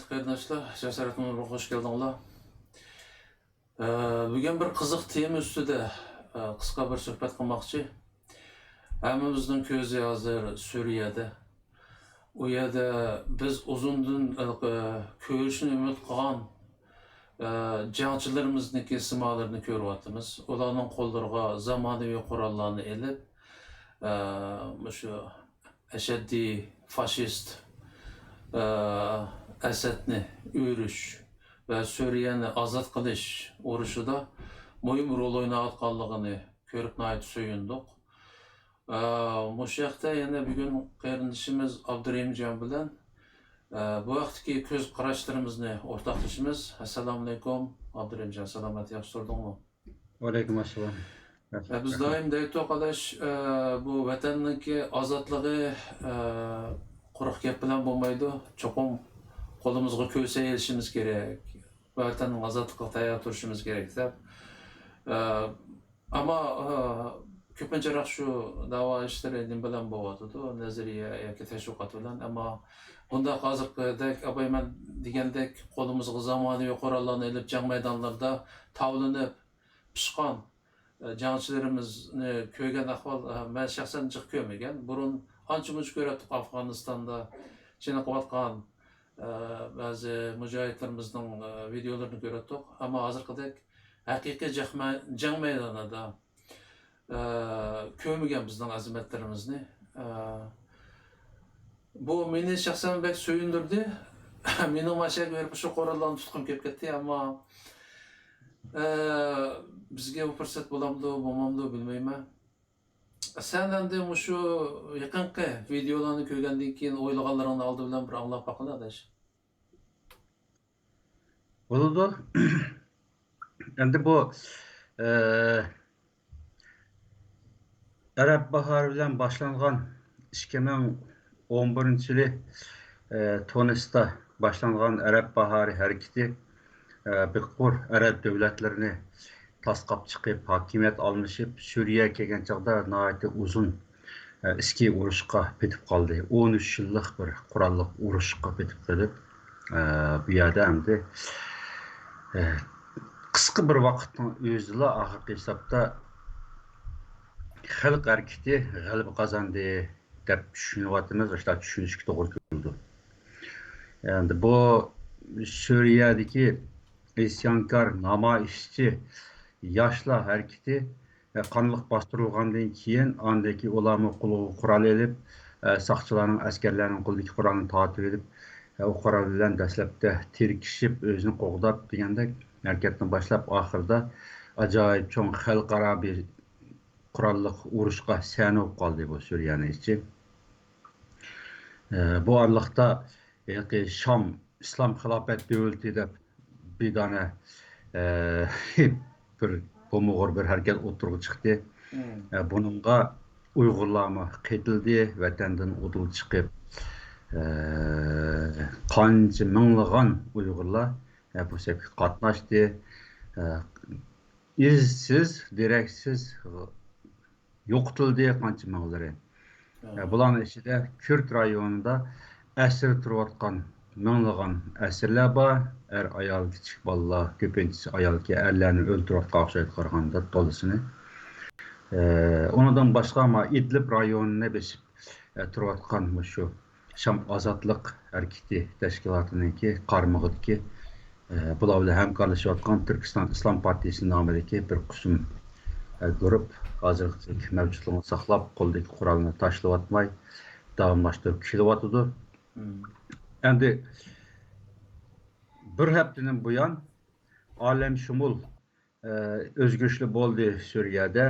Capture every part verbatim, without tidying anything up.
قېرىنداشلار، جاسارەت نۇرغا خوش كەلدىڭلار. ئە، بۈگۈن بىر قىزىق تېما ئۈستىدە، ئە، قىسقا بىر سۆھبەت قىلماقچى. ھەممىمىزنىڭ كۆزى ھازىر سۈرىيەدە. ئۇ يەردە بىز ئۇزۇندىن، ئە، كۆرۈشنى ئۈمىد قىلغان، ئە، جەڭچىلىرىمىزنىڭكى سىمالىرىنى كۆرۈۋاتىمىز. ئۇلارنىڭ قوللىرىغا زامانىۋى قوراللارنى ئېلىپ، ئە، مۇشۇ ئەشەددىي فاشىست، ئە، ئەسەدنى ئۆرۈش ۋە سۈرىيەنى ئازاد قىلىش ئۇرۇشىدا مۇھىم رول ئويناۋاتقانلىقىنى كۆرۈپ ناھايىتى سۆيۈندۇق. ئە، مۇشۇ ھەقتە يەنە بۈگۈن قېرىندىشىمىز ئابدۇرېھىمجان بىلەن، ئە، بۇ ھەقتىكى كۆز قاراشلىرىمىزنى ئورتاقلىشىمىز. ئەسسالامۇئەلەيكۇم، ئابدۇرېھىمجان، سالامەت، ياخشى تۇردۇڭمۇ؟ ۋەئەلەيكۇم ئەسسالام. ئە، بىز دائىم دەيتتۇق، ئاداش، ئە، بۇ ۋەتەننىڭكى ئازادلىقى، ئە، قۇرۇق گەپ بىلەن بولمايدۇ. چوقۇم قولىمىزغا كۆسە ئېلىشىمىز كېرەك. ۋەتەننىڭ ئازادلىقىغا تەييار تۇرۇشىمىز كېرەك دەپ. ئە، ئەمما، ئە، كۆپىنچىراق شۇ دەۋا ئىشلىرى نېمە بىلەن بولۇۋاتىدۇ؟ نەزەرىيە ياكى تەشۋىقات بىلەن. ئەمما بۇنداق ھازىرقىدەك، ئاباي مەن دېگەندەك، قولىمىزغا زامانىۋى قوراللارنى ئېلىپ، جەڭ مەيدانلىرىدا تاۋلىنىپ، پىشقان، ئە، جەڭچىلىرىمىزنى كۆرگەن ئەھۋال، ئە، مەن شەخسەن جىق كۆرمىگەن. بۇرۇن ئانچە-مۇنچە كۆرەتتۇق، ئافغانىستاندا چېنىقىۋاتقان، ئە، بەزى مۇجاھىدلىرىمىزنىڭ، ئە، ۋىدىيولىرىنى كۆرەتتۇق. ئەمما ھازىرقىدەك ھەقىقىي جەخمە-، جەڭ مەيدانىدا، ئە، كۆرمىگەن بىزنىڭ ئەزىمەتلىرىمىزنى. ئە، بۇ مېنى شەخسەن بەك سۆيۈندۈردى. مېنىڭ ماشىنىغا بېرىپ شۇ قوراللارنى تۇتقۇم كېلىپ كەتتى، ئەمما، ئە، بىزگە بۇ پۇرسەت بولامدۇ، بولمامدۇ بىلمەيمەن. سەن ئەمدى مۇشۇ يېقىنقى ۋىدىيولارنى كۆرگەندىن كېيىن ئويلىغانلىرىڭنى ئالدى بىلەن بىر ئاڭلاپ باققىن، ئاداش. بولىدۇ. ئەمدى بۇ، ئە، ئەرەب باھارى بىلەن باشلانغان، ئىككى مىڭ ئون بىرىنچى يىلى، ئە، تۇنىستا باشلانغان ئەرەب باھارى ھەرىكىتى، ئە، بىر قۇر ئەرەب دۆلەتلىرىنى تاسقاپ چىقىپ، ھاكىمىيەت ئالمىشىپ، سۈرىيەگە كەلگەن چاغدا ناھايىتى ئۇزۇن، ئە، ئىچكى ئۇرۇشقا پېتىپ قالدى. ئون ئۈچ يىللىق بىر قوراللىق ئۇرۇشقا پېتىپ قېلىپ، ئە، بۇ يەردە ئەمدى، ئە، قىسقا بىر ۋاقىتنىڭ ئۆزىلا ئاخىرقى ھېسابتا خەلق ھەرىكىتى غەلىبە قازاندى دەپ چۈشىنىۋاتىمىز، ئاشۇنداق چۈشىنىشكە توغرا كېلىدۇ. ئەمدى بۇ سۈرىيەدىكى ئىسيانكار، نامايىشچى ياشلار ھەرىكىتى، ئە، قانلىق باستۇرۇلغاندىن كېيىن، ئاندىن كېيىن ئۇلارمۇ قولىغا قورال ئېلىپ، ئە، ساقچىلارنىڭ، ئەسكەرلەرنىڭ قولىدىكى قورالنى تارتىۋېلىپ، ئە، ئۇ قورال بىلەن دەسلەپتە تىركىشىپ، ئۆزىنى قوغداپ دېگەندەك ھەرىكەتنى باشلاپ، ئاخىرىدا ئاجايىپ چوڭ خەلقئارا بىر قوراللىق ئۇرۇشقا سەنە بولۇپ قالدى بۇ سۈرىيەنىڭ ئىچى. ئە، بۇ ئارىلىقتا ھېلىقى شام ئىسلام خىلاپەت دۆلىتى دەپ بىر دانە، ئە، بىر بومۇغۇر بىر ھەرىكەت ئوتتۇرىغا چىقتى. مم. ئە، بۇنىڭغا ئۇيغۇرلارمۇ قېتىلدى، ۋەتەندىن ئۇدۇل چىقىپ، ئە، قانچە مىڭلىغان ئۇيغۇرلار، ئە، بۇ سەپكە قاتناشتى. ئە، ئىزسىز، دېرەكسىز يوقىتىلدى قانچە مىڭلىرى. ھە. بۇلارنىڭ ئىچىدە كۈرد رايونىدا ئەسىر تۇرۇۋاتقان مىڭلىغان ئەسىرلەر بار. ئەر، ئايال، كىچىك بالىلار، كۆپىنچىسى ئايالكەن، ئەرلەرنى ئۆلتۈرۈۋاتقان ئوخشايدۇ، قارىغاندا تولىسىنى. ئە، ئۇنىڭدىن باشقا، ما، ئىدلىب رايونىنى بېسىپ، ئە، تۇرۇۋاتقان مۇشۇ شام ئازادلىق ھەرىكىتى تەشكىلاتىنىڭكى قارمىقىدىكى، ئە، بۇلار بىلەن ھەمكارلىشىۋاتقان تۈركىستان ئىسلام پارتىيىسى نامىدىكى بىر قىسىم، ئە، گۇرۇپ ھازىرقىدەك مەۋجۇتلۇقىنى ساقلاپ، قولىدىكى قورالنى تاشلىۋاتماي، داۋاملاشتۇرۇپ كېلىۋاتىدۇ. مم. ئەمدى بىر ھەپتىدىن بۇيان ئالەمشۇمۇل ئە، ئۆزگىرىشلەر بولدى سۈرىيەدە.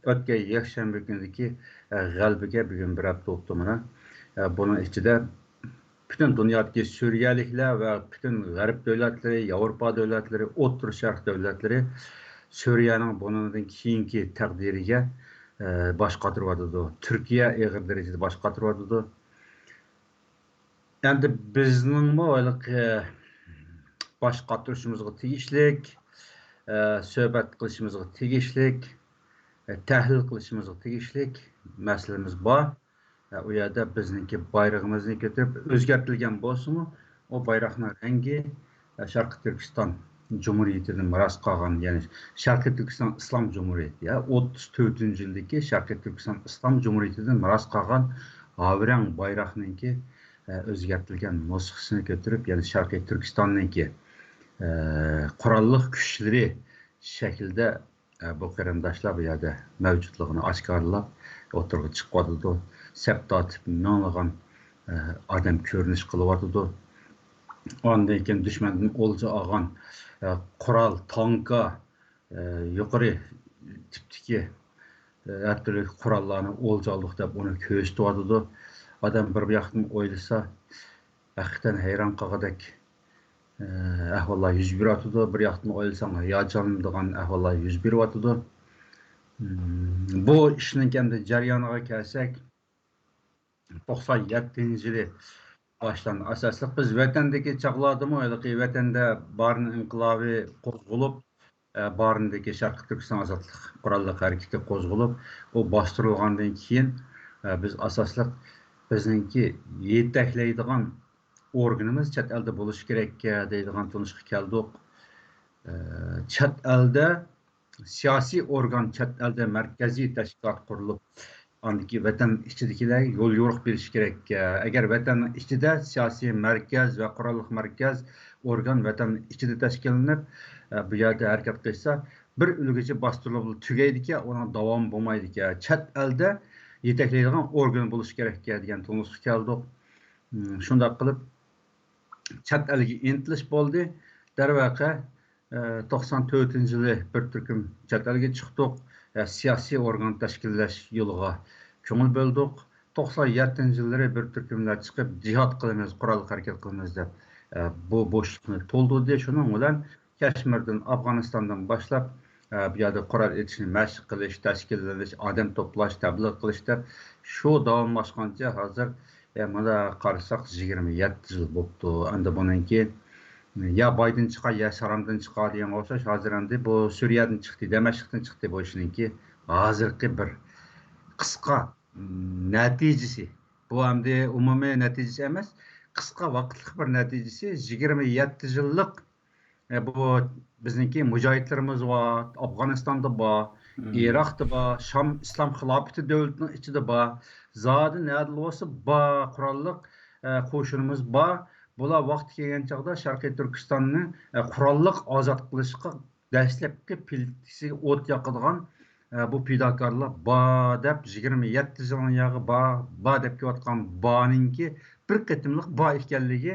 ئۆتكەن يەكشەنبە كۈنىدىكى، ئە، غەلىبىگە بۈگۈن بىر ھەپتە بوپتۇ مانا. ئە، بۇنىڭ ئىچىدە پۈتۈن دۇنيادىكى سۈرىيەلىكلەر ۋە پۈتۈن غەرب دۆلەتلىرى، ياۋروپا دۆلەتلىرى، ئوتتۇرا شەرق دۆلەتلىرى سۈرىيەنىڭ بۇنىڭدىن كېيىنكى تەقدىرىگە، ئە، باش قاتۇرۇۋاتىدۇ. تۈركىيە ئېغىر دەرىجىدە باش قاتۇرۇۋاتىدۇ. ئەمدى بىزنىڭمۇ ھېلىقى باش قاتۇرۇشىمىزغا تېگىشلىك، ئە، سۆھبەت قىلىشىمىزغا تېگىشلىك، ئە، تەھلىل قىلىشىمىزغا تېگىشلىك مەسىلىمىز بار. ئە، ئۇ يەردە بىزنىڭكى بايرىقىمىزنى كۆتۈرۈپ، ئۆزگەرتىلگەن بولسىمۇ، ئۇ بايراقنىڭ رەڭگى، ئە، شەرقىي تۈركىستان جۇمھۇرىيىتىدىن مىراس قالغان، يەنى شەرقىي تۈركىستان ئىسلام جۇمھۇرىيىتى، يا، ئوتتۇز تۆتىنچى يىلدىكى شەرقىي تۈركىستان ئىسلام جۇمھۇرىيىتىدىن مىراس قالغان ھاۋرەڭ بايراقنىڭكى، ئە، ئۆزگەرتىلگەن نۇسخىسىنى كۆتۈرۈپ، يەنى شەرقىي تۈركىستاننىڭكى، ئە، قوراللىق كۈچلىرى شەكلىدە، ئە، بۇ قېرىنداشلار بۇ يەردە مەۋجۇتلۇقىنى ئاشكارىلاپ ئوتتۇرىغا چىقىۋاتىدۇ. سەپ تارتىپ مىڭلىغان، ئە، ئادەم كۆرۈنۈش قىلىۋاتىدۇ. ئاندىن كېيىن دۈشمەندىن ئولجا ئالغان، ئە، قورال، تانكا، ئە، يۇقىرى تىپتىكى، ئە، ھەر تۈرلۈك قوراللارنى ئولجا ئالدۇق دەپ ئۇنى كۆرسىتىۋاتىدۇ. ئادەم بىر ياقتىن ئويلىسا، ھەقىقەتەن ھەيران قالغۇدەك، ئە، ئەھۋاللار يۈز بېرىۋاتىدۇ. بىر ياقتىن ئويلىساڭ، ھاياجانلىنىدىغان ئەھۋاللار يۈز بېرىۋاتىدۇ. مم، بۇ ئىشنىڭ ئەمدى جەريانىغا كەلسەك، توقسان يەتتىنچى يىلى باشلاندى. ئاساسلىق بىز ۋەتەندىكى چاغلاردىمۇ ھېلىقى ۋەتەندە بارىن ئىنقىلابى قوزغىلىپ، ئە، بارىندىكى شەرقىي تۈركىستان ئازادلىق قوراللىق ھەرىكىتى قوزغىلىپ، ئۇ باستۇرۇلغاندىن كېيىن، ئە، بىز ئاساسلىق بىزنىڭكى يېتەكلەيدىغان ئورگىنىمىز چەت ئەلدە بولۇشى كېرەككە دەيدىغان تونۇشقا كەلدۇق. ئە، چەت ئەلدە سىياسىي ئورگان، چەت ئەلدە مەركەزىي تەشكىلات قۇرۇلۇپ، ئاندىكى ۋەتەن ئىچىدىكىلەرگە يول يورۇق بېرىش كېرەك. ئەگەر ۋەتەننىڭ ئىچىدە سىياسىي مەركەز ۋە قوراللىق مەركەز ئورگان ۋەتەن ئىچىدە تەشكىللىنىپ، بۇ يەردە ھەرىكەت قىلسا، بىر ئۈلگىچە باستۇرۇلۇپ تۈگەيدىكەن، ئۇنىڭ داۋامى بولمايدىكەن. چەت ئەلدە يېتەكلەيدىغان ئورگان بولۇشى كېرەككەن دېگەن تونۇشقا كەلدۇق. شۇنداق قىلىپ، چەت ئەلگە ئىنتىلىش بولدى. دەرۋەقە، ئە، توقسان تۆتىنچى يىلى بىر تۈركۈم چەت ئەلگە چىقتۇق. ئە، سىياسىي ئورگان تەشكىللەش يولىغا كۆڭۈل بۆلدۇق. توقسان يەتتىنچى يىللىرى بىر تۈركۈملەر چىقىپ، جىھاد قىلىمىز، قوراللىق ھەرىكەت قىلىمىز دەپ، ئە، بۇ بوشلۇقنى تولدۇردى. شۇنىڭ بىلەن كەشمىردىن، ئافغانىستاندىن باشلاپ، ئە، بۇ يەردە قورال ئېتىشنى مەشىق قىلىش، تەشكىللىنىش، ئادەم توپلاش، تەبلىغ قىلىش دەپ شۇ داۋاملاشقانچە ھازىر، ئە، مانا قارىساق يىگىرمە يەتتە يىل بوپتۇ. ئەمدى بۇنىڭكى يا بايدىن چىقار، يا سارامدىن چىقار دېگەنگە ئوخشاش، ھازىر ئەمدى بۇ سۈرىيەدىن چىقتى، دەمەشقتىن چىقتى بۇ ئىشنىڭكى ھازىرقى بىر قىسقا نەتىجىسى. بۇ ئەمدى ئومۇمىي نەتىجىسى ئەمەس، قىسقا ۋاقىتلىق بىر نەتىجىسى. يىگىرمە يەتتە يىللىق، ئە، بۇ بىزنىڭكى مۇجاھىدلىرىمىز بار، ئافغانىستاندا بار، ئىراقتا بار، شام ئىسلام خىلاپىتى دۆلىتىنىڭ ئىچىدە بار، زادى نەدىلا بولسا بار، قوراللىق، ئە، قوشۇنىمىز بار. بۇلار ۋاقتى كەلگەن چاغدا شەرقىي تۈركىستاننى، ئە، قوراللىق ئازاد قىلىشقا دەسلەپكى پىلتىسىگە ئوت ياقىدىغان، ئە، بۇ پىداكارلار بار دەپ، يىگىرمە يەتتە يىلنىڭ ياغى بار، بار دەپ كېلىۋاتقان بارنىڭكى بىر قېتىملىق بار ئىكەنلىكى،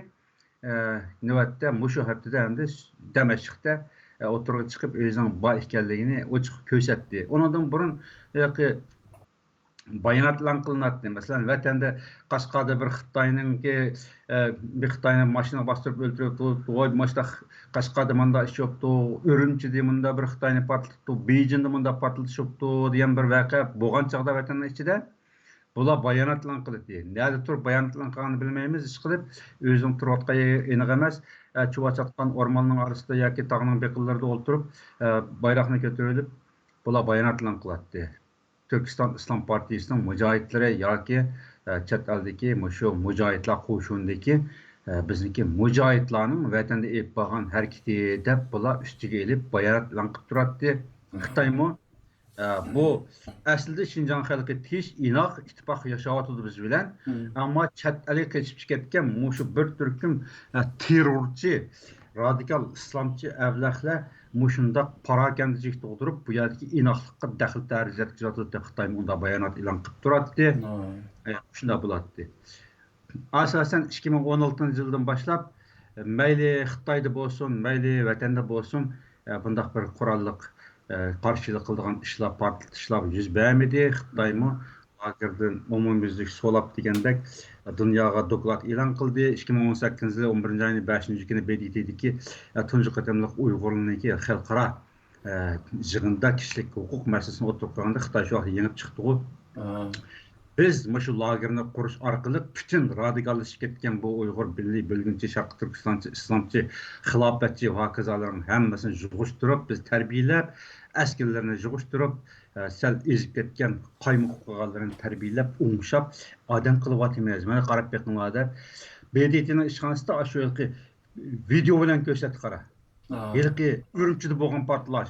ئە، نۆۋەتتە مۇشۇ ھەپتىدە ئەمدى دەمەشقتە، ئە، ئوتتۇرىغا چىقىپ، ئۆزىنىڭ بار ئىكەنلىكىنى ئوچۇق كۆرسەتتى. ئۇنىڭدىن بۇرۇن ھېلىقى بايانات ئېلان قىلىناتتى. مەسىلەن، ۋەتەندە قەشقەردە بىر خىتاينىڭكى، ئە، بىر خىتاينى ماشىنىغا باستۇرۇپ ئۆلتۈرۈپتۇ، ۋاي، ماشۇنداق قەشقەردە مۇنداق ئىش بوپتۇ، ئۈرۈمچىدە مۇنداق بىر خىتاينى پارتلىتىپتۇ، بېيجىڭدا مۇنداق پارتلىتىش بوپتۇ دېگەن بىر ۋەقە بولغان چاغدا ۋەتەننىڭ ئىچىدە بۇلار بايانات ئېلان قىلاتتى. نەدە تۇرۇپ بايانات ئېلان قىلغانلىقىنى بىلمەيمىز، ئىشقىلىپ ئۆزىنىڭ تۇرۇۋاتقان يېرى ئېنىق ئەمەس. ئە، چۇۋاچاتقان ئورماننىڭ ئارىسىدا ياكى تاغنىڭ بېقىنلىرىدا ئولتۇرۇپ، ئە، بايراقنى كۆتۈرۈۋېلىپ، بۇلار بايانات ئېلان قىلاتتى. تۈركىستان ئىسلام پارتىيىسىنىڭ مۇجاھىدلىرى ياكى، ئە، چەت ئەلدىكى مۇشۇ مۇجاھىدلار قوشۇنىدىكى، ئە، بىزنىڭكى مۇجاھىدلارنىڭ ۋەتەندە ئېلىپ بارغان ھەرىكىتى دەپ بۇلار ئۈستىگە ئېلىپ بايانات ئېلان قىلىپ تۇراتتى. خىتايمۇ، ئە، بۇ ئەسلىدە شىنجاڭ خەلقى تىنچ، ئىناق، ئىتتىپاق ياشاۋاتىدۇ بىز بىلەن. ئەمما چەت ئەلگە قېچىپ كەتكەن مۇشۇ بىر تۈركۈم، ئە، تېررورچى، رادىكال ئىسلامچى ئەبلەخلەر مۇشۇنداق پاراكەندىچىلىك تۇغدۇرۇپ، بۇ يەردىكى ئىناقلىققا دەخلى تەرۇز يەتكۈزۈۋاتىدۇ دەپ خىتايمۇ ئۇنداق بايانات ئېلان قىلىپ تۇراتتى. ئە، شۇنداق بولاتتى. ئاساسەن، ئىككى مىڭ ئون ئالتىنچى يىلدىن باشلاپ، مەيلى خىتايدا بولسۇن، مەيلى ۋەتەندە بولسۇن، ئە، بۇنداق بىر قوراللىق، ئە، قارشىلىق قىلىدىغان ئىشلار، پارتلىتىشلار يۈز بەرمىدى. خىتايمۇ لاگېردىن ئومۇميۈزلۈك سولاپ دېگەندەك دۇنياغا دوكلات ئېلان قىلدى. ئىككى مىڭ ئون سەككىزىنچى يىلى ئون بىرىنچى ئاينىڭ بەشىنچى كۈنى ب د ت دىكى، ئە، تۇنجى قېتىملىق ئۇيغۇرلارنىڭكى خەلقئارا، ئە، يىغىندا كىشىلىك ھوقۇق مەسىلىسىنى ئوتتۇرىغا قويغاندا خىتاي شۇ ۋاقىت يېڭىپ چىقتىغۇ. بىز مۇشۇ لاگېرنى قۇرۇش ئارقىلىق پۈتۈن رادىكاللىشىپ كەتكەن بۇ ئۇيغۇر مىللىي بۆلگۈنچى، شەرقىي تۈركىستانچى، ئىسلامچى، خىلاپەتچى ۋە ھاكازالارنىڭ ھەممىسىنى يىغىشتۇرۇپ، بىز تەربىيەلەپ، ئەسكەرلەرنى يىغىشتۇرۇپ، ئە، سەل ئېزىپ كەتكەن، قايمۇقۇپ قالغانلىرىنى تەربىيەلەپ، ئوڭشاپ، ئادەم قىلىۋاتىمىز. مانا قاراپ بېقىڭلار دەپ، ب د ت نىڭ ئىشخانىسىدا ئاشۇ ھېلىقى ۋىدېئو بىلەن كۆرسەتتى، قارا. ھېلىقى ئۈرۈمچىدە بولغان پارتلاش.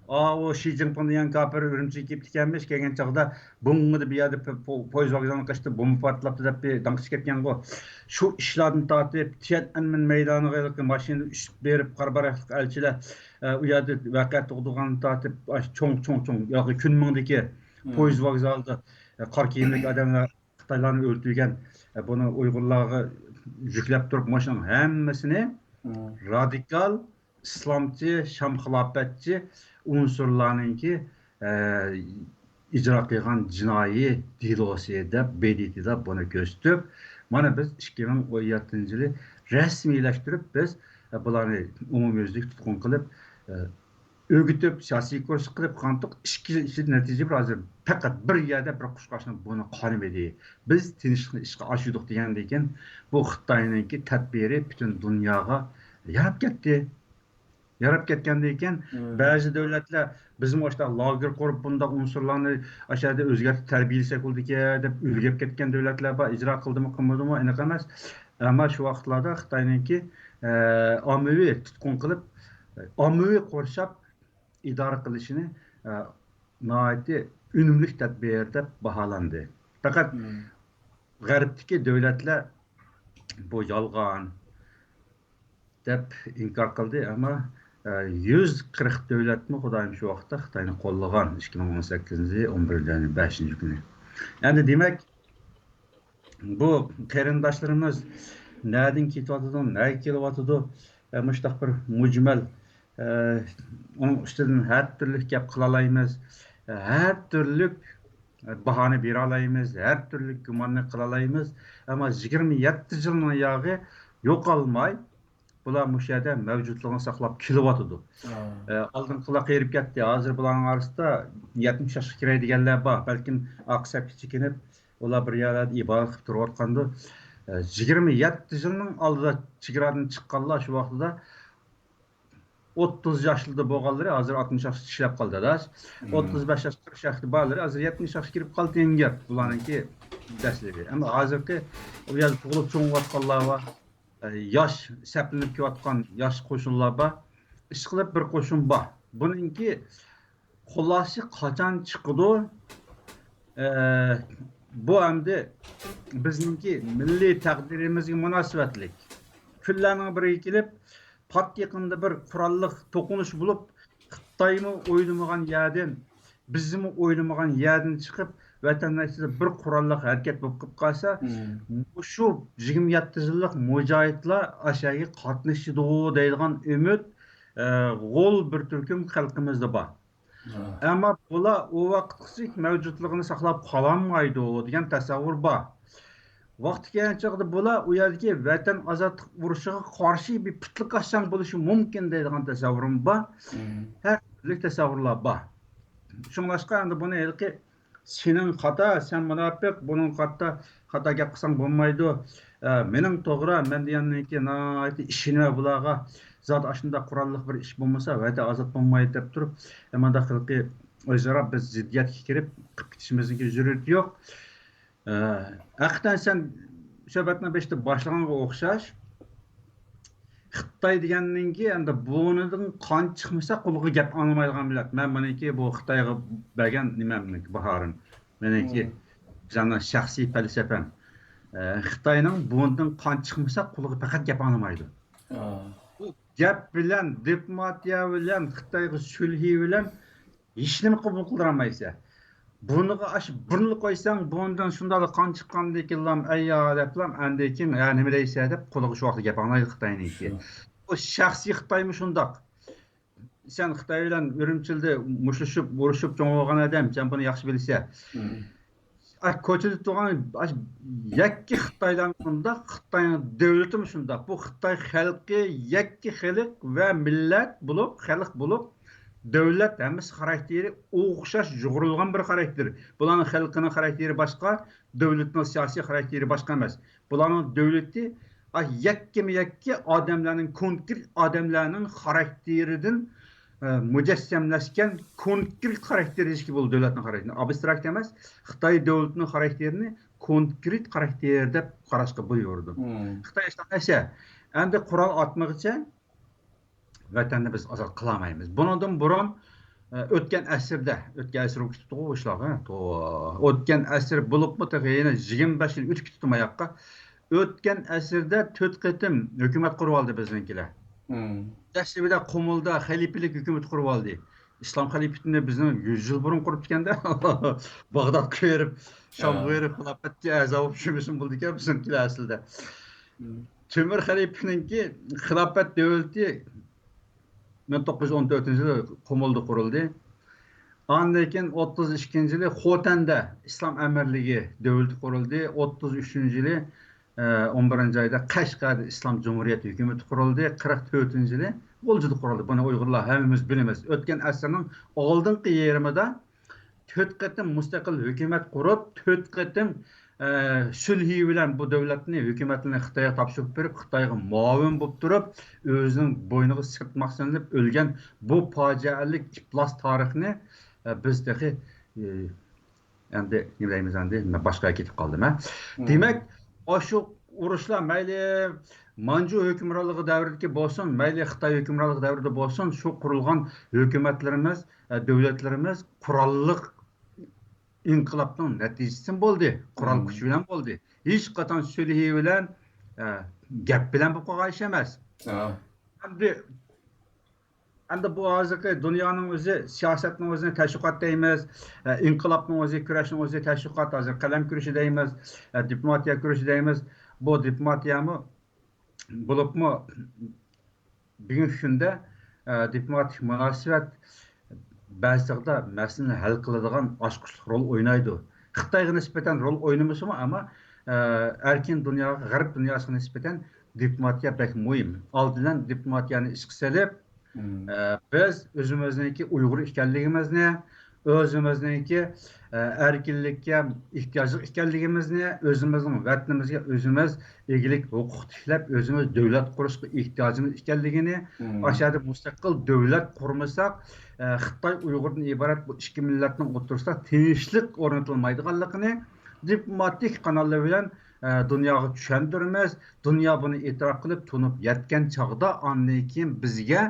ئاۋۇ شى جىنپىڭ دېگەن كاپىر ئۈرۈمچىگە كېلىپتىكەنمىش، كەلگەن چاغدا بۇڭغىدە بۇ يەردە پو-، پو-، پويىز ۋوگزالىنىڭ قېشىدا بومبا پارتلاپتۇ دەپ بىر داڭ چىقىپ كەتكەنغۇ. شۇ ئىشلاردىن تارتىپ تيەنئەنمېن مەيدانىغا ھېلىقى ماشىنىدا ئۈچۈپ بېرىپ، قارا بايراقلىق ئەلچىلەر، ئە، ئۇ يەردە ۋەقە تۇغدۇرغاندىن تارتىپ، ئاشۇ چوڭ، چوڭ، چوڭ، ياقى كۈنمىڭدىكى پويىز ۋوگزالىدا، ئە، قارا كىيىملىك ئادەملەر خىتايلارنى ئۆلتۈرگەن، ئە، بۇنى ئۇيغۇرلارغا يۈكلەپ تۇرۇپ، مۇشۇنىڭ ھەممىسىنى رادىكال ئىسلامچى، شام خىلاپەتچى ئۇنسۇرلارنىڭكى، ئە، ئىجرا قىلغان جىنايى دېلوسى دەپ، ب د ت دا بۇنى كۆرسىتىپ، مانا بىز ئىككى مىڭ ئون يەتتىنچى يىلى رەسمىيلەشتۈرۈپ، بىز، ئە، بۇلارنى ئومۇميۈزلۈك تۇتقۇن قىلىپ، ئە، ئۆگىتىپ، سىياسىي كۇرس قىلىپ قانتۇق ئىككى يىل ئىچىدە نەتىجە بىر ھازىر پەقەت بىر يەردە بىر قۇشقاچنىڭ بۇرنى قانىمىدى. بىز تىنچلىقنى ئىشقا ئاشۇردۇق دېگەندىن كېيىن، بۇ خىتاينىڭكى تەدبىرى پۈتۈن دۇنياغا ياراپ كەتتى. ياراپ كەتكەندىن كېيىن، بەزى دۆلەتلەر بىزمۇ ئاشۇنداق لاگېر قۇرۇپ، بۇنداق ئۇنسۇرلارنى ئاشۇ يەردە ئۆزگەرتىپ تەربىيەلىسەك بولىدىكەن دەپ ئۆگەپ كەتكەن دۆلەتلەر بار. ئىجرا قىلدىمۇ، قىلمىدىمۇ، ئېنىق ئەمەس. ئەمما شۇ ۋاقىتلاردا خىتاينىڭكى، ئە، ئاممىۋى تۇتقۇن قىلىپ، ئاممىۋى قورشاپ ئىدارە قىلىشىنى، ئە، ناھايىتى ئۈنۈملۈك تەدبىر دەپ باھالاندى. پەقەت غەربتىكى دۆلەتلەر بۇ يالغان دەپ ئىنكار قىلدى، ئەمما، ئە، يۈز قىرىق دۆلەتمۇ خۇدايىم شۇ ۋاقىتتا خىتاينى قوللىغان، ئىككى مىڭ ئون سەككىزىنچى يىل ئون بىرىنچى ئاينىڭ بەشىنچى كۈنى. ئەمدى دېمەك، بۇ قېرىنداشلىرىمىز نەدىن كېتىۋاتىدۇ، نەگە كېلىۋاتىدۇ، ئە، مۇشۇنداق بىر مۈجمەل، ئە، ئۇنىڭ ئۈستىدىن ھەر تۈرلۈك گەپ قىلالايمىز، ھەر تۈرلۈك باھانە بېرەلايمىز، ھەر تۈرلۈك گۇماننى قىلالايمىز. ئەمما يىگىرمە يەتتە يىلنىڭ ياغى يوقالماي، بۇلار مۇشۇ يەردە مەۋجۇتلۇقىنى ساقلاپ كېلىۋاتىدۇ. ئە، ئالدىنقىلار قېرىپ كەتتى. ھازىر بۇلارنىڭ ئارىسىدا يەتمىش ياشقا كىرەي دېگەنلەر بار. بەلكىم ئارقا سەپكە چېكىنىپ، ئۇلار بىر يەرلەردە ئىبادەت قىلىپ تۇرۇۋاتقاندۇ. ئە، يىگىرمە يەتتە يىلنىڭ ئالدىدا چېگرادىن چىققانلار شۇ ۋاقتىدا ئوتتۇز ياشلىرىدا بولغانلىرى ھازىر ئاتمىش ياشقا ئىشلەپ قالدى، ئاداش. ئوتتۇز بەش ياشقا، قىرىق ياشلىرىدا بارلىرى ھازىر يەتمىش ياشقا كىرىپ قالدى دېگەن گەپ بۇلارنىڭكى دەسلىپى. ئەمما ھازىرقى ئۇ يەردە تۇغۇلۇپ چوڭ بولۇۋاتقانلار بار، ئە، ياش سەپلىنىپ كېلىۋاتقان ياش قوشۇنلار بار. ئىشقىلىپ بىر قوشۇن بار. بۇنىڭكى خۇلاسىسى قاچان چىقىدۇ؟ ئە، بۇ ئەمدى بىزنىڭكى مىللىي تەقدىرىمىزگە مۇناسىۋەتلىك. كۈنلەرنىڭ بىرىگە كېلىپ، پات يېقىندا بىر قوراللىق توقۇنۇش بولۇپ، خىتايمۇ ئويلىمىغان يەردىن، بىزمۇ ئويلىمىغان يەردىن چىقىپ، ۋەتەننىڭ ئىچىدە بىر قوراللىق ھەرىكەت بولۇپ قېلىپ قالسا، مۇشۇ يىگىرمە يەتتە يىللىق مۇجاھىدلار ئاشۇ يەرگە قاتنىشىدۇ دەيدىغان ئۈمىد، ئە، غول بىر تۈركۈم خەلقىمىزدە بار. ئەمما بۇلار ئۇ ۋاقىتقىچە مەۋجۇتلۇقىنى ساقلاپ قالالمايدۇ دېگەن تەسەۋۋۇر بار. ۋاقتى كەلگەن چاغدا بۇلار ئۇ يەردىكى ۋەتەن ئازادلىق ئۇرۇشىغا قارشى بىر پۇتلىكاشاڭ بولۇشى مۇمكىن دەيدىغان تەسەۋۋۇرۇم بار. ھەر تۈرلۈك تەسەۋۋۇرلار بار. شۇڭلاشقا ئەمدى بۇنى ھېلىقى سېنىڭ خاتا، سەن مۇناپىق، بۇنىڭ خاتا، خاتا گەپ قىلساڭ بولمايدۇ. ئە، مېنىڭ توغرا، مەن دېگەننىڭكى ناھايىتى ئىشىنىمەن بۇلارغا. زادى ئاشۇنداق قوراللىق بىر ئىش بولمىسا، ۋەتەن ئازاد بولمايدۇ دەپ تۇرۇپ، ئەمما مۇنداق قىلىقى ئۆزئارا بىز زىددىيەتكە كىرىپ، قىلىپ كېتىشىمىزنىڭكى زۆرۈرىيىتى يوق. ئە، ھەقىقەتەن سەن سۆھبەتنىڭ بېشىدا باشلىغانغا ئوخشاش، خىتاي دېگەننىڭكى ئەمدى بۇرنىدىن قان چىقمىسا قۇلىقى گەپ ئاڭلىمايدىغان مىللەت. مەن مېنىڭكى بۇ خىتايغا بەرگەن نېمەمنىڭكى باھارىم. مېنىڭكى بىزنىڭ شەخسىي پەلسەپەم. ئە، خىتاينىڭ بۇرنىدىن قان چىقمىسا قۇلىقى پەقەت گەپ ئاڭلىمايدۇ. بۇ گەپ بىلەن، دىپلوماتىيە بىلەن، خىتايغا سۈلھى بىلەن ھېچنېمە قوبۇل قىلدۇرالمايسەن. بۇرنىغا ئاشۇ بۇرنىلا قويساڭ، بۇرنىدىن شۇنداقلا قان چىققاندىن كېيىنلا، ئەييا دەپلا، ئاندىن كېيىن، ھە، نېمە دەيسەن دەپ قۇلىقى شۇ ۋاقىتتا گەپ ئاڭلايدۇ خىتاينىڭكى. بۇ شەخسىي خىتايمۇ شۇنداق. سەن خىتاي بىلەن ئۈرۈمچىدە مۇشتلىشىپ، ئۇرۇشۇپ چوڭ بولغان ئادەم، سەن بۇنى ياخشى بىلىسەن. ئا، كوچىدا تۇرغان، ئا، يەككە خىتايلارمۇ شۇنداق، خىتاينىڭ دۆلىتىمۇ شۇنداق. بۇ خىتاي خەلقى يەككە خەلق ۋە مىللەت بولۇپ، خەلق بولۇپ، دۆلەت ھەممىسى خاراكتېرى ئوخشاش يۇغۇرۇلغان بىر خاراكتېر. بۇلارنىڭ خەلقىنىڭ خاراكتېرى باشقا، دۆلىتىنىڭ سىياسىي خاراكتېرى باشقا ئەمەس. بۇلارنىڭ دۆلىتى، ئا، يەككىمۇ يەككە ئادەملەرنىڭ، كونكرېت ئادەملەرنىڭ خاراكتېرىدىن، ئە، مۇجەسسەملەشكەن كونكرېت خاراكتېرىغا ئىگە بولىدۇ دۆلەتنىڭ خاراكتېرى. ئابستراكت ئەمەس، خىتاي دۆلىتىنىڭ خاراكتېرىنى كونكرېت خاراكتېر دەپ قاراشقا بۇيرۇدۇم. خىتاي ئىشلەپ نەشە، ئەمدى قورال ئاتمىغىچە ۋەتەننى بىز ئازاد قىلالمايمىز. بۇنىڭدىن بۇرۇن، ئە، ئۆتكەن ئەسىردە، ئۆتكەن ئەسىر بولۇپ كېتىپتىغۇ بۇ ئىشلارغا. تو-، ئۆتكەن ئەسىر بولۇپمۇ تېخى يەنە يىگىرمە بەش يىل ئۆتۈپ كېتىپتۇ ماياققا. ئۆتكەن ئەسىردە تۆت قېتىم ھۆكۈمەت قۇرۇۋالدى بىزنىڭكىلەر. دەسلىپىدە قۇمۇلدا خەلىپىلىك ھۆكۈمىتى قۇرۇۋالدى. ئىسلام خەلىپىتىنى بىزنىڭ يۈز يىل بۇرۇن قۇرۇپتىكەندە. باغدادقا بېرىپ، شامغا بېرىپ، خىلاپەتكە ئەزا بولۇپ يۈرمىسىمۇ بولىدىكەن بىزنىڭكىلەر ئەسلىدە. تۆمۈر خەلىپىنىڭكى خىلاپەت دۆلىتى مىڭ توققۇز يۈز ئون تۆتىنچى يىلى قۇمۇلدا قۇرۇلدى. ئاندىن كېيىن ئوتتۇز ئىككىنچى يىلى خوتەندە ئىسلام ئەمىرلىكى دۆلىتى قۇرۇلدى. ئوتتۇز ئۈچىنچى يىلى، ئە، ئون بىرىنچى ئايدا قەشقەردە ئىسلام جۇمھۇرىيەت ھۆكۈمىتى قۇرۇلدى. قىرىق تۆتىنچى يىلى غۇلجىدا قۇرۇلدى. بۇنى ئۇيغۇرلار ھەممىمىز بىلىمىز. ئۆتكەن ئەسىرنىڭ ئالدىنقى يېرىمىدا تۆت قېتىم مۇستەقىل ھۆكۈمەت قۇرۇپ، تۆت قېتىم، ئە، سۈلھى بىلەن بۇ دۆلەتنى، ھۆكۈمەتنى خىتايغا تاپشۇرۇپ بېرىپ، خىتايغا مۇئاۋىن بولۇپ تۇرۇپ، ئۆزىنىڭ بوينىغا سىرتماق سېلىنىپ ئۆلگەن بۇ پاجىئەلىك ئىپلاس تارىخنى، ئە، بىز تېخى، ئە، ئەمدى نېمە دەيمىز ئەمدى؟ مەن باشقا يەرگە كېتىپ قالدىم، ھە؟ دېمەك، ئاشۇ ئۇرۇشلار مەيلى مانجۇ ھۆكۈمرانلىقى دەۋرىدىكى بولسۇن، مەيلى خىتاي ھۆكۈمرانلىقى دەۋرىدە بولسۇن، شۇ قۇرۇلغان ھۆكۈمەتلىرىمىز، ئە، دۆلەتلىرىمىز قوراللىق ئىنقىلابنىڭ نەتىجىسىمۇ بولدى. قورال كۈچ بىلەن بولدى. ھېچقاچان سۈلھى بىلەن، ئە، گەپ بىلەن بولۇپ قالغان ئىش ئەمەس. ئەمدى، ئەمدى بۇ ھازىرقى دۇنيانىڭ ئۆزى، سىياسەتنىڭ ئۆزىنى تەشۋىقات دەيمىز، ئە، ئىنقىلابنىڭ ئۆزى، كۈرەشنىڭ ئۆزى تەشۋىقات. ھازىر قەلەم كۈرىشى دەيمىز، ئە، دىپلوماتىيە كۈرىشى دەيمىز. بۇ دىپلوماتىيەمۇ بولۇپمۇ بۈگۈنكى كۈندە، ئە، دىپلوماتىك مۇناسىۋەت بەزى چاغدا مەسىلىنى ھەل قىلىدىغان ئاچقۇچلۇق رول ئوينايدۇ. خىتايغا نىسبەتەن رول ئوينىمىسىمۇ، ئەمما، ئە، ئەركىن دۇنياغا، غەرب دۇنياسىغا نىسبەتەن دىپلوماتىيە بەك مۇھىم. ئالدىن دىپلوماتىيەنى ئىشقا سېلىپ، ئە، بىز ئۆزىمىزنىڭكى ئۇيغۇر ئىكەنلىكىمىزنى، ئۆزىمىزنىڭكى، ئە، ئەركىنلىككە ئېھتىياجلىق ئىكەنلىكىمىزنى، ئۆزىمىزنىڭ ۋەتىنىمىزگە ئۆزىمىز ئىگىلىك ھوقۇق تىكلەپ، ئۆزىمىز دۆلەت قۇرۇشقا ئېھتىياجىمىز ئىكەنلىكىنى، ئاشۇ يەردە مۇستەقىل دۆلەت قۇرمىساق، ئە، خىتاي ئۇيغۇردىن ئىبارەت بۇ ئىككى مىللەتنىڭ ئوتتۇرىسىدا تىنچلىق ئورنىتىلمايدىغانلىقىنى دىپلوماتىك قاناللار بىلەن، ئە، دۇنياغا چۈشەندۈرىمىز. دۇنيا بۇنى ئېتىراپ قىلىپ، تونۇپ يەتكەن چاغدا، ئاندىن كېيىن بىزگە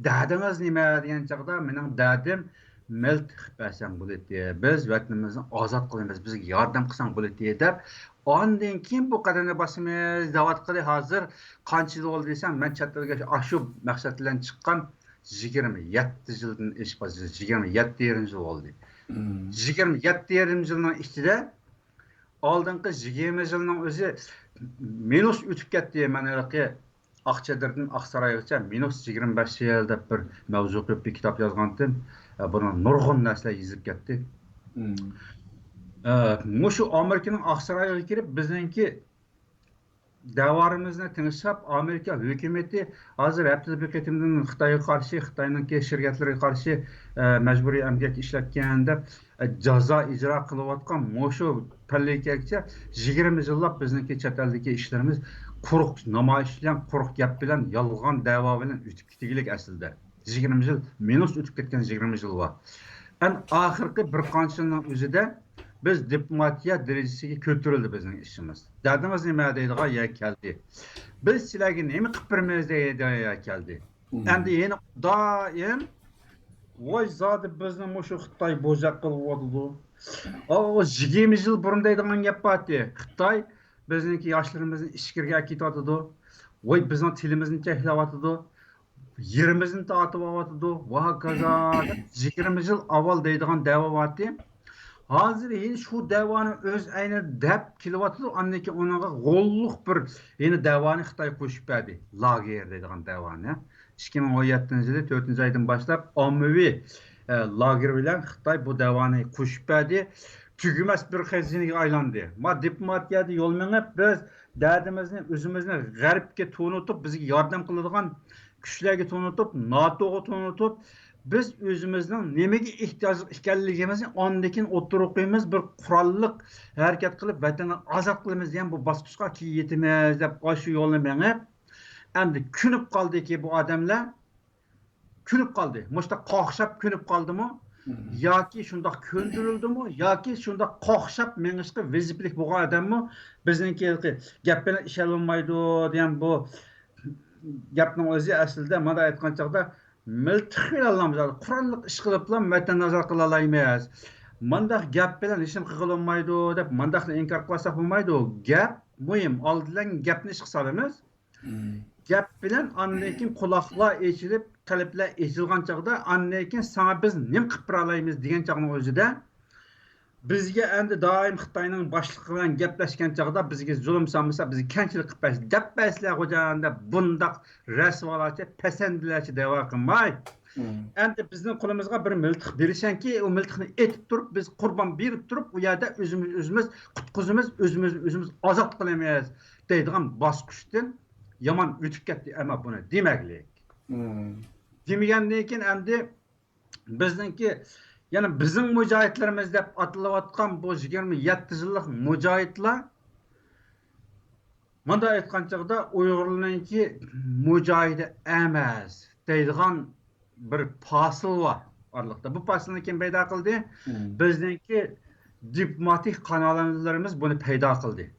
دەردىڭىز نېمە دېگەن چاغدا، مېنىڭ دەردىم مىلتىق قىلىپ بەرسەڭ بولىدۇ، بىز ۋەتىنىمىزنى ئازاد قىلىمىز، بىزگە ياردەم قىلساڭ بولىدۇ دەپ، ئاندىن كېيىن بۇ قەدەمنى باسىمىز دەۋاتقىلى ھازىر قانچە يىل بولدى دېسەڭ، مەن چەت ئەلگە ئاشۇ مەقسەت بىلەن چىققان يىگىرمە يەتتە يىلدىن ئېشىپ قالدى، يىگىرمە يەتتە يېرىم يىل بولدى. يىگىرمە يەتتە يېرىم يىلنىڭ ئىچىدە ئالدىنقى يىگىرمە يىلنىڭ ئۆزى مىنۇس ئۆتۈپ كەتتى. مەن ھېلىقى ئاقچېدىردىن ئاقسارايغىچە مىنۇس يىگىرمە بەش يىل دەپ بىر مەۋزۇ قىلىپ بىر كىتاب يازغانتىم. ئە، بۇنىڭ نۇرغۇن نەرسىلەر يېزىپ كەتتى. ئە، مۇشۇ ئامېرىكىنىڭ ئاقسارايىغا كىرىپ بىزنىڭكى دەۋرىمىزنى تىڭشاپ، ئامېرىكا ھۆكۈمىتى ھازىر ھەپتىدە بىر قېتىمدىن خىتايغا قارشى، خىتاينىڭكى شىركەتلىرىگە قارشى، ئە، مەجبۇرىي ئەمگەك ئىشلەتكەن دەپ، ئە، جازا ئىجرا قىلىۋاتقان مۇشۇ پەللىگىچە يىگىرمە يىللاپ بىزنىڭكى چەت ئەلدىكى ئىشلىرىمىز قۇرۇق نامايىش بىلەن، قۇرۇق گەپ بىلەن، يالغان دەۋا بىلەن ئۆتۈپ كېتىگلىك ئەسلىدە. يىگىرمە يىل، مىنۇس ئۆتۈپ كەتكەن يىگىرمە يىل بار. ئەن ئاخىرقى بىر قانچە يىلنىڭ ئۆزىدە بىز دىپلوماتىيە دەرىجىسىگە كۆتۈرۈلدى بىزنىڭ ئىشىمىز. دەردىڭىز نېمە دەيدىغان يەر كەلدى. بىز سىلەرگە نېمە قىلىپ بېرىمىز دەيدىغان يەر كەلدى. ئەمدى يەنە دائىم، ۋاي زادى بىزنى مۇشۇ خىتاي بوزەك قىلىۋاتىدۇ. ئاۋۇ يىگىرمە يىل بۇرۇن دەيدىغان گەپ بارتى. خىتاي بىزنىڭكى ياشلىرىمىزنى ئىچكىرىگە ئەكېتىۋاتىدۇ. ۋاي بىزنىڭ تىلىمىزنى چەكلەۋاتىدۇ. يېرىمىزنى تارتىۋالىۋاتىدۇ، ۋە ھاكازا دەپ يىگىرمە يىل ئاۋۋال دەيدىغان دەۋا بارتى. ھازىر يەنە شۇ دەۋانى ئۆز ئەينىدە دەپ كېلىۋاتىدۇ، ئاندىن كېيىن ئۇنىڭغا غوللۇق بىر يەنە دەۋانى خىتاي قوشۇپ بەردى. لاگېر دەيدىغان دەۋانى. ئىككى مىڭ ئون يەتتىنچى يىلى تۆتىنچى ئايدىن باشلاپ ئاممىۋى، ئە، لاگېر بىلەن خىتاي بۇ دەۋانى قوشۇپ بەردى. تۈگىمەس بىر خەزىنىگە ئايلاندى. ما دىپلوماتىيەدە يول مېڭىپ، بىز دەردىمىزنى ئۆزىمىزنى غەربكە تونۇتۇپ، بىزگە ياردەم قىلىدىغان كۈچلەرگە تونۇتۇپ، ناتوغا تونۇتۇپ، بىز ئۆزىمىزنىڭ نېمىگە ئېھتىياجلىق ئىكەنلىكىمىزنى ئاندىن كېيىن ئوتتۇرىغا قويىمىز، بىر قوراللىق ھەرىكەت قىلىپ، ۋەتەننى ئازاد قىلىمىز دېگەن بۇ باسقۇچقا كېلىپ يېتىمىز دەپ، ئاشۇ يولنى مېڭىپ، ئەمدى كۆنۈپ قالدىكى بۇ ئادەملەر، كۆنۈپ قالدى. مۇشۇنداق قاقشاپ كۆنۈپ قالدىمۇ؟ ياكى شۇنداق كۆندۈرۈلدىمۇ، ياكى شۇنداق قاقشاپ مېڭىشقا ۋەزىپىلىك بولغان ئادەممۇ بىزنىڭكى ھېلىقى گەپ بىلەن ئىش ھەل بولمايدۇ دېگەن بۇ گەپنىڭ ئۆزى ئەسلىدە مانا ئېيتقان چاغدا مىلتىق بىلەنلا قوراللىق ئىش قىلىپلا ۋەتەننى ئازاد قىلالايمىز. مانداق گەپ بىلەن ھېچنېمە قىلغىلى بولمايدۇ دەپ مانداقنى ئىنكار قىلىۋاتساق بولمايدۇ. گەپ مۇھىم. ئالدى بىلەن گەپنى ئىشقا سالىمىز. گەپ بىلەن ئاندىن كېيىن قۇلاقلار ئېچىلىپ، قەلبلەر ئېچىلغان چاغدا ئاندىن كېيىن ساڭا بىز نېمە قىلىپ بېرەلايمىز دېگەن چاغنىڭ ئۆزىدە بىزگە ئەمدى دائىم خىتاينىڭ باشلىقى بىلەن گەپلەشكەن چاغدا بىزگە زۇلۇم سالمىسا، بىزگە كەڭچىلىك قىلىپ بەرسە، دەپ بەرسىلە خوجام دەپ بۇنداق رەسۋالارچە، پەسەندىلەرچە دەۋا قىلماي، ئەمدى بىزنىڭ قولىمىزغا بىر مىلتىق بېرىشەنكى، ئۇ مىلتىقنى ئېتىپ تۇرۇپ، بىز قۇربان بېرىپ تۇرۇپ، ئۇ يەردە ئۆزىمىز ئۆزىمىز قۇتقۇزىمىز، ئۆزىمىز ئۆزىمىز ئازاد قىلىمىز دەيدىغان باسقۇچتىن يامان ئۆتۈپ كەتتى. ئەمما بۇنى دېمەكلىك. دېمىگەندىن كېيىن ئەمدى بىزنىڭكى، يەنى بىزنىڭ مۇجاھىدلىرىمىز دەپ ئاتىلىۋاتقان بۇ يىگىرمە يەتتە يىللىق مۇجاھىدلار، مۇنداق ئېيتقان چاغدا ئۇيغۇرلارنىڭكى مۇجاھىدى ئەمەس دەيدىغان بىر پاسىل بار ئارىلىقتا. بۇ پاسىلنى كىم پەيدا قىلدى؟ بىزنىڭكى دىپلوماتىك قاناللىرىمىز بۇنى پەيدا قىلدى.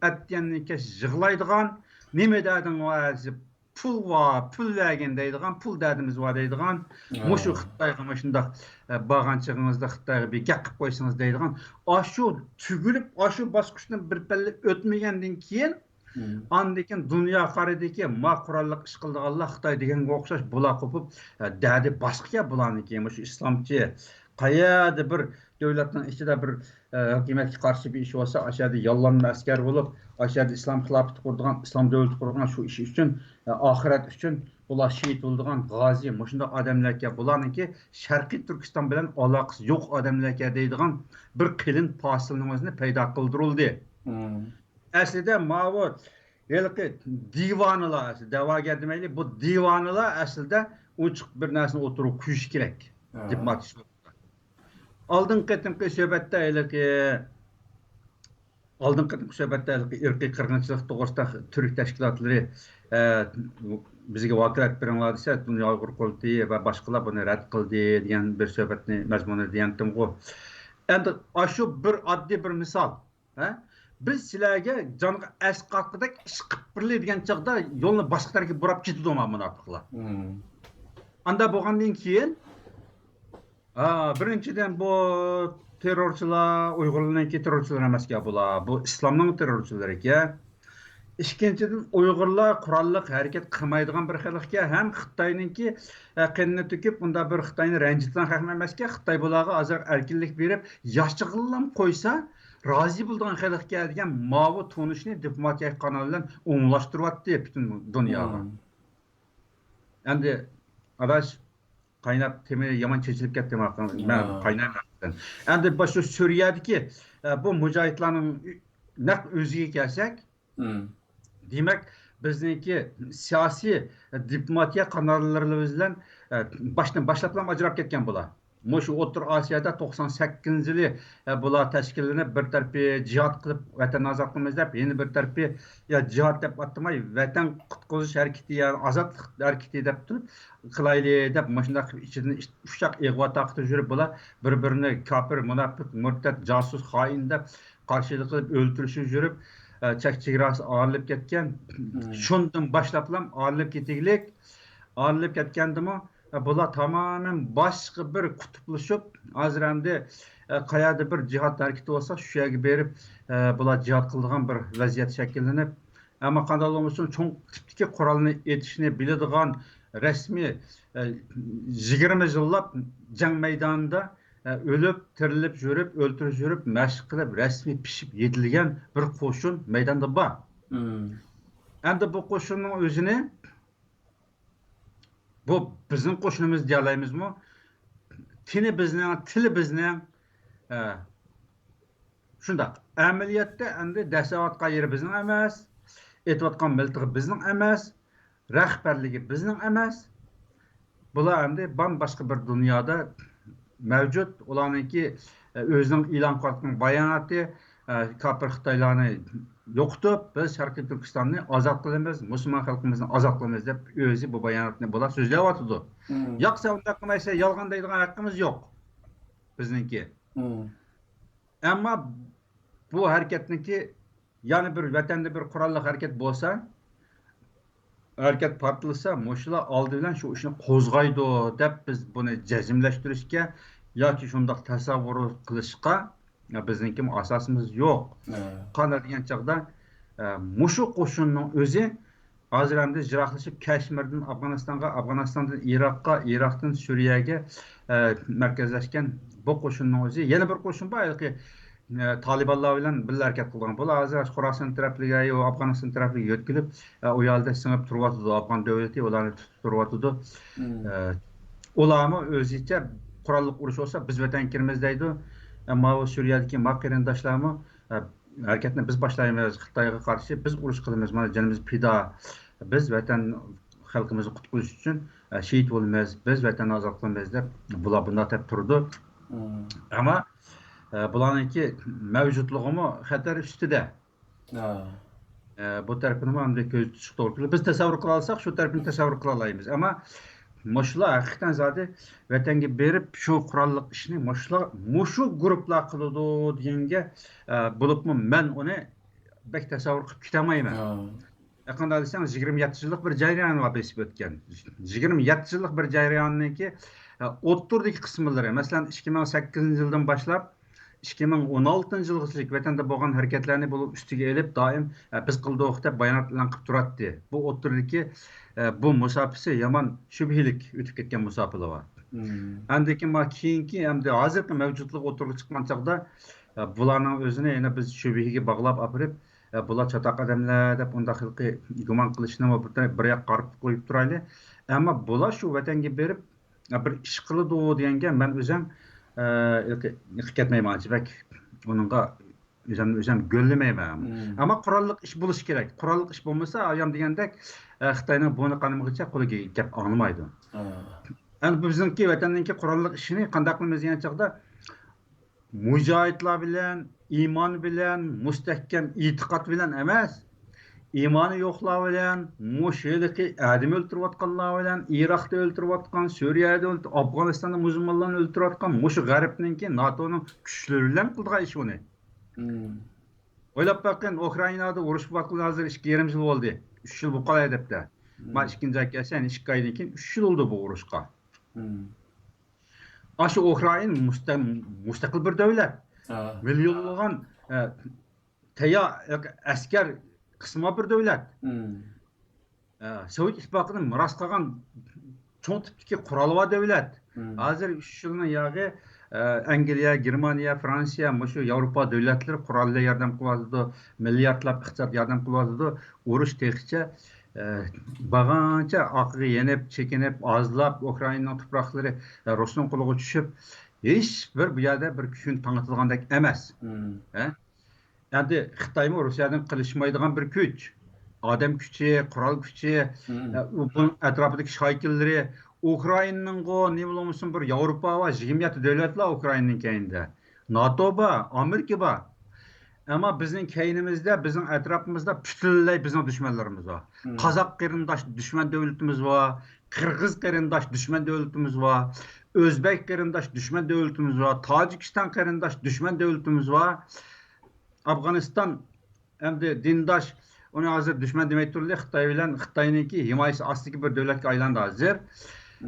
ئەتىگەندىن كەچ يىغلايدىغان، نېمە دەردىڭ بار دېسە، پۇل بار، پۇل بەرگىن دەيدىغان، پۇل دەردىمىز بار دەيدىغان، مۇشۇ خىتايغا مۇشۇنداق، ئە، بارغان چېغىڭىزدا خىتايغا بىر گەپ قىلىپ قويسىڭىز دەيدىغان، ئاشۇ تۈگۈلۈپ، ئاشۇ باسقۇچتىن بىر پەللە ئۆتمىگەندىن كېيىن، ئاندىن كېيىن دۇنيا قارىدىكى، ما قوراللىق ئىش قىلىدىغانلار خىتاي دېگەنگە ئوخشاش بۇلار قوپۇپ، ئە، دەردى باشقىكەن بۇلارنىڭكى، مۇشۇ ئىسلامچى، قەيەردە بىر دۆلەتنىڭ ئىچىدە بىر، ئە، ھۆكۈمەتكە قارشى بىر ئىش بولسا، ئاشۇ يەردە ياللانما ئەسكەر بولۇپ، ئاشۇ يەردە ئىسلام خىلاپىتى قۇرىدىغان، ئىسلام دۆلىتى قۇرىدىغان، شۇ ئىش ئۈچۈن، ئە، ئاخىرەت ئۈچۈن بۇلار شېھىت بولىدىغان غازى، مۇشۇنداق ئادەملەركەن. بۇلارنىڭكى شەرقىي تۈركىستان بىلەن ئالاقىسى يوق ئادەملەركەن دەيدىغان بىر قېلىن پاسىلنىڭ ئۆزىنى پەيدا قىلدۇرۇلدى. ئەسلىدە ماۋۇ ھېلىقى دىۋانىلار، ئەسلى دەۋاگەر دېمەيلى، بۇ دىۋانىلار ئەسلىدە ئوچۇق بىر نەرسىنى ئوتتۇرىغا قويۇش كېرەك. دىپلوماتىك سۆھبەتتە. ئالدىنقى قېتىمقى سۆھبەتتە ھېلىقى، ئالدىنقى قېتىمقى سۆھبەتتە ھېلىقى ئىرقىي قىرغىنچىلىق توغرىسىدا تۈرك تەشكىلاتلىرى، ئە، بىزگە ۋاكالەت بېرىڭلار دېسە، دۇنيا ئۇيغۇر قۇرۇلتىيى ۋە باشقىلار بۇنى رەت قىلدى دېگەن بىر سۆھبەتنى، مەزمۇنىنى دېگەنتىمغۇ. ئەمدى ئاشۇ بىر ئاددىي بىر مىسال. ھە؟ بىز سىلەرگە جانغا ئەس قاتقۇدەك ئىش قىلىپ بېرىلى دېگەن چاغدا يولنى باشقا تەرەپكە بۇراپ كېتىدۇ ما مۇناپىقلار. ئاندا بولغاندىن كېيىن، ھا، بىرىنچىدىن، بۇ تېررورچىلار ئۇيغۇرلارنىڭكى تېررورچىلىرى ئەمەسكەن بۇلار. بۇ ئىسلامنىڭ تېررورچىلىرىكەن. ئىككىنچىدىن، ئۇيغۇرلار قوراللىق ھەرىكەت قىلمايدىغان بىر خەلقكەن ھەم خىتاينىڭكى، ئە، قېنىنى تۆكۈپ، ئۇنداق بىر خىتاينى رەنجىتىدىغان خەلقمۇ ئەمەسكەن. خىتاي بۇلارغا ھازىر ئەركىنلىك بېرىپ، ياشىغىلىلا قويسا، رازى بولىدىغان خەلقكەن دېگەن ماۋۇ تونۇشنى دىپلوماتىيە قانالى بىلەن ئومۇملاشتۇرۇۋاتتى پۈتۈن دۇنياغا. ئەمدى، ئاداش، قايناپ، تېما يامان چېچىلىپ كەتتى، مەن قاينايمەن. ئەمدى بۇ شۇ سۈرىيەدىكى، ئە، بۇ مۇجاھىدلارنىڭ نەق ئۆزىگە كەلسەك، دېمەك، بىزنىڭكى سىياسىي، دىپلوماتىيە قاناللىرىمىز بىلەن، ئە، باشتىن باشلاپلا ئاجراپ كەتكەن بۇلار. مۇشۇ ئوتتۇرا ئاسىيادا توقسان سەككىزىنچى يىلى، ئە، بۇلار تەشكىللىنىپ، بىر تەرىپى جىھاد قىلىپ، ۋەتەننى ئازاد قىلىمىز دەپ، يەنە بىر تەرىپى، يا جىھاد دەپ ئاتىماي، ۋەتەن قۇتقۇزۇش ھەرىكىتى، يا ئازادلىق ھەرىكىتى دەپ تۇرۇپ، قىلايلى دەپ، مۇشۇنداق ئىچىدىن ئۇششاق ئىغۋا تارقىتىپ يۈرۈپ، بۇلار بىر-بىرىنى كاپىر، مۇناپىق، مۇرتەت، جاسۇس، خائىن دەپ قارشىلىق قىلىپ، ئۆلتۈرۈشۈپ يۈرۈپ، ئە، چەك چېگراسى ئايرىلىپ كەتكەن. شۇندىن باشلاپلا ئايرىلىپ كېتىگلىك. ئايرىلىپ كەتكەندىمۇ، ئە، بۇلار تامامەن باشقا بىر قۇتۇپلىشىپ، ھازىر ئەمدى، ئە، قەيەردە بىر جىھاد ھەرىكىتى بولسا، شۇ يەرگە بېرىپ، ئە، بۇلار جىھاد قىلىدىغان بىر ۋەزىيەت شەكىللىنىپ، ئەمما قانداقلا بولمىسۇن، چوڭ تىپتىكى قورالنى ئېتىشنى بىلىدىغان رەسمىي، ئە، يىگىرمە يىللاپ جەڭ مەيدانىدا، ئە، ئۆلۈپ، تىرىلىپ يۈرۈپ، ئۆلتۈرۈپ يۈرۈپ، مەشىق قىلىپ، رەسمىي پىشىپ يېتىلگەن بىر قوشۇن مەيداندا بار. ئەمدى بۇ قوشۇننىڭ ئۆزىنى، بۇ بىزنىڭ قوشۇنىمىز دېيەلەيمىزمۇ؟ تېنى بىزنىڭ، تىلى بىزنىڭ، ئە، شۇنداق. ئەمەلىيەتتە ئەمدى دەسسەۋاتقان يېرى بىزنىڭ ئەمەس، ئېتىۋاتقان مىلتىقى بىزنىڭ ئەمەس، رەھبەرلىكى بىزنىڭ ئەمەس. بۇلار ئەمدى بام-باشقا بىر دۇنيادا مەۋجۇت. ئۇلارنىڭكى، ئە، ئۆزىنىڭ ئېلان قىلىۋاتقان باياناتى، ئە، كاپىر خىتايلارنى يوقىتىپ، بىز شەرقىي تۈركىستاننى ئازاد قىلىمىز، مۇسۇلمان خەلقىمىزنى ئازاد قىلىمىز دەپ ئۆزى بۇ باياناتنى بۇلار سۆزلەۋاتىدۇ. ياق، سەن ئۇنداق قىلمايسەن، يالغان دەيدىغان ھەققىمىز يوق. بىزنىڭكى. ئەمما بۇ ھەرىكەتنىڭكى يەنە بىر ۋەتەندە بىر قوراللىق ھەرىكەت بولسا، ھەرىكەت پارتلىسا، مۇشۇلار ئالدى بىلەن شۇ ئىشنى قوزغايدۇ دەپ بىز بۇنى جەزملەشتۈرۈشكە ياكى شۇنداق تەسەۋۋۇر قىلىشقا بىزنىڭكى ئاساسىمىز يوق. قانداق دېگەن چاغدا، ئە، مۇشۇ قوشۇننىڭ ئۆزى ھازىر ئەمدى يىراقلىشىپ، كەشمىردىن ئافغانىستانغا، ئافغانىستاندىن ئىراققا، ئىراقتىن سۈرىيەگە، ئە، مەركەزلەشكەن بۇ قوشۇننىڭ ئۆزى. يەنە بىر قوشۇن بار، ھېلىقى، ئە، تالىبانلار بىلەن بىللە ھەرىكەت قىلىدىغان. بۇلار ھازىر خوراسان تەرەپلىرىگە، ئافغانىستان تەرەپلىرىگە يۆتكىلىپ، ئە، ئۇ يەردە سىڭىپ تۇرۇۋاتىدۇ. ئافغان دۆلىتى ئۇلارنى تۇتۇپ تۇرۇۋاتىدۇ. ئە، ئۇلارمۇ ئۆزىچە قوراللىق ئۇرۇش بولسا بىز ۋەتەنگە كىرىمىز دەيدۇ. ئەمما ئۇ سۈرىيەدىكى ما قېرىنداشلارمۇ، ئە، ھەرىكەتنى بىز باشلايمىز، خىتايغا قارشى بىز ئۇرۇش قىلىمىز، مانا جېنىمىز پىدا، بىز ۋەتەن خەلقىمىزنى قۇتقۇزۇش ئۈچۈن، ئە، شېھىت بولىمىز، بىز ۋەتەننى ئازاد قىلىمىز دەپ بۇلار بۇنداق دەپ تۇرىدۇ. ئەمما، ئە، بۇلارنىڭكى مەۋجۇتلۇقىمۇ خەتەر ئۈستىدە. ئە، بۇ تەرىپىنىمۇ ئەمدى كۆزىتىشكە توغرا كېلىدۇ. بىز تەسەۋۋۇر قىلالىساق، شۇ تەرىپىنى تەسەۋۋۇر قىلالايمىز. ئەمما مۇشۇلار ھەقىقەتەن زادى ۋەتەنگە بېرىپ، شۇ قوراللىق ئىشنى مۇشۇلار، مۇشۇ گۇرۇپلار قىلىدۇ دېگەنگە، ئە، بولۇپمۇ مەن ئۇنى بەك تەسەۋۋۇر قىلىپ كېتەلمەيمەن. قانداق دېسەڭ، يىگىرمە يەتتە يىللىق بىر جەريان بار بېسىپ ئۆتكەن. يىگىرمە يەتتە يىللىق بىر جەرياننىڭكى، ئە، ئوتتۇرىدىكى قىسىملىرى، مەسىلەن، ئىككى مىڭ سەككىزىنچى يىلدىن باشلاپ، ئىككى مىڭ ئون ئالتىنچى يىلغىچىلىك ۋەتەندە بولغان ھەرىكەتلەرنى بۇ ئۈستىگە ئېلىپ، دائىم، ئە، بىز قىلدۇق دەپ بايانات ئېلان قىلىپ تۇراتتى. بۇ ئوتتۇرىدىكى، ئە، بۇ مۇساپىسى يامان شۈبھىلىك ئۆتۈپ كەتكەن مۇساپىلار بار. ئاندىن كېيىن ما-، كېيىنكى، ئەمدى ھازىرقى مەۋجۇتلۇق ئوتتۇرىغا چىققان چاغدا، ئە، بۇلارنىڭ ئۆزىنى يەنە بىز شۈبھىگە باغلاپ ئاپىرىپ، ئە، بۇلار چاتاق ئادەملەر دەپ ئۇنداق خىلقى گۇمان قىلىشنى بىر، بىر ياققا قارىتىپ قويۇپ تۇرايلى. ئەمما بۇلار شۇ ۋەتەنگە بېرىپ، بىر ئىش قىلىدۇ دېگەنگە مەن ئۆزۈم، ئە، ئېقى-، ئېقىپ كەتمەيمەن ئانچە بەك. ئۇنىڭغا ئۆزۈمنى ئۆزۈم گۆللىمەيمەن. ئەمما قوراللىق ئىش بولۇشى كېرەك. قوراللىق ئىش بولمىسا، ئايام دېگەندەك، ئە، خىتاينىڭ بۇرنى قانىمىغىچە قولى گەپ ئاڭلىمايدۇ. ئەمدى بىزنىڭكى ۋەتەننىڭكى قوراللىق ئىشىنى قانداق قىلىمىز دېگەن چاغدا، مۇجاھىدلار بىلەن، ئىمان بىلەن، مۇستەھكەم ئېتىقاد بىلەن ئەمەس، ئىمانى يوقلار بىلەن، مۇشۇ ھېلىقى ئادەم ئۆلتۈرۈۋاتقانلار بىلەن، ئىراقتا ئۆلتۈرۈۋاتقان، سۈرىيەدە ئۆلتۈرۈپ، ئافغانىستاندا مۇسۇلمانلارنى ئۆلتۈرۈۋاتقان مۇشۇ غەربنىڭكى، ناتونىڭ كۈچلىرى بىلەن قىلىدىغان ئىش ئۇنى. ئويلاپ باققىن، ئۇكرائىنادا ئۇرۇش بولۇۋاتقىلى ھازىر ئىككى يېرىم يىل بولدى. ئۈچ يىل بولۇپ قالاي دەپتە. ما ئىككىنچى ئاي كەلسە، يەنە ئىككى ئايدىن كېيىن ئۈچ يىل بولدى بۇ ئۇرۇشقا. ئاشۇ ئۇكرائىن مۇستە-، مۇستەقىل بىر دۆلەت. مىليونلىغان، ئە، تەييار ئەسكەر قىسمى بار بىر دۆلەت. ئە، سوۋېت ئىتتىپاقىدىن مىراس قالغان چوڭ تىپتىكى قورالى بار دۆلەت. ھازىر ئۈچ يىلنىڭ ياغى، ئە، ئەنگلىيە، گېرمانىيە، فرانسىيە، مۇشۇ ياۋروپا دۆلەتلىرى قوراللىق ياردەم قىلىۋاتىدۇ، مىلياردلاپ ئىقتىساد ياردەم قىلىۋاتىدۇ. ئۇرۇش تېخىچە، ئە، بارغانچە ئارقىغا يېنىپ، چېكىنىپ، ئازلاپ، ئۇكرائىنانىڭ تۇپراقلىرى، ئە، رۇسنىڭ قولىغا چۈشۈپ، ھېچ بىر بۇ يەردە بىر كۈچنى تاڭاتىدىغاندەك ئەمەس. ھە؟ ئەمدى خىتايمۇ رۇسىيەدىن قېلىشمايدىغان بىر كۈچ. ئادەم كۈچى، قورال كۈچى، ئە، ئۇ، بۇنىڭ ئەتراپىدىكى شايكىلىرى، ئۇكرائىنىنىڭغۇ، نېمە بولمىسۇن، بىر ياۋروپا ۋە يىگىرمە يەتتە دۆلەت بار ئۇكرائىنىنىڭ كەينىدە. ناتو بار، ئامېرىكا بار. ئەمما بىزنىڭ كەينىمىزدە، بىزنىڭ ئەتراپىمىزدا پۈتۈنلەي بىزنىڭ دۈشمەنلىرىمىز بار. قازاق قېرىنداش دۈشمەن دۆلىتىمىز بار، قىرغىز قېرىنداش دۈشمەن دۆلىتىمىز بار، ئۆزبەك قېرىنداش دۈشمەن دۆلىتىمىز بار، تاجىكىستان قېرىنداش دۈشمەن دۆلىتىمىز بار. ئافغانىستان ئەمدى دىنداش، ئۇنى ھازىر دۈشمەن دېمەي تۇرلى، خىتاي بىلەن، خىتاينىڭكى ھىمايىسى ئاستىدىكى بىر دۆلەتكە ئايلاندى ھازىر.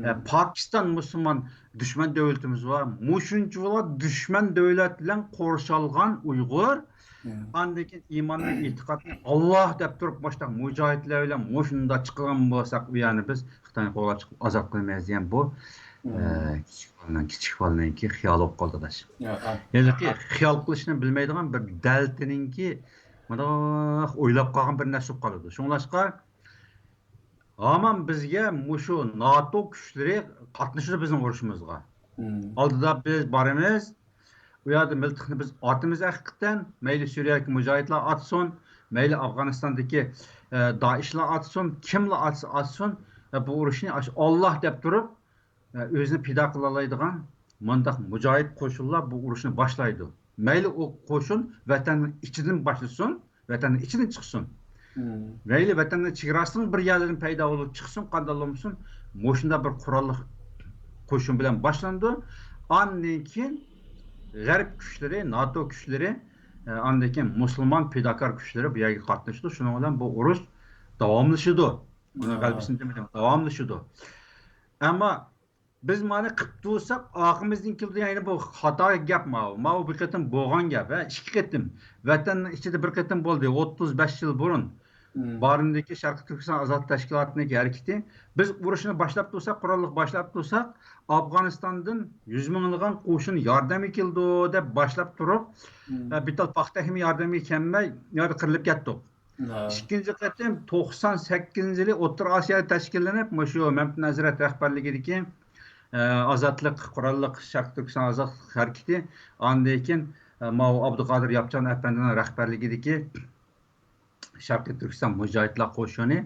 ئە، پاكىستان مۇسۇلمان دۈشمەن دۆلىتىمىز بار. مۇشۇنچىۋالا دۈشمەن دۆلەت بىلەن قورشالغان ئۇيغۇر، ئاندىن كېيىن ئىماننى، ئېتىقادنى ئاللا دەپ تۇرۇپ، مۇشۇنداق مۇجاھىدلار بىلەن مۇشۇنداق چىقىدىغان بولساق، ئۇ يەرنى بىز خىتاينى قوغلاپ چىقىپ ئازاد قىلىمىز دېگەن بۇ، ئە، كىچىك بالىنىڭ، كىچىك بالىنىڭكى خىيالى بولۇپ قالدى، ئاداش. ھېلىقى خىيال قىلىشنى بىلمەيدىغان بىر دەلتىنىڭكى مۇنداق ئويلاپ قالغان بىر نەرسە بولۇپ قالىدۇ. شۇڭلاشقا، ھامان بىزگە مۇشۇ ناتو كۈچلىرى قاتنىشىدۇ بىزنىڭ ئۇرۇشىمىزغا. ئالدىدا بىز بارىمىز، ئۇ يەردە مىلتىقنى بىز ئاتىمىز ھەقىقەتەن، مەيلى سۈرىيەدىكى مۇجاھىدلار ئاتسۇن، مەيلى ئافغانىستاندىكى، ئە، دائىشلار ئاتسۇن، كىملا ئاتسا ئاتسۇن، ئە، بۇ ئۇرۇشنى ئاشۇ ئاللا دەپ تۇرۇپ، ئە، ئۆزىنى پىدا قىلالايدىغان مۇنداق مۇجاھىد قوشۇنلار بۇ ئۇرۇشنى باشلايدۇ. مەيلى ئۇ قوشۇن ۋەتەننىڭ ئىچىدىن باشلىسۇن، ۋەتەننىڭ ئىچىدىن چىقسۇن. مەيلى ۋەتەننىڭ چېگراسىنىڭ بىر يەرلىرىدىن پەيدا بولۇپ چىقسۇن، قانداق بولمىسۇن، مۇشۇنداق بىر قوراللىق قوشۇن بىلەن باشلىنىدۇ. ئاندىن كېيىن غەرب كۈچلىرى، ناتو كۈچلىرى، ئە، ئاندىن كېيىن مۇسۇلمان پىداكار كۈچلىرى بۇ يەرگە قاتنىشىدۇ. شۇنىڭ بىلەن بۇ ئۇرۇش داۋاملىشىدۇ. ئۇنىڭ غەلىبىسىنى دېمىدىم، داۋاملىشىدۇ. ئەمما بىز مانا قىپ تۇرساق، ئارقىمىزدىن كېلىدۇ. يەنى بۇ خاتا گەپ ماۋۇ. ماۋۇ بىر قېتىم بولغان گەپ، ھە، ئىككى قېتىم. ۋەتەننىڭ ئىچىدە بىر قېتىم بولدى، ئوتتۇز بەش يىل بۇرۇن. بارىندىكى شەرقىي تۈركىستان ئازادلىق تەشكىلاتىنىڭ ھەرىكىتى. بىز ئۇرۇشنى باشلاپ تۇرساق، قوراللىق باشلاپ تۇرساق، ئافغانىستاندىن يۈز مىڭلىغان قوشۇن ياردەمگە كېلىدۇ دەپ باشلاپ تۇرۇپ، ئە، بىتال پاختا تېخىمۇ ياردەمگە كەلمەي، يەنە قىرىلىپ كەتتۇق. ئىككىنچى قېتىم توقسان سەككىزىنچى يىلى ئوتتۇرا ئاسىيادا تەشكىللىنىپ، مۇشۇ مەمتىمىن ھەزرەت رەھبەرلىكىدىكى، ئە، ئازادلىق قوراللىق شەرقىي تۈركىستان ئازادلىق ھەرىكىتى، ئاندىن كېيىن، ئە، ماۋۇ ئابدۇقادىر ياپچان ئەپەندىنىڭ رەھبەرلىكىدىكى شەرقىي تۈركىستان مۇجاھىدلار قوشۇنى،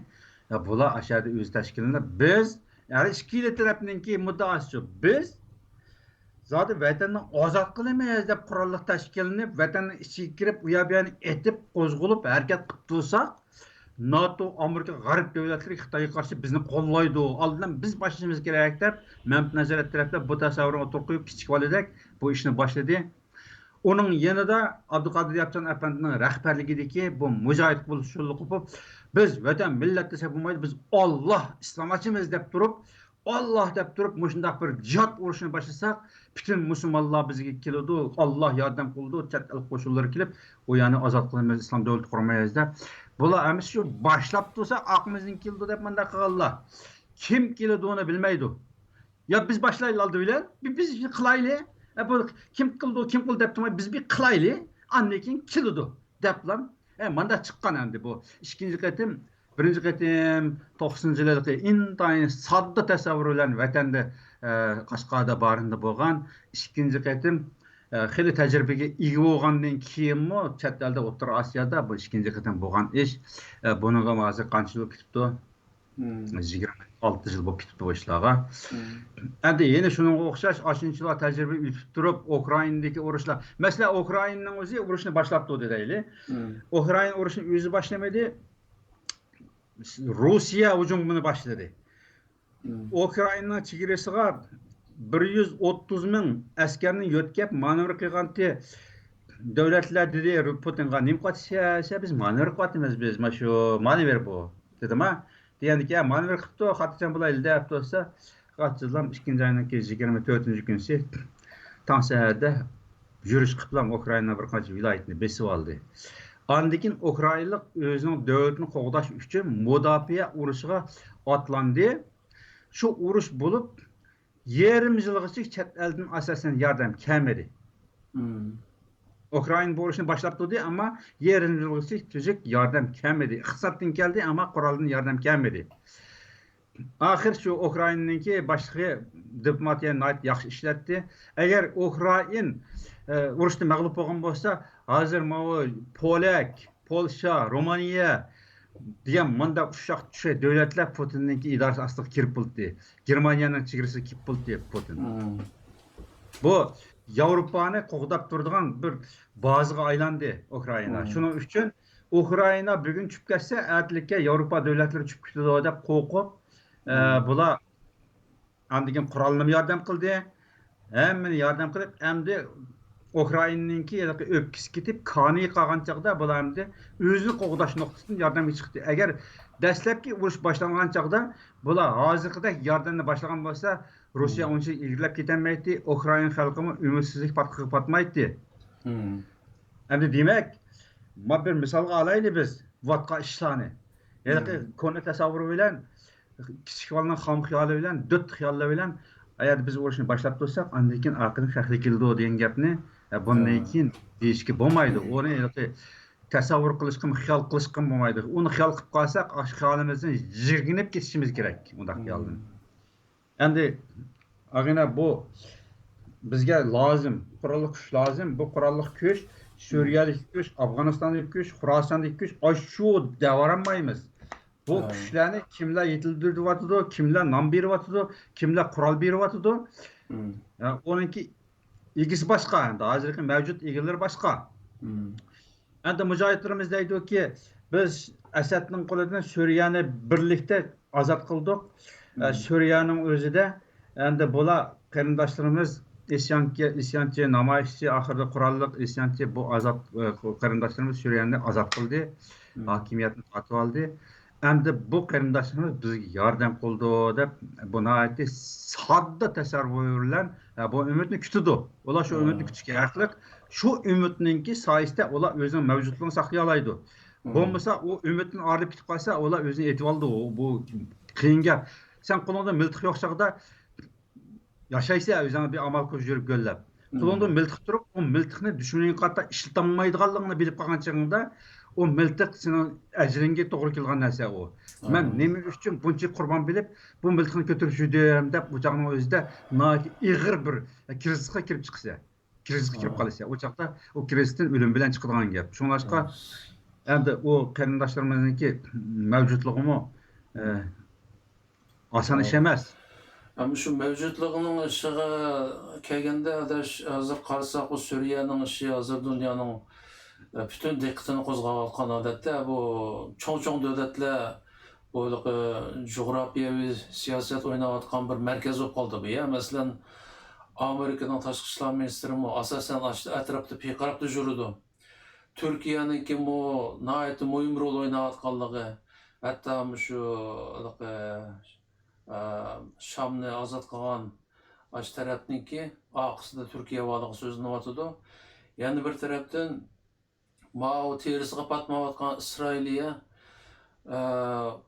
ئە، بۇلار ئاشۇ يەردە ئۆزى تەشكىللىنىپ، بىز، يەنى ئىككىلا تەرەپنىڭكى مۇددىئاسىچۇ، بىز زادى ۋەتەننى ئازاد قىلىمىز دەپ قوراللىق تەشكىللىنىپ، ۋەتەننىڭ ئىچىگە كىرىپ، ئۇ يەر بۇ يەرنى ئېتىپ، قوزغىلىپ، ھەرىكەت قىلىپ تۇرساق، ناتو، ئامېرىكا، غەرب دۆلەتلىرى خىتايغا قارشى بىزنى قوللايدۇ. ئالدىن بىز باشلىشىمىز كېرەك دەپ، مەمتىمىن ھەزرەت تەرەپلەر بۇ تەسەۋۋۇرنى ئوتتۇرىغا قويۇپ، كىچىك بالىدەك بۇ ئىشنى باشلىدى. ئۇنىڭ يېنىدا ئابدۇقادىر ياپچان ئەپەندىنىڭ رەھبەرلىكىدىكى بۇ مۇجاھىد قۇرۇلۇشى قوپۇپ، بىز ۋەتەن مىللەت دېسەك بولمايدۇ، بىز ئاللا ئىسلامچىمىز دەپ تۇرۇپ، ئاللا دەپ تۇرۇپ، مۇشۇنداق بىر جىھاد ئۇرۇشىنى باشلىساق، پۈتۈن مۇسۇلمانلار بىزگە كېلىدۇ، ئاللا ياردەم قىلىدۇ، چەت ئەل قوشۇنلىرى كېلىپ، ئۇ يەرنى ئازاد قىلىمىز، ئىسلام دۆلىتى قۇرمايمىز دەپ. بۇلار ھەممىسى شۇ باشلاپ تۇرسا، ئارقىمىزدىن كېلىدۇ دەپ مۇنداق قىلغانلار. كىم كېلىدۇ، ئۇنى بىلمەيدۇ. يا بىز باشلايلى ئالدى بىلەن، بى-، بىز بىر قىلايلى. ئە، بۇ كىم قىلىدۇ، كىم قىلدى دەپ تۇرماي، بىز بىر قىلايلى، ئاندىن كېيىن كېلىدۇ دەپلا، ئە، ماندا چىققان ئەمدى بۇ ئىككىنچى قېتىم. بىرىنچى قېتىم توقسىنىنچى يىلدىكى ئىنتايىن ساددا تەسەۋۋۇر بىلەن ۋەتەندە، ئە، قەشقەردە بارىندا بولغان. ئىككىنچى قېتىم، ئە، خېلى تەجرىبىگە ئىگە بولغاندىن كېيىنمۇ چەت ئەلدە، ئوتتۇرا ئاسىيادا بۇ ئىككىنچى قېتىم بولغان ئىش. ئە، بۇنىڭغا ھازىر قانچە يىل كېتىپتۇ؟ يىگىرمە ئالتە يىل بولۇپ كېتىپتۇ بۇ ئىشلارغا. ئەمدى يەنە شۇنىڭغا ئوخشاش ئاشۇنچىلا تەجرىبە ئۆتۈپ تۇرۇپ، ئۇكرائىنادىكى ئۇرۇشلار. مەسىلەن، ئۇكرائىنانىڭ ئۆزى ئۇرۇشنى باشلاپتۇ دېيلى. ئۇكرائىنا ئۇرۇشنى ئۆزى باشلىمىدى. روسىيە ھۇجۇمىنى باشلىدى. ئۇكرائىنانىڭ چېگرىسىغا بىر يۈز ئوتتۇز مىڭ ئەسكەرنى يۆتكەپ مانېۋىر قىلغانتى. دۆلەتلەر دېدى پۇتىنغا، نېمە قىلىۋاتىسىز؟ بىز مانېۋىر قىلىۋاتىمىز، بىز مانا شۇ مانېۋىر بۇ، دېدىما. دېگەندىكىن، ھە، مانېۋىر قىپتۇ، خاتىرجەم بولايلى دەپ تۇرسا، خاتىرجەم ئىككىنچى ئاينىڭكى يىگىرمە تۆتىنچى كۈنىسى تاڭ سەھەردە يۈرۈش قىپلام ئۇكرائىنا بىر قانچە ۋىلايەتنى بېسىۋالدى. ئاندىن كېيىن ئۇكرائىنلىق ئۆزىنىڭ دۆلىتىنى قوغداش ئۈچۈن مۇداپىئە ئۇرۇشىغا ئاتلاندى. شۇ ئۇرۇش بولۇپ، يېرىم يىلغىچە چەت ئەلدىن ئاساسەن ياردەم كەلمىدى. ئۇكرائىنا بۇ ئۇرۇشنى باشلاپ تۇردى، ئەمما يېرىم يىلغىچە تۈزۈك ياردەم كەلمىدى. ئىقتىسادتىن كەلدى، ئەمما قورالدىن ياردەم كەلمىدى. ئاخىر شۇ ئۇكرائىنىنىڭكى باشلىقى دىپلوماتىيەنى ناھايىتى ياخشى ئىشلەتتى. ئەگەر ئۇكرائىن، ئە، ئۇرۇشتا مەغلۇپ بولغان بولسا، ھازىر ماۋۇ پولەك، پولشا، رومانىيە دېگەن مۇنداق ئۇششاق چۈشە دۆلەتلەر پۇتىننىڭكى ئىدارىسى ئاستىغا كىرىپ بولدى. گېرمانىيەنىڭ چېگرىسىغا كىرىپ بولدى پۇتىن. بۇ ياۋروپانى قوغداپ تۇرىدىغان بىر بازىغا ئايلاندى ئۇكرائىنا. شۇنىڭ ئۈچۈن ئۇكرائىنا بۈگۈن چۈشۈپ كەتسە، ئەتىلىككە ياۋروپا دۆلەتلىرى چۈشۈپ كېتىدۇ دەپ قورقۇپ، ئە، بۇلار ئاندىن كېيىن قورالنىمۇ ياردەم قىلدى. ھەممىنى ياردەم قىلىپ، ئەمدى ئۇكرائىنىنىڭكى ھېلىقى ئۆپكىسى كېتىپ، كانىيى قالغان چاغدا بۇلار ئەمدى ئۆزىنى قوغداش نۇقتىسىدىن ياردەمگە چىقتى. ئەگەر دەسلەپكى ئۇرۇش باشلانغان چاغدا بۇلار ھازىرقىدەك ياردەمنى باشلىغان بولسا، روسىيە ئۇنچىلىك ئىلگىرىلەپ كېتەلمەيتتى، ئۇكرائىنا خەلقىمۇ ئۈمىدسىزلىك پاتقىقىغا پاتمايتتى. ئەمدى دېمەك، ما بىر مىسالغا ئالايلى بىز بولۇۋاتقان ئىشلارنى. ھېلىقى كونا تەسەۋۋۇر بىلەن، كىچىك بالىنىڭ خام خىيالى بىلەن، دۆت خىياللار بىلەن، ئەگەر بىز ئۇرۇشنى باشلاپ تۇرساق، ئاندىن كېيىن ئارقىدىن خەقلىك كېلىدۇ دېگەن گەپنى، ئە، بۇندىن كېيىن دېيىشكە بولمايدۇ. ئۇنى ھېلىقى تەسەۋۋۇر قىلىشقىمۇ، خىيال قىلىشقىمۇ بولمايدۇ. ئۇنى خىيال قىلىپ قالساق، ئاشۇ خىيالىمىزدىن يىرگىنىپ كېتىشىمىز كېرەك ئۇنداق خىيالدىن. ئەمدى ئاغىنە، بۇ بىزگە لازىم، قوراللىق كۈچ لازىم. بۇ قوراللىق كۈچ، سۈرىيەدىكى كۈچ، ئافغانىستاندىكى كۈچ، خۇراساندىكى كۈچ، ئاشۇ دەۋرەلمەيمىز. بۇ كۈچلەرنى كىملەر يېتىلدۈرۈۋاتىدۇ، كىملەر نان بېرىۋاتىدۇ، كىملەر قورال بېرىۋاتىدۇ، ئە، ئۇنىڭكى ئىگىسى باشقا، ئەمدى ھازىرقى مەۋجۇت ئىگىلىرى باشقا. ئەمدى مۇجاھىدلىرىمىز دەيدۇكى، بىز ئەسەدنىڭ قولىدىن سۈرىيەنى بىرلىكتە ئازاد قىلدۇق. ئە، سۈرىيەنىڭ ئۆزىدە ئەمدى بۇلار قېرىنداشلىرىمىز ئىسيانچى، ئىسيانچى، نامايىشچى، ئاخىرىدا قوراللىق ئىسيانچى بۇ ئازاد، ئە، قېرىنداشلىرىمىز سۈرىيەنى ئازاد قىلدى، ھاكىمىيەتنى تارتىۋالدى. ئەمدى بۇ قېرىنداشلىرىمىز بىزگە ياردەم قىلىدۇ دەپ، بۇ ناھايىتى ساددا تەسەۋۋۇر بىلەن، ئە، بۇ ئۈمىدنى كۈتىدۇ. ئۇلار شۇ ئۈمىدنى كۈتۈشكە ھەقلىق. شۇ ئۈمىدنىڭكى سايىسىدە ئۇلار ئۆزىنىڭ مەۋجۇتلۇقىنى ساقلىيالايدۇ. بولمىسا، ئۇ ئۈمىدتىن ئايرىلىپ كېتىپ قالسا، ئۇلار ئۆزىنى ئېتىۋالىدۇ. بۇ قىيىن گەپ. سەن قولۇڭدا مىلتىق يوق چاغدا ياشايسەن، ئۆزۈڭ بىر ئامال كۆرۈپ يۈرۈپ گۆللەپ. قولۇڭدا مىلتىق تۇرۇپ، ئۇ مىلتىقنى دۈشمىنىڭگە قارىتا ئىشلىتالمايدىغانلىقىڭنى بىلىپ قالغان چېغىڭدا، ئۇ مىلتىق سېنىڭ ئەجرىڭگە توغرا كېلىدىغان نەرسە ئۇ. مەن نېمە ئۈچۈن بۇنچە قۇربان بېرىپ، بۇ مىلتىقنى كۆتۈرۈپ يۈردۈم دەپ، ئۇ چاغنىڭ ئۆزىدە ناھايىتى ئېغىر بىر كىرىزىسقا كىرىپ چىقىسەن. كىرىزىسقا كىرىپ قالىسەن. ئۇ چاغدا ئۇ كىرىزىستىن ئۆلۈم بىلەن چىقىدىغان گەپ. شۇڭلاشقا، ئەمدى ئۇ قېرىنداشلىرىمىزنىڭكى مەۋجۇتلۇقىمۇ، ئە، ئاسان ئىش ئەمەس. ئەمما شۇ مەۋجۇتلۇقنىڭ ئىشىغا كەلگەندە، ئاداش، ھازىر قارىساق، بۇ سۈرىيەنىڭ ئىشى ھازىر دۇنيانىڭ، ئە، پۈتۈن دىققىتىنى قوزغاۋاتقان. ئادەتتە بۇ چوڭ-چوڭ دۆلەتلەر بۇ ھېلىقى جۇغراپىيەۋى سىياسەت ئويناۋاتقان بىر مەركەز بولۇپ قالدى بۇ، يا. مەسىلەن، ئامېرىكىنىڭ تاشقى ئىشلار مىنىستىرىمۇ ئاساسەن ئاشۇ ئەتراپتا پىرقىراپلا يۈرىدۇ. تۈركىيەنىڭكىمۇ ناھايىتى مۇھىم رول ئويناۋاتقانلىقى، ھەتتا مۇشۇ ھېلىقى، ئە، شامنى ئازاد قىلغان ئاشۇ تەرەپنىڭكى ئارقىسىدا تۈركىيە بارلىقى سۆزلىنىۋاتىدۇ. يەنە بىر تەرەپتىن، ماۋۇ تېرىسىغا پاتمايۋاتقان ئىسرائىلىيە، ئە،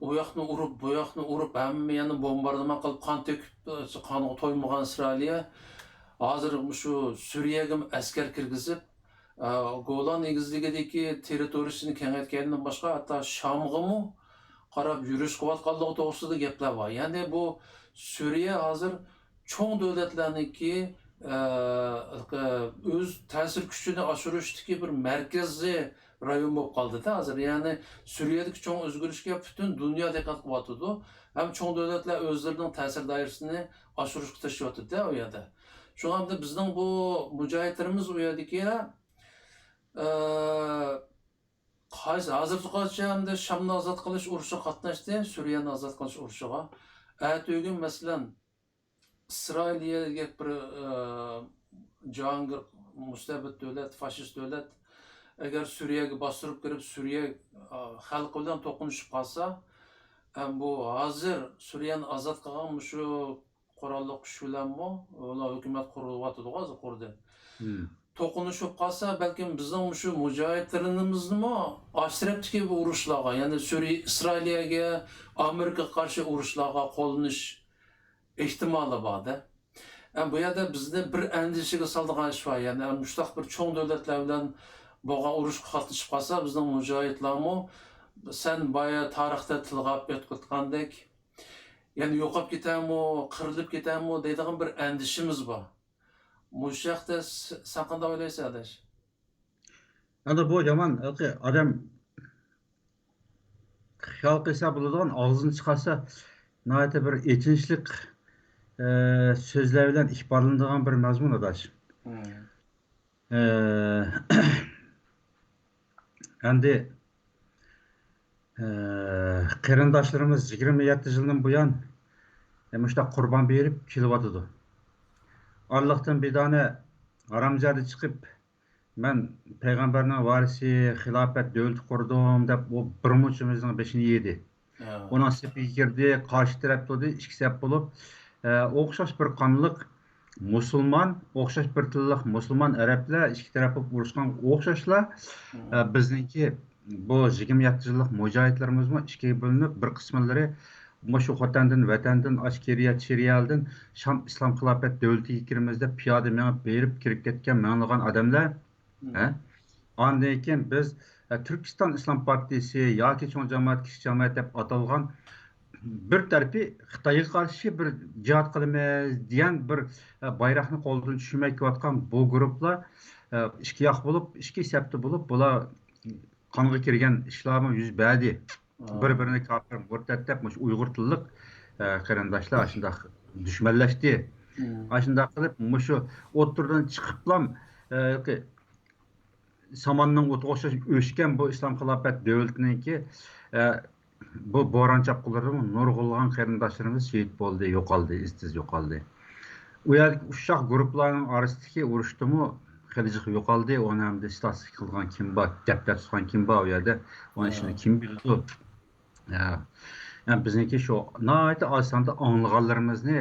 ئۇ ياقنى ئۇرۇپ، بۇ ياقنى ئۇرۇپ، ھەممە يەرنى بومباردىمان قىلىپ، قان تۆكۈپ، قانغا تويمىغان ئىسرائىلىيە ھازىر مۇشۇ سۈرىيەگىمۇ ئەسكەر كىرگۈزۈپ، ئە، گولان ئېگىزلىكىدىكى تېررىتورىيىسىنى كېڭەيتكەندىن باشقا، ھەتتا شامغىمۇ قاراپ يۈرۈش قىلىۋاتقانلىقى توغرىسىدا گەپلەر بار. يەنى بۇ سۈرىيە ھازىر چوڭ دۆلەتلەرنىڭكى، ئە، ئۆز تەسىر كۈچىنى ئاشۇرۇشتىكى بىر مەركەزىي رايون بولۇپ قالدىدا ھازىر. يەنى سۈرىيەدىكى چوڭ ئۆزگىرىشكە پۈتۈن دۇنيا دىققەت قىلىۋاتىدۇ. ھەم چوڭ دۆلەتلەر ئۆزلىرىنىڭ تەسىر دائىرىسىنى ئاشۇرۇشقا تىرىشىۋاتىدۇ ئۇ يەردە. شۇڭا ئەمدى بىزنىڭ بۇ مۇجاھىدلىرىمىز ئۇ يەردىكى، ئە، قايسى، ھازىرغىچە ئەمدى شامنى ئازاد قىلىش ئۇرۇشىغا قاتناشتى، سۈرىيەنى ئازاد قىلىش ئۇرۇشىغا. ئەتىگۈن، مەسىلەن، ئىسرائىلىيە دېگەن بىر، ئە، جاھانگىر مۇستەبىت دۆلەت، فاشىست دۆلەت، ئەگەر سۈرىيەگە باستۇرۇپ كىرىپ، سۈرىيە، ئە، خەلقى بىلەن توقۇنۇشۇپ قالسا، ئە، بۇ ھازىر سۈرىيەنى ئازاد قىلغان مۇشۇ قوراللىق كۈچ بىلەنمۇ، ئۇلار ھۆكۈمەت قۇرۇۋاتىدىغۇ، ھازىر قۇردى. توقۇنۇشۇپ قالسا، بەلكىم بىزنىڭ مۇشۇ مۇجاھىدلىرىمىزنىمۇ ئاشۇ تەرەپتىكى بۇ ئۇرۇشلارغا، يەنى سۈرىيە، ئىسرائىلىيەگە، ئامېرىكىغا قارشى ئۇرۇشلارغا قوللىنىش ئېھتىمالى بار-دە. ئە، بۇ يەردە بىزنى بىر ئەندىشىگە سالىدىغان ئىش بار. يەنى مۇشۇنداق بىر چوڭ دۆلەتلەر بىلەن بولغان ئۇرۇشقا قاتنىشىپ قالسا، بىزنىڭ مۇجاھىدلارمۇ، سەن بايا تارىختا تىلغا ئېلىپ ئۆتكەندەك، يەنە يوقاپ كېتەرمۇ، قىرىلىپ كېتەرمۇ دەيدىغان بىر ئەندىشىمىز بار. مۇشۇ ھەقتە س-، سەن قانداق ئويلايسەن، ئاداش؟ ئەمدى بۇ يامان، ھېلىقى ئادەم خىيال قىلسا بولىدىغان، ئاغزىدىن چىقارسا ناھايىتى بىر ئېچىنىشلىق، ئە، سۆزلەر بىلەن ئىپادىلىنىدىغان بىر مەزمۇن، ئاداش. ئە، ئەمدى، ئە، قېرىنداشلىرىمىز يىگىرمە يەتتە يىلدىن بۇيان، ئە، مۇشۇنداق قۇربان بېرىپ كېلىۋاتىدۇ. ئارىلىقتىن بىر دانە ھارامزادە چىقىپ، مەن پەيغەمبەرنىڭ ۋارىسى، خىلاپەت دۆلىتى قۇردۇم دەپ، ئۇ بىر مۇنچىمىزنىڭ بېشىنى يېدى. ئۇنىڭ سېپىگە كىردى، قارشى تەرەپ تۇردى، ئىككى سەپ بولۇپ، ئە، ئوخشاش بىر قانلىق مۇسۇلمان، ئوخشاش بىر تىللىق مۇسۇلمان ئەرەبلەر ئىككى تەرەپ بولۇپ ئۇرۇشقانغا ئوخشاشلا، ئە، بىزنىڭكى بۇ يىگىرمە يەتتە يىللىق مۇجاھىدلىرىمىزمۇ ئىككىگە بۆلۈنۈپ، بىر قىسىملىرى مۇشۇ خوتەندىن، ۋەتەندىن، ئاشكېرىيە، چىرىيەلدىن شام ئىسلام خىلاپەت دۆلىتىگە كىرىمىز دەپ پىيادە مېڭىپ، بېرىپ كىرىپ كەتكەن مىڭلىغان ئادەملەر. ھە؟ ئاندىن كېيىن بىز، ئە، تۈركىستان ئىسلام پارتىيىسى ياكى چوڭ جامائەت، كىچىك جامائەت دەپ ئاتالغان بىر تەرىپى خىتايغا قارشى بىر جىھاد قىلىمىز دېگەن بىر، ئە، بايراقنى قولىدىن چۈشۈرمەي كېلىۋاتقان بۇ گۇرۇپپىلار، ئە، ئىككى ياق بولۇپ، ئىككى سەپتە بولۇپ، بۇلار قانغا كىرگەن ئىشلارمۇ يۈز بەردى. بىر-بىرىنى كاپىر، مۇرتەت دەپ مۇشۇ ئۇيغۇر تىللىق، ئە، قېرىنداشلار ئاشۇنداق دۈشمەنلەشتى. ئاشۇنداق قىلىپ مۇشۇ ئوتتۇرىدىن چىقىپلام، ئە، ساماننىڭ ئوتىغا ئوخشاش ئۆچكەن بۇ ئىسلام خىلاپەت دۆلىتىنىڭكى، ئە، بۇ بوران چاپقۇنلىرىدىمۇ نۇرغۇنلىغان قېرىنداشلىرىمىز شېھىت بولدى، يوقالدى، ئىز-تىز يوقالدى. ئۇ يەردىكى ئۇششاق گۇرۇپپىلارنىڭ ئارىسىدىكى ئۇرۇشتىمۇ خېلى جىق يوقالدى. ئۇنى ئەمدى ستاتىستىكا قىلغان كىم بار، دەپتەر تۇتقان كىم بار ئۇ يەردە؟ ئۇنى ئىشىنى كىم بىلىدۇ؟ يا. يەنى بىزنىڭكى شۇ ناھايىتى ئاز ساندا ئاڭلىغانلىرىمىزنى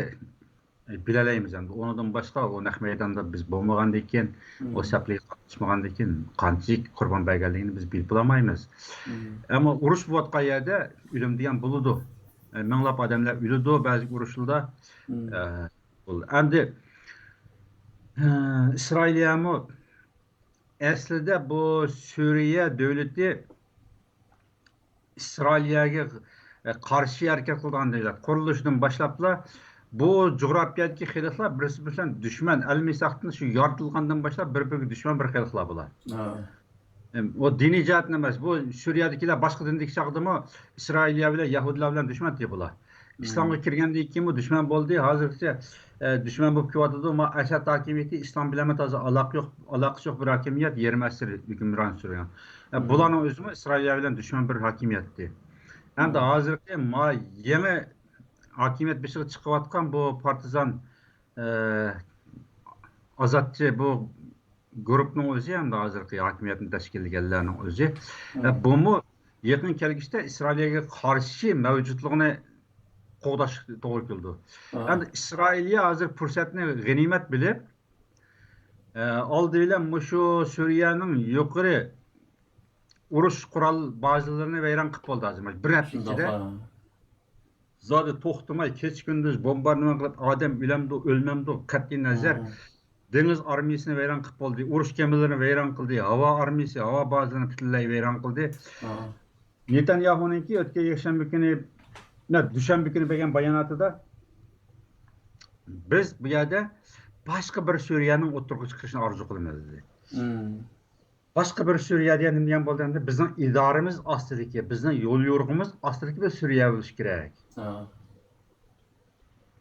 بىلەلەيمىز ئەمدى. ئۇنىڭدىن باشقا ئۇ نەق مەيداندا بىز بولمىغاندىكىن، ئۇ سەپلەرگە قاتناشمىغاندىكىن قانچىلىك قۇربان بەرگەنلىكىنى بىز بىلىپ بولالمايمىز. ئەمما ئۇرۇش بولۇۋاتقان يەردە ئۆلۈم دېگەن بولىدۇ. ئە، مىڭلاپ ئادەملەر ئۆلىدۇ بەزى ئۇرۇشلاردا. ئە، بولدى. ئەمدى، ئە، ئىسرائىلىيەمۇ ئەسلىدە بۇ سۈرىيە دۆلىتى ئىسرائىلىيەگە، ئە، قارشى ھەرىكەت قىلىدىغان دۆلەت. قۇرۇلۇشىدىن باشلاپلا بۇ جۇغراپىيەدىكى خەلقلەر بىرسى بىرسى بىلەن دۈشمەن، ئەلمىساقتىن شۇ يارىتىلغاندىن باشلاپ بىر-بىرىگە دۈشمەن بىر خەلقلەر بۇلار. ئەم، ئۇ دىنىي جەھەتتىن ئەمەس. بۇ سۈرىيەدىكىلەر باشقا دىندىكى چاغدىمۇ ئىسرائىلىيە بىلەن يەھۇدىيلار بىلەن دۈشمەن ئىدى بۇلار. ئىسلامغا كىرگەندىن كېيىنمۇ دۈشمەن بولدى. ھازىرغىچە، ئە، دۈشمەن بولۇپ كېلىۋاتىدۇ. ما ئەسەد ھاكىمىيىتى ئىسلام بىلەنمۇ تازا ئالاقە يوق، ئالاقىسى يوق بىر ھاكىمىيەت، يېرىم ئەسىر ھۆكۈمران سۈرگەن. ئە، بۇلارنىڭ ئۆزىمۇ ئىسرائىلىيە بىلەن دۈشمەن بىر ھاكىمىيەتتى. ئەمدى ھازىرقى ما يېڭى ھاكىمىيەت بېشىغا چىقىۋاتقان بۇ پارتىزان، ئە، ئازادچى بۇ گۇرۇپنىڭ ئۆزى ھەمدە ھازىرقى ھاكىمىيەتنى تەشكىللىگەنلەرنىڭ ئۆزى، ئە، بۇمۇ يېقىن كەلگۈچتە ئىسرائىلىيەگە قارشى مەۋجۇتلۇقىنى قوغداش توغرا كېلىدۇ. ئەمدى ئىسرائىلىيە ھازىر پۇرسەتنى غەنىيمەت بىلىپ، ئە، ئالدى بىلەن مۇشۇ سۈرىيەنىڭ يۇقىرى ئۇرۇش قورال بازىلىرىنى ۋەيران قىلىپ بولدى ھازىر، بىر ھەپتە ئىچىدە. زادى توختىماي، كېچە-كۈندۈز بومباردىمان قىلىپ، ئادەم ئۆلەمدۇ، ئۆلمەمدۇ، قەتئىي نەزەر. دېڭىز ئارمىيىسىنى ۋەيران قىلىپ بولدى، ئۇرۇش گېمىلىرىنى ۋەيران قىلدى، ھاۋا ئارمىيىسى، ھاۋا بازىلىرىنى پۈتۈنلەي ۋەيران قىلدى. نېتانياھۇنىڭكى ئۆتكەن يەكشەنبە كۈنى، نە، دۈشەنبە كۈنى بەرگەن باياناتىدا، «بىز بۇ يەردە باشقا بىر سۈرىيەنىڭ ئوتتۇرىغا چىقىشىنى ئارزۇ قىلىمىز» دېدى. باشقا بىر سۈرىيە دېگەن نېمە دېگەن بولدى ئەمدى؟ بىزنىڭ ئىدارىمىز ئاستىدىكى، بىزنىڭ يول يورۇقىمىز ئاستىدىكى بىر سۈرىيە بولۇشى كېرەك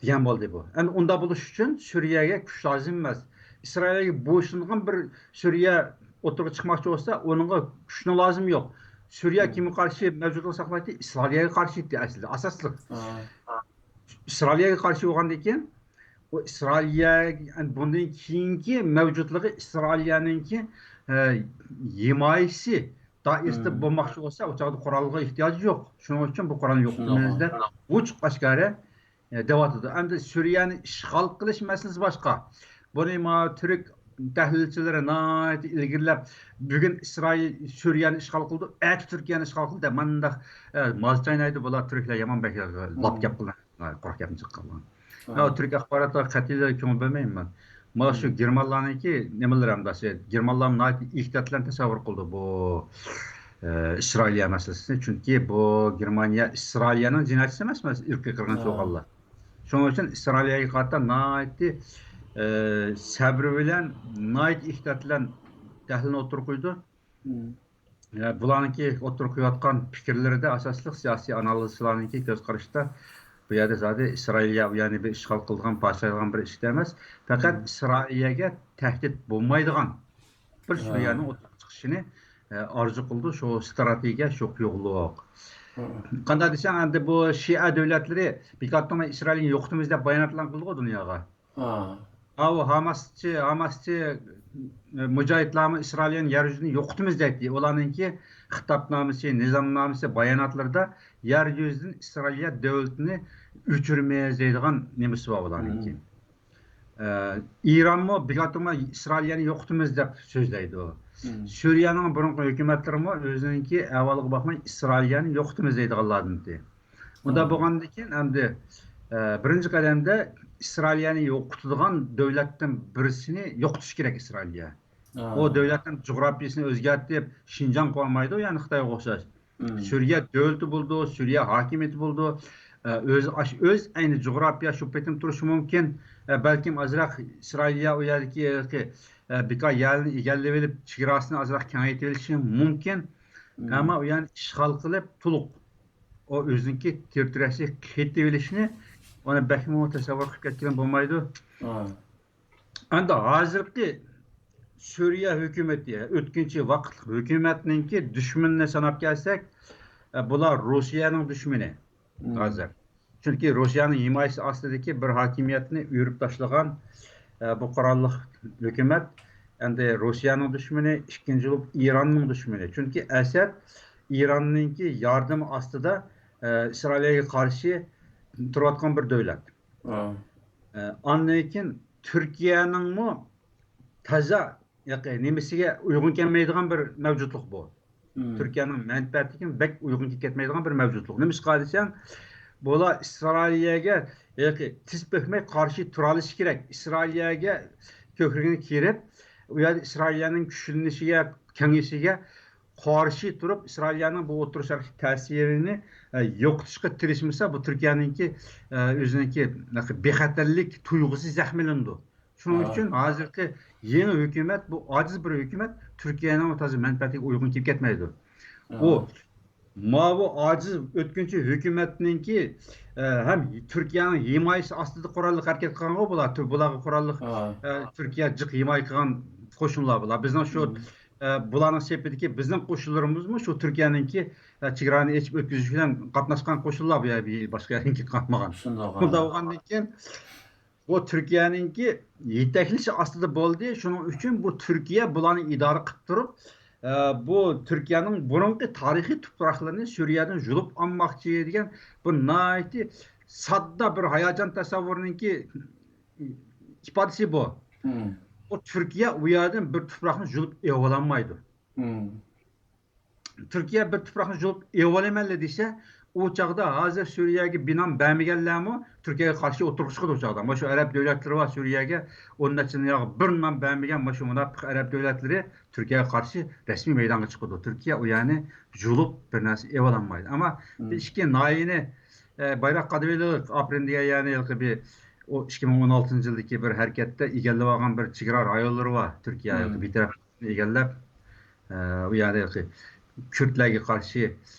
دېگەن بولدى بۇ. ئەمدى ئۇنداق بولۇش ئۈچۈن سۈرىيەگە كۈچ لازىم ئەمەس. ئىسرائىلگە بويسۇنىدىغان بىر سۈرىيە ئوتتۇرىغا چىقماقچى بولسا، ئۇنىڭغا كۈچنىڭ لازىمى يوق. سۈرىيە كىمگە قارشى مەۋجۇتلۇق ساقلايتتى؟ ئىسرائىلگە قارشى ئىدى ئەسلىدە، ئاساسلىق. ئىسرائىلىيەگە قارشى بولغاندىن كېيىن، ئۇ ئىسرائىلىيە، بۇندىن كېيىنكى مەۋجۇتلۇقى ئىسرائىلىيەنىڭكى، ئە، ھىمايىسى دائىرىسىدە بولماقچى بولسا، ئۇ چاغدا قورالغا ئېھتىياجى يوق. شۇنىڭ ئۈچۈن بۇ قورالنى يوقىتىمىز دەپ ئوچۇق ئاشكارا، ئە، دەۋاتىدۇ. ئەمدى سۈرىيەنى ئىشغال قىلىش مەسىلىسى باشقا. بۇنى ما تۈرك تەھلىلچىلىرى ناھايىتى ئىلگىرىلەپ، بۈگۈن ئىسرائىل سۈرىيەنى ئىشغال قىلدى، ئەتە تۈركىيەنى ئىشغال قىلدى دەپ مانداق، ئە، ماز چاينايدۇ. بۇلار تۈركلەر يامان بەك لاپ گەپ قىلىدۇ. قۇرۇق گەپنى چىققانلار. ھە، تۈرك ئاخباراتلىرىغا قەتئىي كۆڭۈل بۆلمەيمەن مەن. مانا شۇ گېرمانلارنىڭكى نېمىلىرى ھەمدە شۇ گېرمانلار ناھايىتى ئېھتىيات بىلەن تەسەۋۋۇر قىلىدۇ بۇ، ئە، ئىسرائىلىيە مەسىلىسىنى. چۈنكى بۇ گېرمانىيە ئىسرائىلىيەنىڭ جىنايەتچىسى ئەمەسمۇ، ئىرقىي قىرغىنچى بولغانلار. شۇنىڭ ئۈچۈن ئىسرائىلىيەگە قارىتا ناھايىتى، ئە، سەۋر بىلەن، ناھايىتى ئېھتىيات بىلەن تەھلىلنى ئوتتۇرىغا قويىدۇ. يا، بۇلارنىڭكى ئوتتۇرىغا قويۇۋاتقان پىكىرلىرىدە ئاساسلىق سىياسىي ئانالىزچىلارنىڭكى كۆز قارىشىدا بۇ يەردە زادى ئىسرائىلىيە ئۇ يەرنى بىر ئىشغال قىلىدىغان، پارچىلايدىغان بىر ئىش ئەمەس. پەقەت ئىسرائىلىيەگە تەھدىت بولمايدىغان بىر سۈرىيەنىڭ ئوتتۇرىغا چىقىشىنى، ئە، ئارزۇ قىلىدۇ. شۇ ستراتېگىيە شۇ يوقلۇق. قانداق دېسەڭ، ئەمدى بۇ شىئە دۆلەتلىرى بىكارتىن ئىسرائىلنى يوقىتىمىز دەپ باياناتلارنى قىلدىغۇ دۇنياغا. ئاۋۇ ھاماسچى، ھاماسچى، ئە، مۇجاھىدلارمۇ ئىسرائىلىيەنى يەر يۈزىدىن يوقىتىمىز دەيتتى. ئۇلارنىڭكى خىتابنامىسى، نىزامنامىسى، باياناتلىرىدا يەر يۈزىدىن ئىسرائىلىيە دۆلىتىنى ئۆچۈرىمىز دەيدىغان نېمىسى بار ئۇلارنىڭكى. ئە، ئىرانمۇ بىكارتىنمۇ ئىسرائىلىيەنى يوقىتىمىز دەپ سۆزلەيدۇ. سۈرىيەنىڭ بۇرۇنقى ھۆكۈمەتلىرىمۇ ئۆزىنىڭكى ئەھۋالىغا باقماي ئىسرائىلىيەنى يوقىتىمىز دەيدىغانلاردىنتى. ئۇنداق بولغاندىن كېيىن ئەمدى، ئە، بىرىنچى قەدەمدە ئىسرائىلىيەنى يوقىتىدىغان دۆلەتتىن بىرسىنى يوقىتىش كېرەك ئىسرائىلىيە. ئۇ دۆلەتنىڭ جۇغراپىيىسىنى ئۆزگەرتىپ، شىنجاڭ قىلالمايدۇ، يەنى خىتايغا ئوخشاش. سۈرىيە دۆلىتى بولىدۇ، سۈرىيە ھاكىمىيىتى بولىدۇ. ئە، ئۆزى ئاش-، ئۆز ئەينى جۇغراپىيە شۇ پېتىم تۇرۇشى مۇمكىن. ئە، بەلكىم ئازراق ئىسرائىلىيە ئۇ يەردىكى، ئە، بىكار يەرلىرىنى ئىگىلىۋېلىپ، چېگراسىنى ئازراق كېڭەيتىۋېلىشى مۇمكىن. ئەمما ئۇ يەرنى ئىشغال قىلىپ، تولۇق ئۇ ئۆزىنىڭكى تېررىتورىيەسىگە قېتىۋېلىشنى ئۇنى بەكمۇ تەسەۋۋۇر قىلىپ كەتكىلى بولمايدۇ. ئەمدى ھازىرقى سۈرىيە ھۆكۈمىتى، ئۆتكۈنچى ۋاقىتلىق ھۆكۈمەتنىڭكى دۈشمىنىنى ساناپ كەلسەك، ئە، بۇلار روسىيەنىڭ دۈشمىنى ھازىر. چۈنكى روسىيەنىڭ ھىمايىسى ئاستىدىكى بىر ھاكىمىيەتنى ئۆرۈپ تاشلىغان، ئە، بۇ قوراللىق ھۆكۈمەت ئەمدى روسىيەنىڭ دۈشمىنى، ئىككىنچى بولۇپ ئىراننىڭ دۈشمىنى. چۈنكى ئەسەد ئىراننىڭكى ياردىمى ئاستىدا، ئە، ئىسرائىلىيەگە قارشى تۇرۇۋاتقان بىر دۆلەت. ئا. ئە، ئاندىن كېيىن تۈركىيەنىڭمۇ تازا ياقى نېمىسىگە ئۇيغۇن كەلمەيدىغان بىر مەۋجۇتلۇق بۇ. مم. تۈركىيەنىڭ مەنپەئەتىگە بەك ئۇيغۇن كېلىپ كەتمەيدىغان بىر مەۋجۇتلۇق. نېمىشقا دېسەڭ، بۇلار ئىسرائىلىيەگە ياقى تىز پۆكمەي قارشى تۇرالىشى كېرەك. ئىسرائىلىيەگە كۆكرىكىنى كېرىپ، ئۇ يەردە ئىسرائىلىيەنىڭ كۈچلىنىشىگە، كېڭىيىشىگە قارشى تۇرۇپ، ئىسرائىلىيەنىڭ بۇ ئوتتۇرا شەرقتىكى تەسىرىنى، ئە، يوقىتىشقا تىرىشمىسا، بۇ تۈركىيەنىڭكى، ئە، ئۆزىنىڭكى بىخەتەرلىك تۇيغۇسى زەخىملىنىدۇ. شۇنىڭ ھا. ئۈچۈن ھازىرقى يېڭى ھۆكۈمەت، بۇ ئاجىز بىر ھۆكۈمەت، تۈركىيەنىڭ تازا مەنپەئەتىگە ئۇيغۇن كېلىپ كەتمەيدۇ. ھا. ئۇ ماۋۇ ئاجىز ئۆتكۈنچى ھۆكۈمەتنىڭكى، ئە، ھەم تۈركىيەنىڭ ھىمايىسى ئاستىدا قوراللىق ھەرىكەت قىلغانغۇ بۇلار. تۈ-، بۇلارغا قوراللىق، ھا. ئە، تۈركىيە جىق ھىمايە قىلغان قوشۇنلار بۇلار. بىزنىڭ شۇ، مم. ئە، بۇلارنىڭ سېپىدىكى بىزنىڭ قوشۇنلىرىمىزمۇ شۇ تۈركىيەنىڭكى، ئە، چېگرانى ئېچىپ ئۆتكۈزۈش بىلەن قاتناشقان قوشۇنلار بۇ يەر، باشقا يەردىن كېلىپ قالمىغان. شۇنداق، ھا. بۇنداق بولغاندىن كېيىن، بۇ تۈركىيەنىڭكى يېتەكلىشى ئاستىدا بولدى. شۇنىڭ ئۈچۈن بۇ تۈركىيە بۇلارنى ئىدارە قىلىپ تۇرۇپ، ئە، بۇ تۈركىيەنىڭ بۇرۇنقى تارىخىي تۇپراقلىرىنى سۈرىيەدىن يۇلۇپ ئالماقچى دېگەن بۇ ناھايىتى ساددا بىر ھاياجان تەسەۋۋۇرنىڭكى ئىپادىسى بۇ. مم. ئۇ تۈركىيە ئۇ يەردىن بىر تۇپراقنى يۇلۇپ ئېلىۋالالمايدۇ. مم. تۈركىيە بىر تۇپراقنى يۇلۇپ ئېلىۋالىمەنلە دېسە، ئۇ چاغدا ھازىر سۈرىيەگە بىنا بەرمىگەنلەرمۇ تۈركىيەگە قارشى ئوتتۇرىغا چىقىدۇ ئۇ چاغدا. مانا شۇ ئەرەب دۆلەتلىرى بار سۈرىيەگە ئون نەچچە يىل ياغى بىر نان بەرمىگەن مانا شۇ مۇناپىق ئەرەب دۆلەتلىرى تۈركىيەگە قارشى رەسمىي مەيدانغا چىقىدۇ. تۈركىيە ئۇ يەرنى يۇلۇپ بىر نەرسە ئېلىۋالالمايدۇ. ئەمما مم. بىر ئىككى ناھىيەنى، ئە، بايراق قادىۋېلىق ئاپرىن دېگەن يەرنى ھېلىقى بىر، ئۇ ئىككى مىڭ ئون ئالتىنچى يىلدىكى بىر ھەرىكەتتە ئىگىلىۋالغان بىر چېگرا رايونلىرى بار تۈركىيە مم. ھېلىقى بىتەرەپ ئىگىلەپ، ئە، ئۇ يەردە كۈردلەرگە قارشى،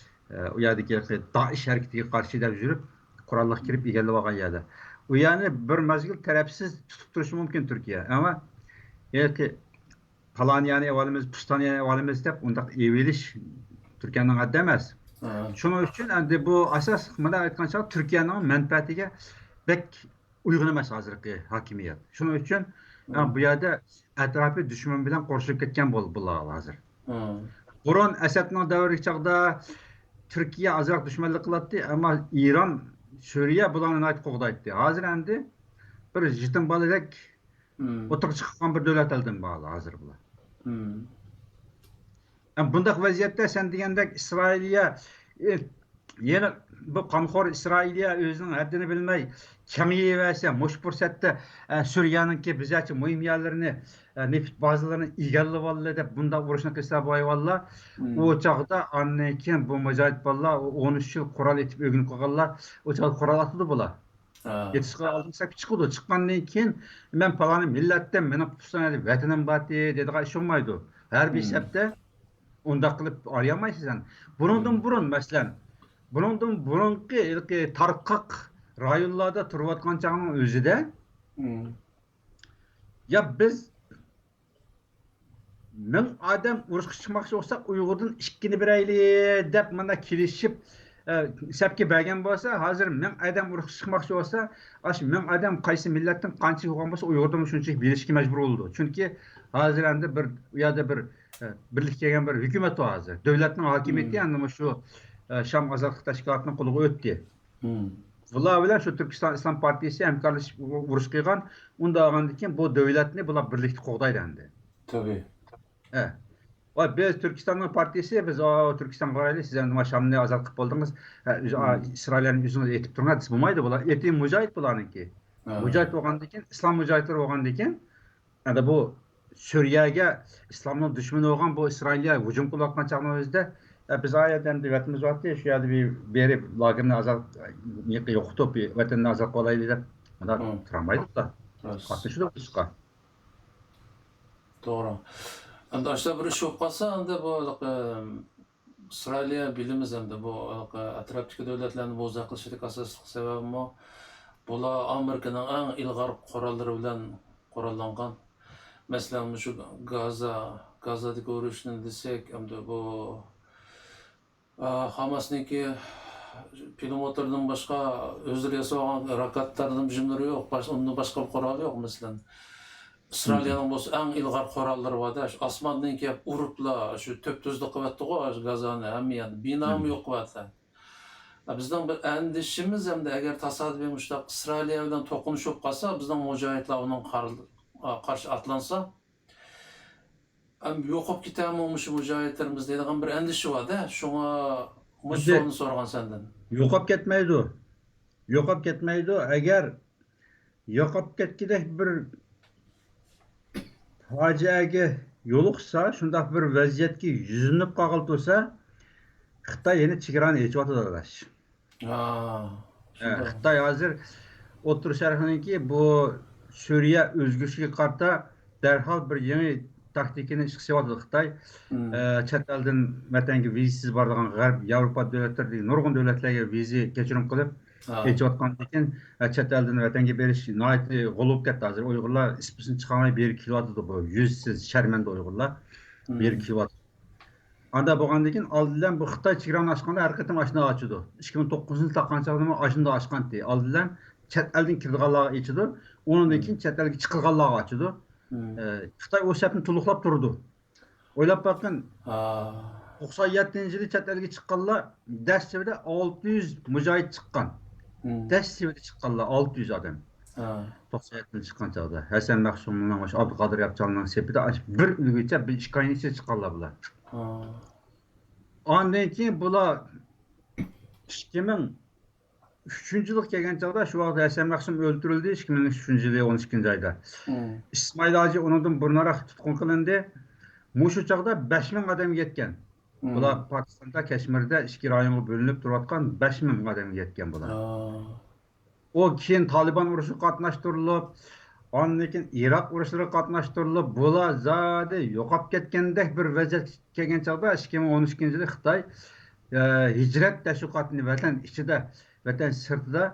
ئە، ئۇ يەردىكى دائىش ھەرىكىتىگە قارشى دەپ يۈرۈپ، قوراللىق كىرىپ ئىگىلەپ ئالغان يەردە. ئۇ يەرنى بىر مەزگىل تەرەپسىز تۇتۇپ تۇرۇشى مۇمكىن تۈركىيە. ئەمما يەنى پالان يەرنى ئېلىۋالىمىز، پۇستان يەرنى ئېلىۋالىمىز دەپ ئۇنداق ئېلىۋېلىش تۈركىيەنىڭ ھەددى ئەمەس. ھە. شۇنىڭ ئۈچۈن ئەمدى بۇ ئاساس، مۇنداق ئېيتقان چاغدا، تۈركىيەنىڭ مەنپەئەتىگە بەك ئۇيغۇن ئەمەس ھازىرقى ھاكىمىيەت. شۇنىڭ ئۈچۈن، ھە، بۇ يەردە ئەتراپى دۇشمەن بىلەن قورشىلىپ كەتكەن بول-، بولىدۇ ھازىر. ھە. بۇرۇن ئەسەدنىڭ دەۋرى چاغدا تۈركىيە ئازراق دۈشمەنلىك قىلاتتى، ئەمما ئىران، سۈرىيە بۇلارنى ناھايىتى قوغدايتتى. ھازىر ئەمدى بىر يېتىم بالىدەك ئوتتۇرىغا چىققان بىر دۆلەت ھالدىن بار ھازىر بۇلار. ھە، بۇنداق ۋەزىيەتتە سەن دېگەندەك ئىسرائىلىيە، ئى، يەنە بۇ قانخور ئىسرائىلىيە ئۆزىنىڭ ھەددىنى بىلمەي كېڭىيىۋەرسە، مۇشۇ پۇرسەتتە، ئە، سۈرىيەنىڭكى بىزچە مۇھىم يەرلىرىنى، ئە، نېفىت بازىلىرىنى ئىگىلىۋالدى دەپ بۇنداق ئۇرۇشنى قىلسا، بۇ ھايۋانلار، ئۇ چاغدا ئاندىن كېيىن بۇ مۇجاھىد بالىلار، ئۇ ئون ئۈچ يىل قورال ئېتىپ ئۆگىنىپ قالغانلار، ئۇ چاغدا قورال ئاتىدۇ بۇلار. ھە. يېتىشقا ئالدىن سەپكە چىقىدۇ. چىققاندىن كېيىن، «مەن پالانى مىللەتتىن، مېنىڭ پۇستانەدە ۋەتىنىم بارتى» دەيدىغان ئىش بولمايدۇ. ھەربىي سەپتە ئۇنداق قىلىپ ئارىيالمايسىز سەن. بۇنىڭدىن بۇرۇن، مەسىلەن، بۇنىڭدىن بۇرۇنقى ھېلىقى تارقاق رايونلاردا تۇرۇۋاتقان چاغنىڭ ئۆزىدە، يا بىز مىڭ ئادەم ئۇرۇشقا چىقماقچى بولسا، ئۇيغۇردىن ئىككىنى بېرەيلى دەپ مانا كېلىشىپ، ئە، سەپكە بەرگەن بولسا، ھازىر مىڭ ئادەم ئۇرۇشقا چىقماقچى بولسا، ئاشۇ مىڭ ئادەم قايسى مىللەتتىن قانچە بولغان بولسا، ئۇيغۇردىنمۇ شۇنچىلىك بېرىشكە مەجبۇر بولىدۇ. چۈنكى ھازىر ئەمدى بىر، ئۇ يەردە بىر، ئە، بىرلىككە كەلگەن بىر ھۆكۈمەت بار ھازىر. دۆلەتنىڭ ھاكىمىيىتى ئەمدى مۇشۇ، ئە، شام ئازادلىق تەشكىلاتىنىڭ قولىغا ئۆتتى. بۇلار بىلەن شۇ تۈركىستان ئىسلام پارتىيىسى ھەمكارلىشىپ ئۇ-، ئۇرۇش قىلغان. ئۇنداق بولغاندىن كېيىن بۇ دۆلەتنى بۇلار بىرلىكتە قوغدايدۇ ئەمدى. تەبىئىي. ھە. ۋە بىز تۈركىستاننىڭ پارتىيىسى، بىز، «ئا، تۈركىستانغا بارايلى، سىز ئەمدى مانا شامنى ئازاد قىلىپ بولدىڭىز، ھە، ئۆز-، ئا، ئىسرائىلىيەنى ئۆزىڭىز ئېتىپ تۇرۇڭ» دېسە بولمايدۇ بۇلار. ئېتى مۇجاھىد بۇلارنىڭكى. مۇجاھىد بولغاندىن كېيىن، ئىسلام مۇجاھىدلىرى بولغاندىن كېيىن، ئەمدى بۇ سۈرىيەگە ئىسلامنىڭ دۈشمىنى بولغان بۇ ئىسرائىلىيە ھۇجۇم قىلىۋاتقان چاغنىڭ ئۆزىدە، ئە، بىز ئا يەردە ئەمدى ۋەتىنىمىز بارتى، شۇ يەردە بىر بېرىپ لاگېرنى ئازاد، يوقىتىپ، ۋەتەننى ئازاد قىلايلى دەپ، مۇنداق تۇرالمايدۇ بۇلار. قاتنىشىدۇ بۇ ئىشقا. توغرا. ئەمدى ئاشۇنداق بىر ئىش بولۇپ قالسا، ئەمدى بۇ، ئىسرائىلىيە بىلىمىز ئەمدى بۇ، ئەتراپتىكى دۆلەتلەرنى بوزەك قىلىشىدىكى ئاساسلىق سەۋەبىمۇ، بۇلار ئامېرىكىنىڭ ئەڭ ئىلغار قوراللىرى بىلەن قوراللانغان. مەسىلەن، مۇشۇ گازا، گازادىكى ئۇرۇشنى دېسەك، ئەمدى بۇ، ئا، ھاماسنىڭكى پىلىموتلاردىن باشقا ئۆزلىرى ياسىغان راكېتالاردىن بىر نېمىلىرى يوق. باشقا، ئۇندىن باشقا بىر قورالى يوق، مەسىلەن. ئىسرائىلىيەنىڭ بولسا ئەڭ ئىلغار قوراللىرى بار-دە، شۇ ئاسماندىن كېلىپ ئۇرۇپلا، شۇ تۈپ-تۈزلۈك قىلىۋەتتىغۇ، شۇ گازانى ھەممە يەرنى، بىنامۇ يوق قىلىۋەتتى. بىزنىڭ بىر ئەندىشىمىز ھەمدە ئەگەر تاسادىپىي مۇشۇنداق ئىسرائىلىيە بىلەن توقۇنۇشۇپ قالسا، بىزنىڭ مۇجاھىدلار ئۇنىڭ قار-، قارشى ئاتلانسا، ئەم، يوقاپ كېتەرمۇ مۇشۇ مۇجاھىدلىرىمىز دەيدىغان بىر ئەندىشە بار-دە. شۇڭا مۇشۇ سوئالنى سورىغان سەندىن. يوقاپ كەتمەيدۇ. يوقاپ كەتمەيدۇ. ئەگەر يوقاپ كەتكۈدەك بىر پاجىئەگە يولۇقسا، شۇنداق بىر ۋەزىيەتكە يۈزلىنىپ قالغىلى تۇرسا، خىتاي يەنە چېگرانى ئېچىۋاتىدۇ، ئاداش. ھە، شۇنداق. خىتاي ھازىر ئوتتۇرا شەرقنىڭكى بۇ سۈرىيە ئۆزگىرىشىگە قارىتا دەرھال بىر يېڭى تاكتىكىنى ئىشقا سېلىۋاتىدۇ خىتاي. ئە، چەت ئەلدىن ۋەتەنگە ۋىزىسىز بارىدىغان غەرب، ياۋروپا دۆلەتلىرىدىكى نۇرغۇن دۆلەتلەرگە ۋىزا كەچۈرۈم قىلىپ ئېچىۋاتقاندىن كېيىن، ئە، چەت ئەلدىن ۋەتەنگە بېرىش ناھايىتى غۇلىۋا بولۇپ كەتتى ھازىر. ئۇيغۇرلار ئىس-پىسىنى چىقارماي بېرىگە كېلىۋاتىدۇ، بۇ يۈزسىز، شەرمەندە ئۇيغۇرلار بېرىگە كېلىۋاتىدۇ. ئاندا بولغاندىن كېيىن ئالدى بىلەن بۇ خىتاي چېگرانى ئاچقاندا ھەر قېتىم ئاشۇنداق ئاچىدۇ. ئىككى مىڭ توققۇزىنچى يىل تاقىغان چاغدىمۇ ئاشۇنداق ئاچقانتى. ئالدى بىلەن چەت ئەلدىن كىرىدىغانلارغا ئېچىدۇ. ئۇنىڭدىن كېيىن چەت ئەلگە چىقىدىغانلارغا ئاچىدۇ. ئە، خىتاي ئۇ سەپنى تولۇقلاپ تۇرىدۇ. ئويلاپ باققىن. توقسان يەتتىنچى يىلى چەت ئەلگە چىققانلار دەسلىپىدە ئالتە يۈز مۇجاھىد چىققان. دەسلىپىدە چىققانلار ئالتە يۈز ئادەم. توقسان يەتتىنچى چىققان چاغدا ھەسەن مەخسۇمنىڭ، ئابدۇقادىر ياپچاننىڭ سېپىدە بىر ئۆلگۈچە بىر ئىككى ئاينىڭ ئىچىدە چىققانلار بۇلار. ئاندىن كېيىن بۇلار ئىككى مىڭ ئۈچىنچى يىلغا كەلگەن چاغدا، شۇ ۋاقىتتا ھەسەن مەخسۇم ئۆلتۈرۈلدى، ئىككى مىڭ ئۈچىنچى يىلى ئون ئىككىنچى ئايدا. ئىسمائىل ھاجى ئۇنىڭدىن بۇرۇنراق تۇتقۇن قىلىندى. مۇشۇ چاغدا بەش مىڭ ئادەمگە يەتكەن. بۇلار پاكىستاندا كەشمىردە ئىككى رايونغا بۆلۈنۈپ تۇرۇۋاتقان بەش مىڭ ئادەمگە يەتكەن بۇلار. ئۇ كېيىن تالىبان ئۇرۇشىغا قاتناشتۇرۇلۇپ، ئاندىن كېيىن ئىراق ئۇرۇشلىرىغا قاتناشتۇرۇلۇپ، بۇلار زادى يوقاپ كەتكەندەك بىر ۋەزىيەتكە كەلگەن چاغدا، ئىككى مىڭ ئون ئىككىنچى يىلى خىتاي، ئە، ھىجرەت تەشۋىقاتىنى ۋەتەن ئىچىدە، ۋەتەن سىرتىدا،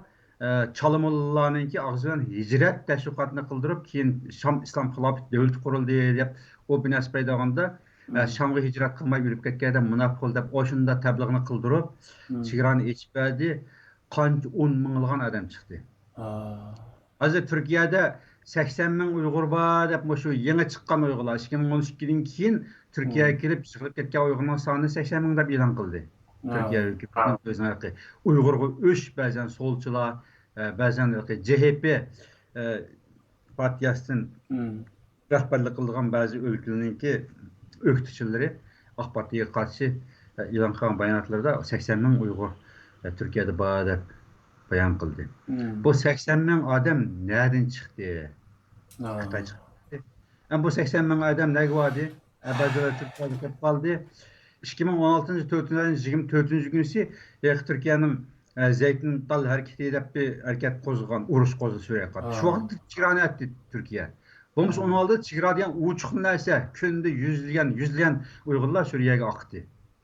ئە، چالىمۇللانىڭكى ئاغزى بىلەن ھىجرەت تەشۋىقاتىنى قىلدۇرۇپ، كېيىن شام ئىسلام خىلاپەت دۆلىتى قۇرۇلدى دەپ ئوبۇنى ئەسپەيدىغاندا، ئە، شامغا ھىجرەت قىلماي ئۆلۈپ كەتكەن ئادەم مۇناپىق بولدى دەپ ئاشۇنداق تەبلىغنى قىلدۇرۇپ، چېگرانى ئېچىپ بەردى. قانچە ئون مىڭلىغان ئادەم چىقتى. ھازىر تۈركىيەدە سەكسەن مىڭ ئۇيغۇر بار دەپ، مۇشۇ يېڭى چىققان ئۇيغۇرلار، ئىككى مىڭ ئون ئىككىدىن كېيىن تۈركىيەگە كېلىپ يىغىلىپ كەتكەن ئۇيغۇرنىڭ سانى سەكسەن مىڭ دەپ ئېلان قىلدى. تۈركىيە ھۆكۈمىتىنىڭ ئۆزىنىڭ ھەققى. ئۇيغۇرغا ئۆچ، بەزەن سولچىلار، ئە، بەزەن ھېلىقى جې ھې پې، ئە، پارتىيەسىدىن رەھبەرلىك قىلىدىغان بەزى ئۆلكىلەرنىڭكى ئۆكتىچىلىرى ئاق پارتىيەگە قارشى ئېلان قىلغان باياناتلىرىدا سەكسەن مىڭ ئۇيغۇر تۈركىيەدە بار دەپ بايان قىلدى. بۇ سەكسەن مىڭ ئادەم نەدىن چىقتى؟ خىتاي چىقتى. ئەمما بۇ سەكسەن مىڭ ئادەم نەگە باردى؟ بەزىلەر تۈركىيەگە كېتىپ قالدى. ئىككى مىڭ ئون ئالتىنچى تۆتىنچى ئاينىڭ يىگىرمە تۆتىنچى كۈنىسى تۈركىيەنىڭ، ئە، زەيتۇن تال ھەرىكىتى دەپ بىر ھەرىكەت قوزغىغان، ئۇرۇش قوزغىدى شۇ ھەرىكەت. شۇ ۋاقىتتا چېگرانى ئەتتى تۈركىيە. بولمىسا ئۇنىڭ ئالدىدا چېگرا دېگەن ئۇچۇقلا نەرسە، كۈندە يۈزلىگەن، يۈزلىگەن ئۇيغۇرلار سۈرىيەگە ئاقتى.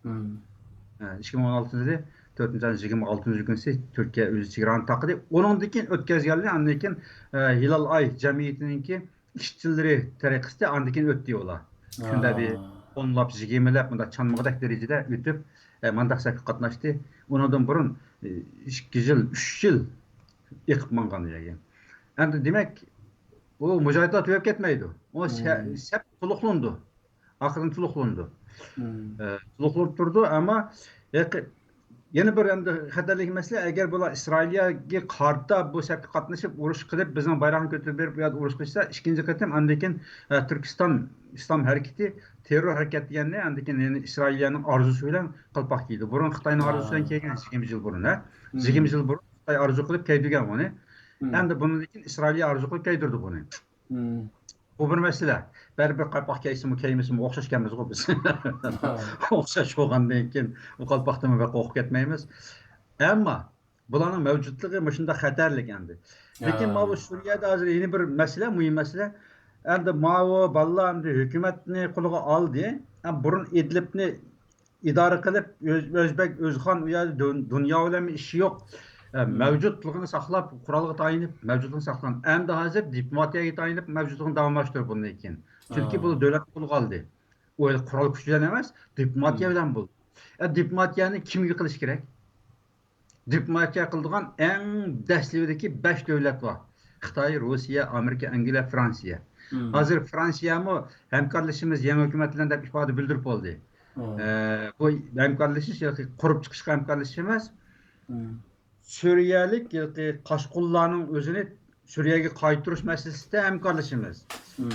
ئىككى مىڭ ئون ئالتىنچى يىلى تۆتىنچى ئاينىڭ يىگىرمە ئالتىنچى كۈنىسى تۈركىيە ئۆزى چېگرانى تاقىدى. ئۇنىڭدىن كېيىن ئۆتكەزگەنلىرى ئاندىن كېيىن، ئە، ھىلال ئاي جەمئىيىتىنىڭكى ئىشچىلىرى تەرىقىسىدە ئاندىن كېيىن ئۆتتى ئۇلار. كۈندە بىر ئونلاپ، يىگىرمىلەپ، مۇنداق چانمىغۇدەك دەرىجىدە ئۆتۈپ، ئە، مانداق سەپكە قاتناشتى. ئۇنىڭدىن بۇرۇن، ئە، ئىككى يىل، ئۈچ يىل ئېقىپ ماڭغان يەرگە. ئەمدى دېمەك، ئۇ مۇجاھىدلار تۈگەپ كەتمەيدۇ. ئۇ سە-، سەپ تولۇقلىنىدۇ. ئارقىدىن تولۇقلىنىدۇ. ئە، تولۇقلىنىپ تۇرىدۇ، ئەمما يەنە بىر ئەمدى خەتەرلىك مەسىلە، ئەگەر بۇلار ئىسرائىلىيەگە قارىتا بۇ سەپكە قاتنىشىپ، ئۇرۇش قىلىپ، بىزنىڭ بايراقنى كۆتۈرۈپ بېرىپ، ئۇ يەردە ئۇرۇش قىلسا، ئىككىنچى قېتىم ئاندىن كېيىن، ئە، تۈركىستان ئىسلام ھەرىكىتى تېررور ھەرىكەت دېگەننى ئاندىن كېيىن يەنە ئىسرائىلىيەنىڭ ئارزۇسى بىلەن قالپاق كىيدى. بۇرۇن خىتاينىڭ ئارزۇسى بىلەن كىيگەن، يىگىرمە يىل بۇرۇن، ھە؟ يىگىرمە يىل بۇرۇن خىتاي ئارزۇ قىلىپ كىيدۈرگەن ئۇنى. ئەمدى بۇنىڭدىن كېيىن ئىسرائىلىيە ئارزۇ قىلىپ كىيدۈردى بۇنى. بۇ بىر مەسىلە. بەرىبىر قالپاق كىيسىمۇ، كىيمىسىمۇ ئوخشاش كىيىمىزغۇ بىز. ئوخشاش بولغاندىن كېيىن بۇ قالپاقتىنمۇ بەك قورقۇپ كەتمەيمىز. ئەمما بۇلارنىڭ مەۋجۇتلۇقى مۇشۇنداق خەتەرلىك ئەمدى. لېكىن ماۋۇ سۈرىيەدە ھازىر يەنە بىر مەسىلە، مۇھىم مەسىلە. ئەمدى ماۋۇ بالىلار ئەمدى ھۆكۈمەتنى قولىغا ئالدى. ئەمدى بۇرۇن ئىدلىبنى ئىدارە قىلىپ، ئۆز-، ئۆزبەك، ئۆزخان، ئۇ يەردە دۇن-، دۇنيا بىلەن ئىشى يوق. ئە، مەۋجۇتلۇقىنى ساقلاپ، قورالغا تايىنىپ، مەۋجۇتلۇقىنى ساقلىغان. ئەمدى ھازىر دىپلوماتىيەگە تايىنىپ، مەۋجۇتلۇقىنى داۋاملاشتۇرىدۇ بۇندىن كېيىن. چۈنكى بۇ دۆلەت قولىغا ئالدى. ئۇ قورال كۈچ بىلەن ئەمەس، دىپلوماتىيە بىلەن بولدى. ئە، دىپلوماتىيەنى كىمگە قىلىش كېرەك؟ دىپلوماتىيە قىلىدىغان ئەڭ دەسلىپىدىكى بەش دۆلەت بار. خىتاي، روسىيە، ئامېرىكا، ئەنگلىيە، فرانسىيە. ھازىر فرانسىيەمۇ ھەمكارلىشىمىز يېڭى ھۆكۈمەت بىلەن دەپ ئىپادە بىلدۈرۈپ بولدى. ئە، بۇ ھەمكارلىشىش ياكى قۇرۇپ چىقىشقا ھەمكارلىشىش ئەمەس. سۈرىيەلىك ياكى قاچقۇنلارنىڭ ئۆزىنى سۈرىيەگە قايتۇرۇش مەسىلىسىدە ھەمكارلىشىمىز.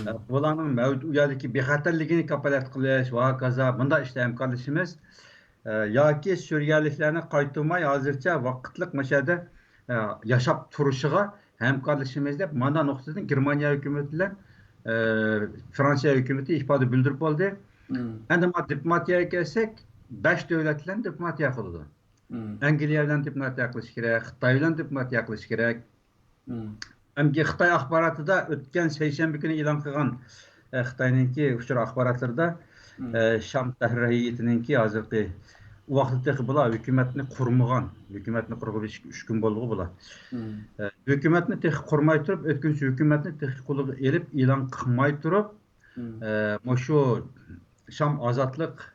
ئە، بۇلارنىڭ مەۋجۇت ئۇ يەردىكى بىخەتەرلىكىنى كاپالەت قىلىش ۋە ھاكازا بۇنداق ئىشتا ھەمكارلىشىمىز. ئە، ياكى سۈرىيەلىكلەرنى قايتۇرماي ھازىرچە ۋاقىتلىق مۇشۇ يەردە، ئە، ياشاپ تۇرۇشىغا ھەمكارلىشىمىز دەپ مانا نۇقتىدىن گېرمانىيە ھۆكۈمىتى بىلەن، ئە، فرانسىيە ھۆكۈمىتى ئىپادە بىلدۈرۈپ بولدى. ئەمدى ما دىپلوماتىيەگە كەلسەك، بەش دۆلەت بىلەن دىپلوماتىيە قىلىدۇ. ئەنگلىيە بىلەن دىپلوماتىيە قىلىش كېرەك، خىتاي بىلەن دىپلوماتىيە قىلىش كېرەك. ئەمدى خىتاي ئاخباراتىدا ئۆتكەن سەيشەنبە كۈنى ئېلان قىلغان، ئە، خىتاينىڭكى ئۇچۇر ئاخباراتلىرىدا، ئە، شام تەھرىر ھەيئىتىنىڭكى ھازىرقى ۋاقىتتا تېخى بۇلار ھۆكۈمەتنى قۇرمىغان، ھۆكۈمەتنى قۇرغىلى ئۈچ، ئۈچ كۈن بولدىغۇ بۇلار. ئە، ھۆكۈمەتنى تېخى قۇرماي تۇرۇپ، ئۆتكۈنچى ھۆكۈمەتنى تېخى قولىغا ئېلىپ ئېلان قىلماي تۇرۇپ، ئە، مۇشۇ شام ئازادلىق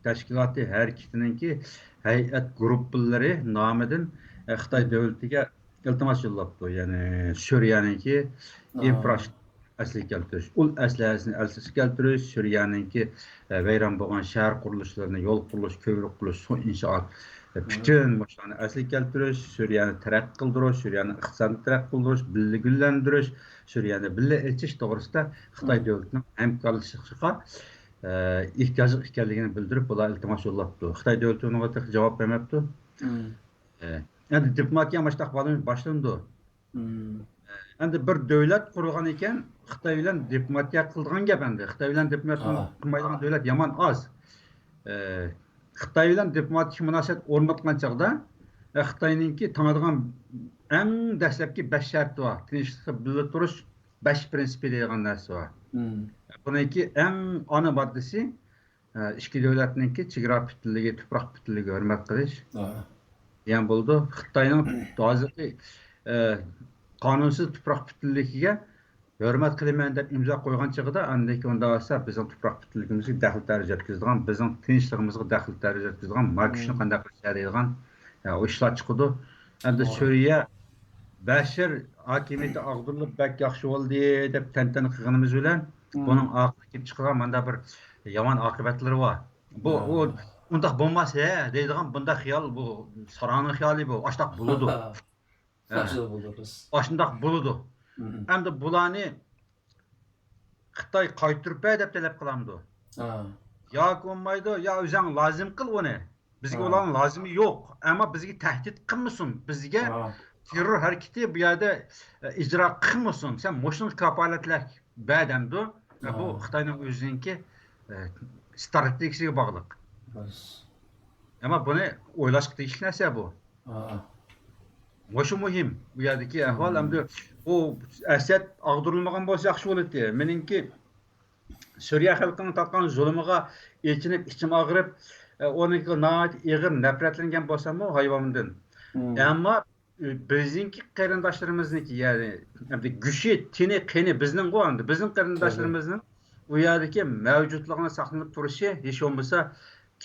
تەشكىلاتى ھەرىكىتىنىڭكى ھەيئەت گۇرۇپپىلىرى نامىدىن، ئە، خىتاي دۆلىتىگە ئىلتىماس يوللاپتۇ. يەنى سۈرىيەنىڭكى ئىنفرا ئەسلىگە كەلتۈرۈش، ئۇل ئەسلىھەسىنى ئەسلىگە كەلتۈرۈش، سۈرىيەنىڭكى، ئە، ۋەيران بولغان شەھەر قۇرۇلۇشلىرىنى، يول قۇرۇلۇش، كۆۋرۈك قۇرۇلۇش، سۇ ئىنشائات، ئە، پۈتۈن مۇشۇلارنى ئەسلىگە كەلتۈرۈش، سۈرىيەنى تەرەققىي قىلدۇرۇش، سۈرىيەنىڭ ئىقتىسادىنى تەرەققىي قىلدۇرۇش، بىللە گۈللەندۈرۈش، سۈرىيەنى بىللە ئېچىش توغرىسىدا خىتاي دۆلىتىنىڭ ھەمكارلىشىشقا، ئە، ئېھتىياجلىق ئىكەنلىكىنى بىلدۈرۈپ، بۇلار ئىلتىماس يوللاپتۇ. خىتاي دۆلىتى ئۇنىڭغا تېخى جاۋاب بەرمەپتۇ. ئە، ئەمدى دىپلوماتىيە مۇشۇنداق باشلىنىدۇ. ئەمدى بىر دۆلەت قۇرغان ئىكەن، خىتاي بىلەن دىپلوماتىيە قىلىدىغان گەپ ئەمدى. خىتاي بىلەن دىپلوماتىيە قىلمايدىغان دۆلەت يامان ئاز. ئە، خىتاي بىلەن دىپلوماتىك مۇناسىۋەت ئورناتقان چاغدا، ئە، خىتاينىڭكى تاڭىدىغان ئەڭ دەسلەپكى بەش شەرتى بار. تىنچلىقتا بىللە تۇرۇش بەش پىرىنسىپى دەيدىغان نەرسە بار. بۇنىڭكى ئەڭ ئانا ماددىسى، ئىككى دۆلەتنىڭكى چېگرا پۈتۈنلۈكى، تۇپراق پۈتۈنلۈكىگە ھۆرمەت قىلىش دېگەن بولىدۇ. خىتاينىڭ ھازىرقى، ئە، قانۇنسىز تۇپراق پۈتۈنلۈكىگە ھۆرمەت قىلىمەن دەپ ئىمزا قويغان چېغىدا، ئاندىن كېيىن ئۇنداق بولسا بىزنىڭ تۇپراق پۈتۈنلۈكىمىزگە دەخلى تەرۇز يەتكۈزىدىغان، بىزنىڭ تىنچلىقىمىزغا دەخلى تەرۇز يەتكۈزىدىغان، مانا شۇنى قانداق قىلىش دەيدىغان، ئە، ئۇ ئىشلار چىقىدۇ. ئەمدى سۈرىيە بەشىر ھاكىمىيىتى ئاغدۇرۇلۇپ بەك ياخشى بولدى دەپ تەنتەنە قىلغىنىمىز بىلەن، بۇنىڭ ئارقىدىن كېلىپ چىقىدىغان مانا بىر يامان ئاقىۋەتلىرى بار. بۇ، ئۇ ئۇنداق بولماس ھە دەيدىغان بۇنداق خىيال، بۇ ساراڭنىڭ خىيالى بۇ. ئاشۇنداق بولىدۇ. ئاشۇنداق بولىدۇ. ئەمدى بۇلارنى خىتاي قايتۇرۇپ بەر دەپ تەلەپ قىلامدۇ؟ ياكى بولمايدۇ، يا ئۆزۈڭ لازىم قىل ئۇنى. بىزگە ئۇلارنىڭ لازىمى يوق. ئەمما بىزگە تەھدىت قىلمىسۇن. بىزگە تېررور ھەرىكىتى بۇ يەردە، ئە، ئىجرا قىلمىسۇن. سەن مۇشۇنىڭغا كاپالەتلەر بەر دەمدۇ. بۇ خىتاينىڭ ئۆزىنىڭكى، ئە، ستراتېگىيىسىگە باغلىق. ئەمما بۇنى ئويلاشقا تېگىشلىك نەرسە بۇ. مۇشۇ مۇھىم. بۇ يەردىكى ئەھۋال ئەمدى بۇ ئەسەد ئاغدۇرۇلمىغان بولسا ياخشى بولاتتى. مېنىڭكى سۈرىيە خەلقىنىڭ تارتقان زۇلۇمىغا ئېچىنىپ، ئىچىم ئاغرىپ، ئە، ئۇنىڭغا ناھايىتى ئېغىر نەپرەتلەنگەن بولساممۇ ھايۋامدىن. ئەمما، ئە، بىزنىڭكى قېرىنداشلىرىمىزنىڭكى، يەنى، ئەمدى گۆشى، تېنى، قېنى بىزنىڭغۇ ئەمدى. بىزنىڭ قېرىنداشلىرىمىزنىڭ ئۇ يەردىكى مەۋجۇتلۇقىنى ساقلىنىپ تۇرۇشى، ھېچ بولمىسا،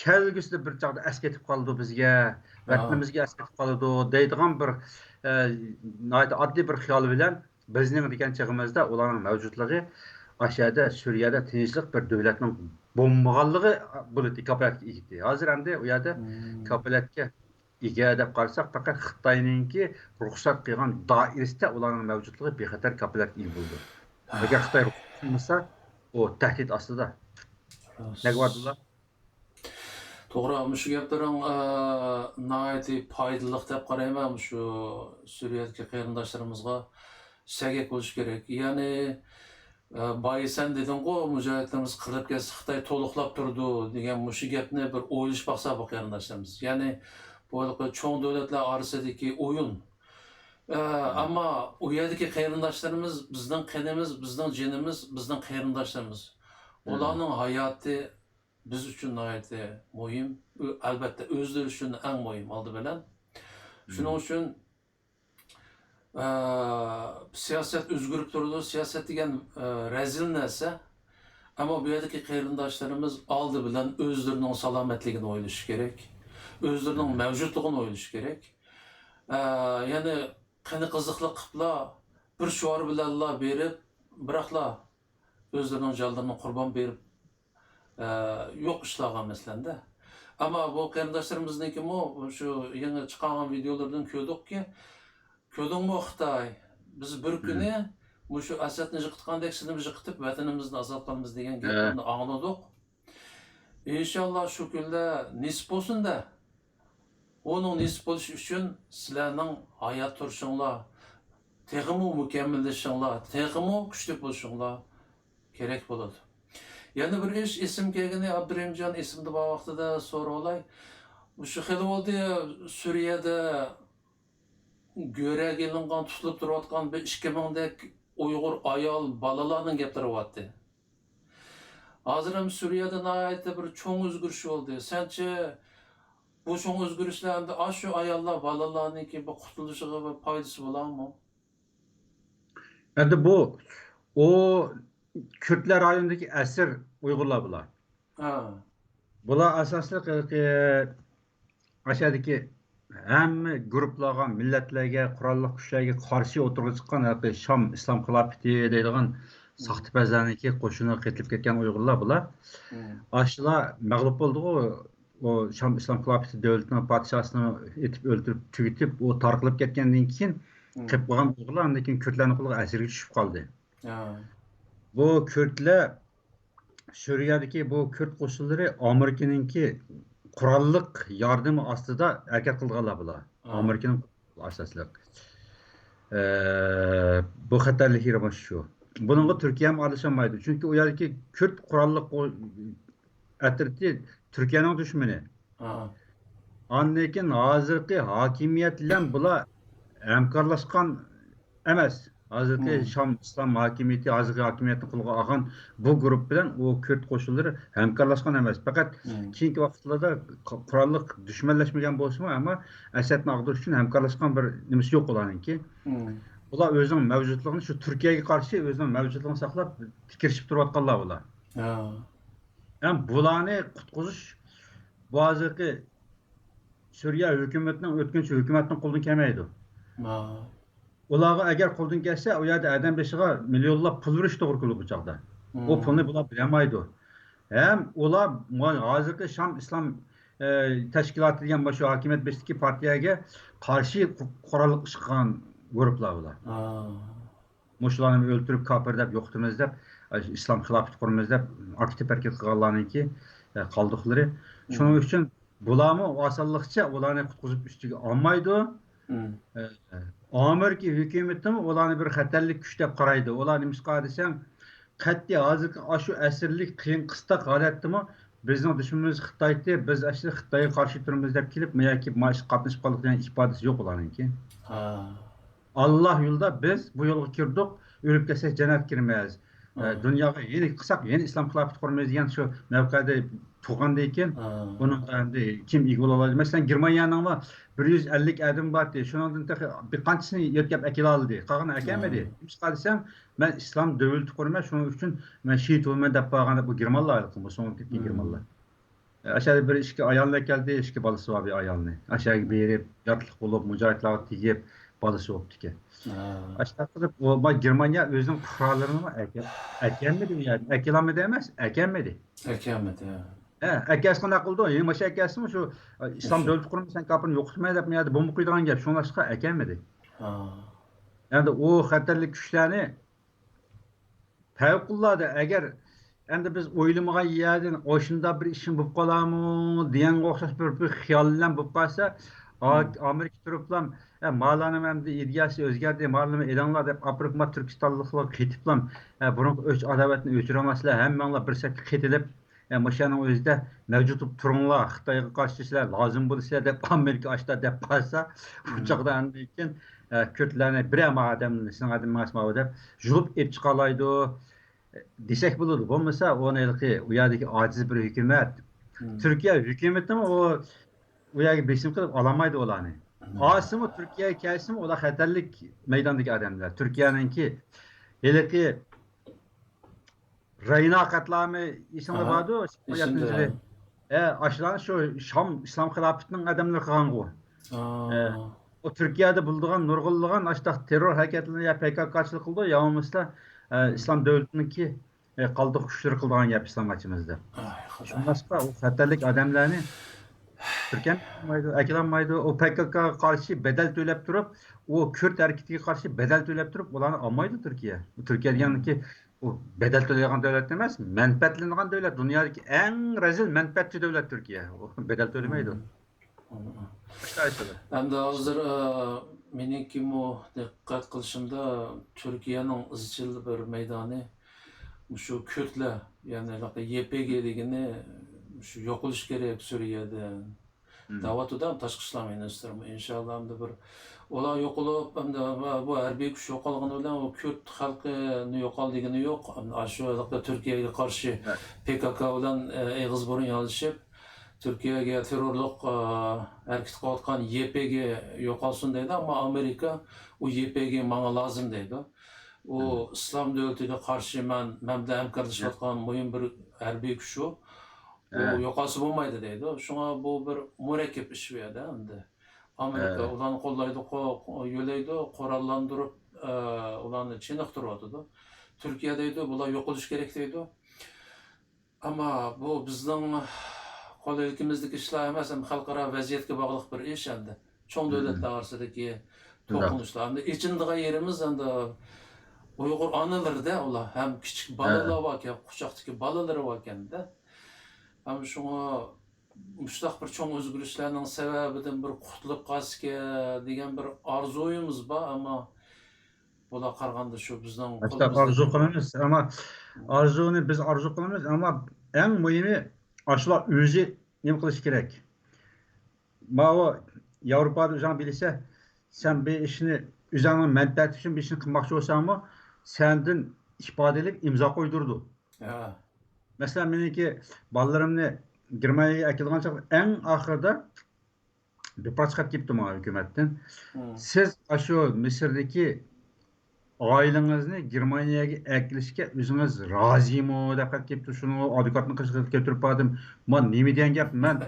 كەلگۈسىدە بىر چاغدا ئەسكە كېتىپ قالىدۇ بىزگە، ۋەتىنىمىزگە ئەسكە كېتىپ قالىدۇ دەيدىغان بىر، ئە، ناھايىتى ئاددىي بىر خىيال بىلەن بىزنىڭ دېگەن چېغىمىزدا ئۇلارنىڭ مەۋجۇتلۇقى ئاشۇ يەردە، سۈرىيەدە تىنچلىق بىر دۆلەتنىڭ بولمىغانلىقى بولىدۇ، كاپالەتكە ئىگە. ھازىر ئەمدى ئۇ يەردە كاپالەتكە ئىگە دەپ قارىساق، پەقەت خىتاينىڭكى رۇخسەت قىلغان دائىرىسىدە ئۇلارنىڭ مەۋجۇتلۇقى بىخەتەر كاپالەتكە ئىگە بولىدۇ. ئەگەر خىتاي رۇخسەت قىلمىسا، ئۇ تەھدىت ئاستىدا. نەگە بارىدۇلار؟ توغرا، مۇشۇ گەپلىرىڭ، ئە، ناھايىتى پايدىلىق دەپ قارايمەن مۇشۇ سۈرىيەدىكى قېرىنداشلىرىمىزغا. سەگەك بولۇش كېرەك. يەنى، ئە، بايا سەن دېدىڭغۇ، مۇجاھىدلىرىمىز قىرىلىپ كەتسە خىتاي تولۇقلاپ تۇرىدۇ دېگەن مۇشۇ گەپنى بىر ئويلىشىپ باقسا بۇ قېرىنداشلىرىمىز. يەنى بۇ ھېلىقى چوڭ دۆلەتلەر ئارىسىدىكى ئويۇن. ئە، ئەمما ئۇ يەردىكى قېرىنداشلىرىمىز بىزنىڭ قېنىمىز، بىزنىڭ جېنىمىز، بىزنىڭ قېرىنداشلىرىمىز. ئۇلارنىڭ ھاياتى بىز ئۈچۈن ناھايىتى مۇھىم. ئۆ-، ئەلۋەتتە، ئۆزلىرى ئۈچۈن ئەڭ مۇھىم ئالدى بىلەن. شۇنىڭ ئۈچۈن، ئە، سىياسەت ئۆزگىرىپ تۇرىدۇ. سىياسەت دېگەن، ئە، رەزىل نەرسە. ئەمما بۇ يەردىكى قېرىنداشلىرىمىز ئالدى بىلەن ئۆزلىرىنىڭ سالامەتلىكىنى ئويلىشى كېرەك. ئۆزلىرىنىڭ مەۋجۇتلۇقىنى ئويلىشى كېرەك. ئە، يەنى قېنى قىزىقلىق قىپلا، بىر شوئار بىلەنلا بېرىپ، بىراقلا ئۆزلىرىنىڭ جانلىرىنى قۇربان بېرىپ، ئە، يوق ئىشلارغا مەسىلەندە. ئەمما بۇ قېرىنداشلىرىمىزنىڭكىمۇ شۇ يېڭى چىقارغان ۋىدىيولىرىدىن كۆردۇقكى، كۆردۈڭمۇ خىتاي، بىز بىر كۈنى مۇشۇ ئەسەدنى يىقىتقاندەك سىلىمۇ يىقىتىپ ۋەتىنىمىزنى ئازاد قىلىمىز دېگەن گەپلەرنى ئاڭلىدۇق. ئىنشاللا شۇ كۈنلەر نېسىپ بولسۇن-دە. ئۇنىڭ نېسىپ بولۇشى ئۈچۈن سىلەرنىڭ ھايات تۇرۇشۇڭلار، تېخىمۇ مۇكەممەللىشىشىڭلار، تېخىمۇ كۈچلۈك بولۇشۇڭلار كېرەك بولىدۇ. يەنە بىر ئىش ئېسىمگە كەلگىنى، ئابدۇرېھىمجان ئېسىمدە بار ۋاقتىدا سورىۋالاي. مۇشۇ خېلى بولدى، سۈرىيەدە گۆرەگە ئېلىنغان، تۇتۇلۇپ تۇرۇۋاتقان بىر ئىككى مىڭدەك ئۇيغۇر ئايال، بالىلارنىڭ گەپلىرى بارتتى. ھازىر ھەم سۈرىيەدە ناھايىتى بىر چوڭ ئۆزگىرىش بولدى. سەنچە بۇ چوڭ ئۆزگىرىشلەر ئەمدى ئاشۇ ئاياللار، بالىلارنىڭكى بىر قۇتۇلۇشىغا بىر پايدىسى بولارمۇ؟ ئەمدى بۇ، ئۇ كۈردلەر رايونىدىكى ئەسىر ئۇيغۇرلار بۇلار. ھە. بۇلار ئاساسلىق ھېلىقى ئاشۇ يەردىكى ھەممە گۇرۇپپىلارغا، مىللەتلەرگە، قوراللىق كۈچلەرگە قارشى ئوتتۇرىغا چىققان ھېلىقى شام ئىسلام خىلاپىتى دەيدىغان ساختىپەزلەرنىڭكى قوشۇنىغا قېتىلىپ كەتكەن ئۇيغۇرلار بۇلار. ھە. ئاشۇلار مەغلۇپ بولدىغۇ، ئۇ شام ئىسلام خىلاپىتى دۆلىتىنىڭ پادىشاھىنى ئېتىپ ئۆلتۈرۈپ تۈگىتىپ، ئۇ تارقىلىپ كەتكەندىن كېيىن، قېلىپ قالغان ئۇيغۇرلار ئاندىن كېيىن كۈردلەرنىڭ قولىغا ئەسىرگە چۈشۈپ قالدى. بۇ كۈردلەر، سۈرىيەدىكى بۇ كۈرد قوشۇنلىرى ئامېرىكىنىڭكى قوراللىق ياردىمى ئاستىدا ھەرىكەت قىلىدىغانلار بۇلار. ئامېرىكىنىڭ ئاساسلىق. ئە، بۇ خەتەرلىك يېرى مانا شۇ. بۇنىڭغا تۈركىيەمۇ ئارىلىشالمايدۇ. چۈنكى ئۇ يەردىكى كۈرد قوراللىق ئەترىتى تۈركىيەنىڭ دۈشمىنى. ئاندىن كېيىن ھازىرقى ھاكىمىيەت بىلەن بۇلار ھەمكارلاشقان ئەمەس. ھازىرقى شام ئىسلام ھاكىمىيىتى، ھازىرقى ھاكىمىيەتنى قولغا ئالغان بۇ گۇرۇپ بىلەن ئۇ كۈرد قوشۇنلىرى ھەمكارلاشقان ئەمەس. پەقەت كېيىنكى ۋاقىتلاردا قوراللىق دۈشمەنلەشمىگەن بولسىمۇ، ئەمما ئەسەدنى ئاغدۇرۇش ئۈچۈن ھەمكارلاشقان بىر نېمىسى يوق ئۇلارنىڭكى. ئۇلار ئۆزىنىڭ مەۋجۇتلۇقىنى شۇ تۈركىيەگە قارشى ئۆزىنىڭ مەۋجۇتلۇقىنى ساقلاپ تىكىرىشىپ تۇرۇۋاتقانلار بۇلار. ھەم بۇلارنى قۇتقۇزۇش بۇ ھازىرقى سۈرىيە ھۆكۈمىتىنىڭ، ئۆتكۈنچى ھۆكۈمەتنىڭ قولىدىن كەلمەيدۇ. ئۇلارغا ئەگەر قولدىن كەلسە، ئۇ يەردە ئادەم بېشىغا مىليونلاپ پۇل بېرىش توغرا كېلىدۇ بۇ چاغدا. ئۇ پۇلنى بۇلار بېرەلمەيدۇ. ھەم ئۇلار ھازىرقى شام ئىسلام، ئە، تەشكىلاتى دېگەن مۇشۇ ھاكىمىيەت بېشىدىكى پارتىيەگە قارشى قوراللىق ئىش قىلغان گۇرۇپپىلار بۇلار. مۇشۇلارنى ئۆلتۈرۈپ، كاپىر دەپ يوقىتىمىز دەپ، ئىسلام خىلاپىتى قۇرىمىز دەپ ئاكتىپ ھەرىكەت قىلغانلارنىڭكى، ئە، قالدۇقلىرى. شۇنىڭ ئۈچۈن بۇلارمۇ ئاسانلىقچە ئۇلارنى قۇتقۇزۇپ ئۈستىگە ئالمايدۇ. ئە، ئامېرىكا ھۆكۈمىتىمۇ ئۇلارنى بىر خەتەرلىك كۈچ دەپ قارايدۇ. ئۇلار نېمىشقا دېسەڭ، قەتئىي ھازىرقى ئاشۇ ئەسىرلىك قىيىن قىستاق ھالەتتىمۇ بىزنىڭ دۈشمىنىمىز خىتايتى، بىز ئەسلى خىتايغا قارشى تۇرىمىز دەپ كېلىپ، ما ياكى ما ئىشقا قاتنىشىپ قالدۇق دېگەن ئىپادىسى يوق ئۇلارنىڭكى. ئاللا يولىدا بىز بۇ يولغا كىردۇق، ئۆلۈپ كەتسەك جەننەتكە كىرىمىز. ئە، دۇنياغا يەنە قىلساق، يەنە ئىسلام خىلاپىتى قۇرىمىز دېگەن شۇ مەۋقەدە تۇرغاندىن كېيىن، بۇنىڭغا ئەمدى كىم ئىگە بولالايدۇ؟ مەسىلەن، گېرمانىيەنىڭمۇ بىر يۈز ئەللىك ئادىمى بارتى. شۇنىڭدىن تېخى بىر قانچىسىنى يۆتكەپ ئەكېلەلىدى. قالغىنى ئەكەلمىدى. نېمىشقا دېسەم، مەن ئىسلام دۆلىتى قۇرىمەن، شۇنىڭ ئۈچۈن مەن شېھىت بولىمەن دەپ بارغان، بۇ گېرمانلار ھېلىقى، بۇ سوڭۇپ كەتكەن گېرمانلار. ئاشۇ يەردە بىر ئىككى ئايالنى ئەكەلدى، ئىككى بالىسى بار بىر ئايالنى. ئاشۇ يەرگە بېرىپ، ياتلىق بولۇپ، مۇجاھىدلارغا تېگىپ، بالىسى بوپتىكەن. ئاشۇنداق قىلىپ، ئۇ، ما، گېرمانىيە ئۆزىنىڭ پۇقرالىرىنىمۇ ئەكە-، ئەكەلمىدى ئۇ يەردىن. ئەكېلالمىدى ئەمەس، ئەكەلمىدى. ئەكەلمىدى، ھە. ھە، ئەكەلسە قانداق قىلىدۇ؟ يېڭى ماشىنا ئەكەلسىمۇ شۇ، ئىسلام دۆلىتى قۇرۇمىسەن، كاپىرنى يوقىتىمەن دەپ، بۇ يەردە بومبا قويىدىغان گەپ. شۇڭلاشقا ئەكەلمىدى. ئەمدى ئۇ خەتەرلىك كۈچلەرنى پەۋقۇلئاددە، ئەگەر ئەمدى بىز ئويلىمىغان يەردىن ئاشۇنداق بىر ئىشمۇ بولۇپ قالارمۇ دېگەنگە ئوخشاش بىر، بىر خىيال بىلەن بولۇپ قالسا، ئا-، ئامېرىكا تۇرۇپلام، ئە، مالارنىمۇ ئەمدى ئىدىيەسى ئۆزگەردى، مالىنىمۇ ئېلىڭلار دەپ ئاپىرىپ، ما تۈركىستانلىقلارغا قېتىپلام، ئە، بۇرۇنقى ئۆچ-ئاداۋەتنى ئۆچۈرۈڭلار، سىلەر ھەممىڭلار بىر سەپكە قېتىلىپ، ئە، مۇشۇ يەرنىڭ ئۆزىدە مەۋجۇت بولۇپ تۇرۇڭلار، خىتايغا قارشى سىلەر لازىم بولسا دەپ ئامېرىكا ئاشتا دەپ قالسا، ئۇ چاغدا ئاندىن كېيىن، ئە، كۈردلەرنى بىرەر ئادەم، سېنىڭ ئادىمىڭ ئەمەس ماۋۇ دەپ يۇلۇپ ئېلىپ چىقالايدۇ دېسەك بولىدۇ. بولمىسا ئۇنى ھېلىقى ئۇ يەردىكى ئاجىز بىر ھۆكۈمەت، تۈركىيە ھۆكۈمىتىمۇ ئۇ، ئۇ يەرگە بېسىم قىلىپ ئالالمايدۇ ئۇلارنى. ئالسىمۇ، تۈركىيەگە كەلسىمۇ ئۇلار خەتەرلىك مەيداندىكى ئادەملەر. تۈركىيەنىڭكى ھېلىقى رەينا قەتلىئامى ئېسىڭدە باردۇ؟ ئېسىمدە. ھە، ئاشۇلارنى شۇ شام ئىسلام خىلاپىتىنىڭ ئادەملىرى قىلغانغۇ. ھە. ئۇ تۈركىيەدە بولىدىغان نۇرغۇنلىغان ئاشتاق تېررور ھەرىكەتلىرى يا پككچىلىق قىلىدۇ، يا بولمىسا، ئە، ئىسلام دۆلىتىنىڭكى، ئە، قالدۇق كۈچلىرى قىلىدىغان گەپ ئىسلام ئاچىمىزدا. ئاي، خۇدا. شۇڭلاشقا ئۇ خەتەرلىك ئادەملەرنى تۈركىيە ئەكىلالمايدۇ، ئەكىلالمايدۇ. ئۇ پككغا قارشى بەدەل تۆلەپ تۇرۇپ، ئۇ كۈرد ھەرىكىتىگە قارشى بەدەل تۆلەپ تۇرۇپ، ئۇلارنى ئالمايدۇ تۈركىيە. تۈركىيە دېگەنكى ئۇ بەدەل تۆلەيدىغان دۆلەت ئەمەس، مەنپەئەتلىنىدىغان دۆلەت. دۇنيادىكى ئەڭ رەزىل مەنپەئەتچى دۆلەت تۈركىيە. ئۇ بەدەل تۆلىمەيدۇ. مم. مم. باشقا ئىشلار. ئەمدى ھازىر، ئە، مېنىڭكىمۇ دىققەت قىلىشىمدا تۈركىيەنىڭ ئىزچىل بىر مەيدانى مۇشۇ كۈردلەر، يەنى ھېلىقى يې پې گې دېگىنى مۇشۇ يوقىلىش كېرەك سۈرىيەدىن. مم. دەۋاتىدۇ ھەم تاشقى ئىشلار مىنىستىرىمۇ. ئىنشاللا ئەمدى بىر ئۇلار يوقىلىپ، ئەمدى بۇ ھەربىي كۈچ يوقالغىنى بىلەن ئۇ كۈرد خەلقىنى يوقال دېگىنى يوق. ئەمدى ئاشۇ ھېلىقى تۈركىيەگە قارشى پې كا كا بىلەن، ئە، ئېغىز بۇرۇن يالىشىپ، تۈركىيەگە تېررورلۇق، ئە، ھەرىكىتى قىلىۋاتقان يې پې گې يوقالسۇن دەيدۇ، ئەمما ئامېرىكا ئۇ يې پې گې ماڭا لازىم دەيدۇ. ئۇ ئىسلام دۆلىتىگە قارشى مەن، مەن بىلەن ھەمكارلىشىۋاتقان مۇھىم بىر ھەربىي كۈچ ئۇ. ئۇ يوقالسا بولمايدۇ دەيدۇ. شۇڭا بۇ بىر مۇرەككەپ ئىش بۇ يەردە ئەمدى. ئامېرىكا ئۇلارنى قوللايدۇ، قو-، يۆلەيدۇ، قوراللاندۇرۇپ، ئە، ئۇلارنى چېنىقتۇرۇۋاتىدۇ. تۈركىيە دەيدۇ، بۇلار يوقىلىشى كېرەك دەيدۇ. ئەمما بۇ بىزنىڭ قول ئىلكىمىزدىكى ئىشلار ئەمەس، ئەمما خەلقئارا ۋەزىيەتكە باغلىق بىر ئىش ئەمدى. چوڭ دۆلەتلەر ئارىسىدىكى توقۇنۇشلار. ئەمدى ئېچىنىدىغان يېرىمىز ئەمدى ئۇيغۇر ئانىلىرىدە ئۇلار. ھەم كىچىك بالىلار باركەن، قۇچاقتىكى بالىلىرى باركەندە. ھەم شۇڭا مۇشۇنداق بىر چوڭ ئۆزگىرىشلەرنىڭ سەۋەبىدىن بىر قۇتۇلۇپ قالسىكەن دېگەن بىر ئارزۇيىمىز بار، ئەمما بۇلار قارىغاندا شۇ بىزنىڭ قولىمىزدا. ئارزۇ قىلىمىز، ئەمما ئارزۇنى بىز ئارزۇ قىلىمىز، ئەمما ئەڭ مۇھىمى ئاشۇلار ئۆزى نېمە قىلىشى كېرەك. ماۋۇ ياۋروپادا ئۆزۈڭ بىلىسەن، سەن بىر ئىشنى ئۆزۈڭنىڭ مەنپەئەتى ئۈچۈن بىر ئىشنى قىلماقچى بولساڭمۇ، سەندىن ئىپادىلىك ئىمزا قويدۇرىدۇ. ھە. مەسىلەن، مېنىڭكى بالىلىرىمنى گېرمانىيەگە ئەكېلىدىغان چاغدا ئەڭ ئاخىرىدا بىر پارچە خەت كېلىپتۇ ماڭا ھۆكۈمەتتىن. مم. سىز ئاشۇ مىسىردىكى ئائىلىڭىزنى گېرمانىيەگە ئەكېلىشكە ئۆزىڭىز رازىمۇ دەپ خەت كېلىپتۇ. شۇنى ئادۋوكاتنىڭ قېشىغا كەلتۈرۈپ باردىم. ما نېمە دېگەن گەپ؟ مەن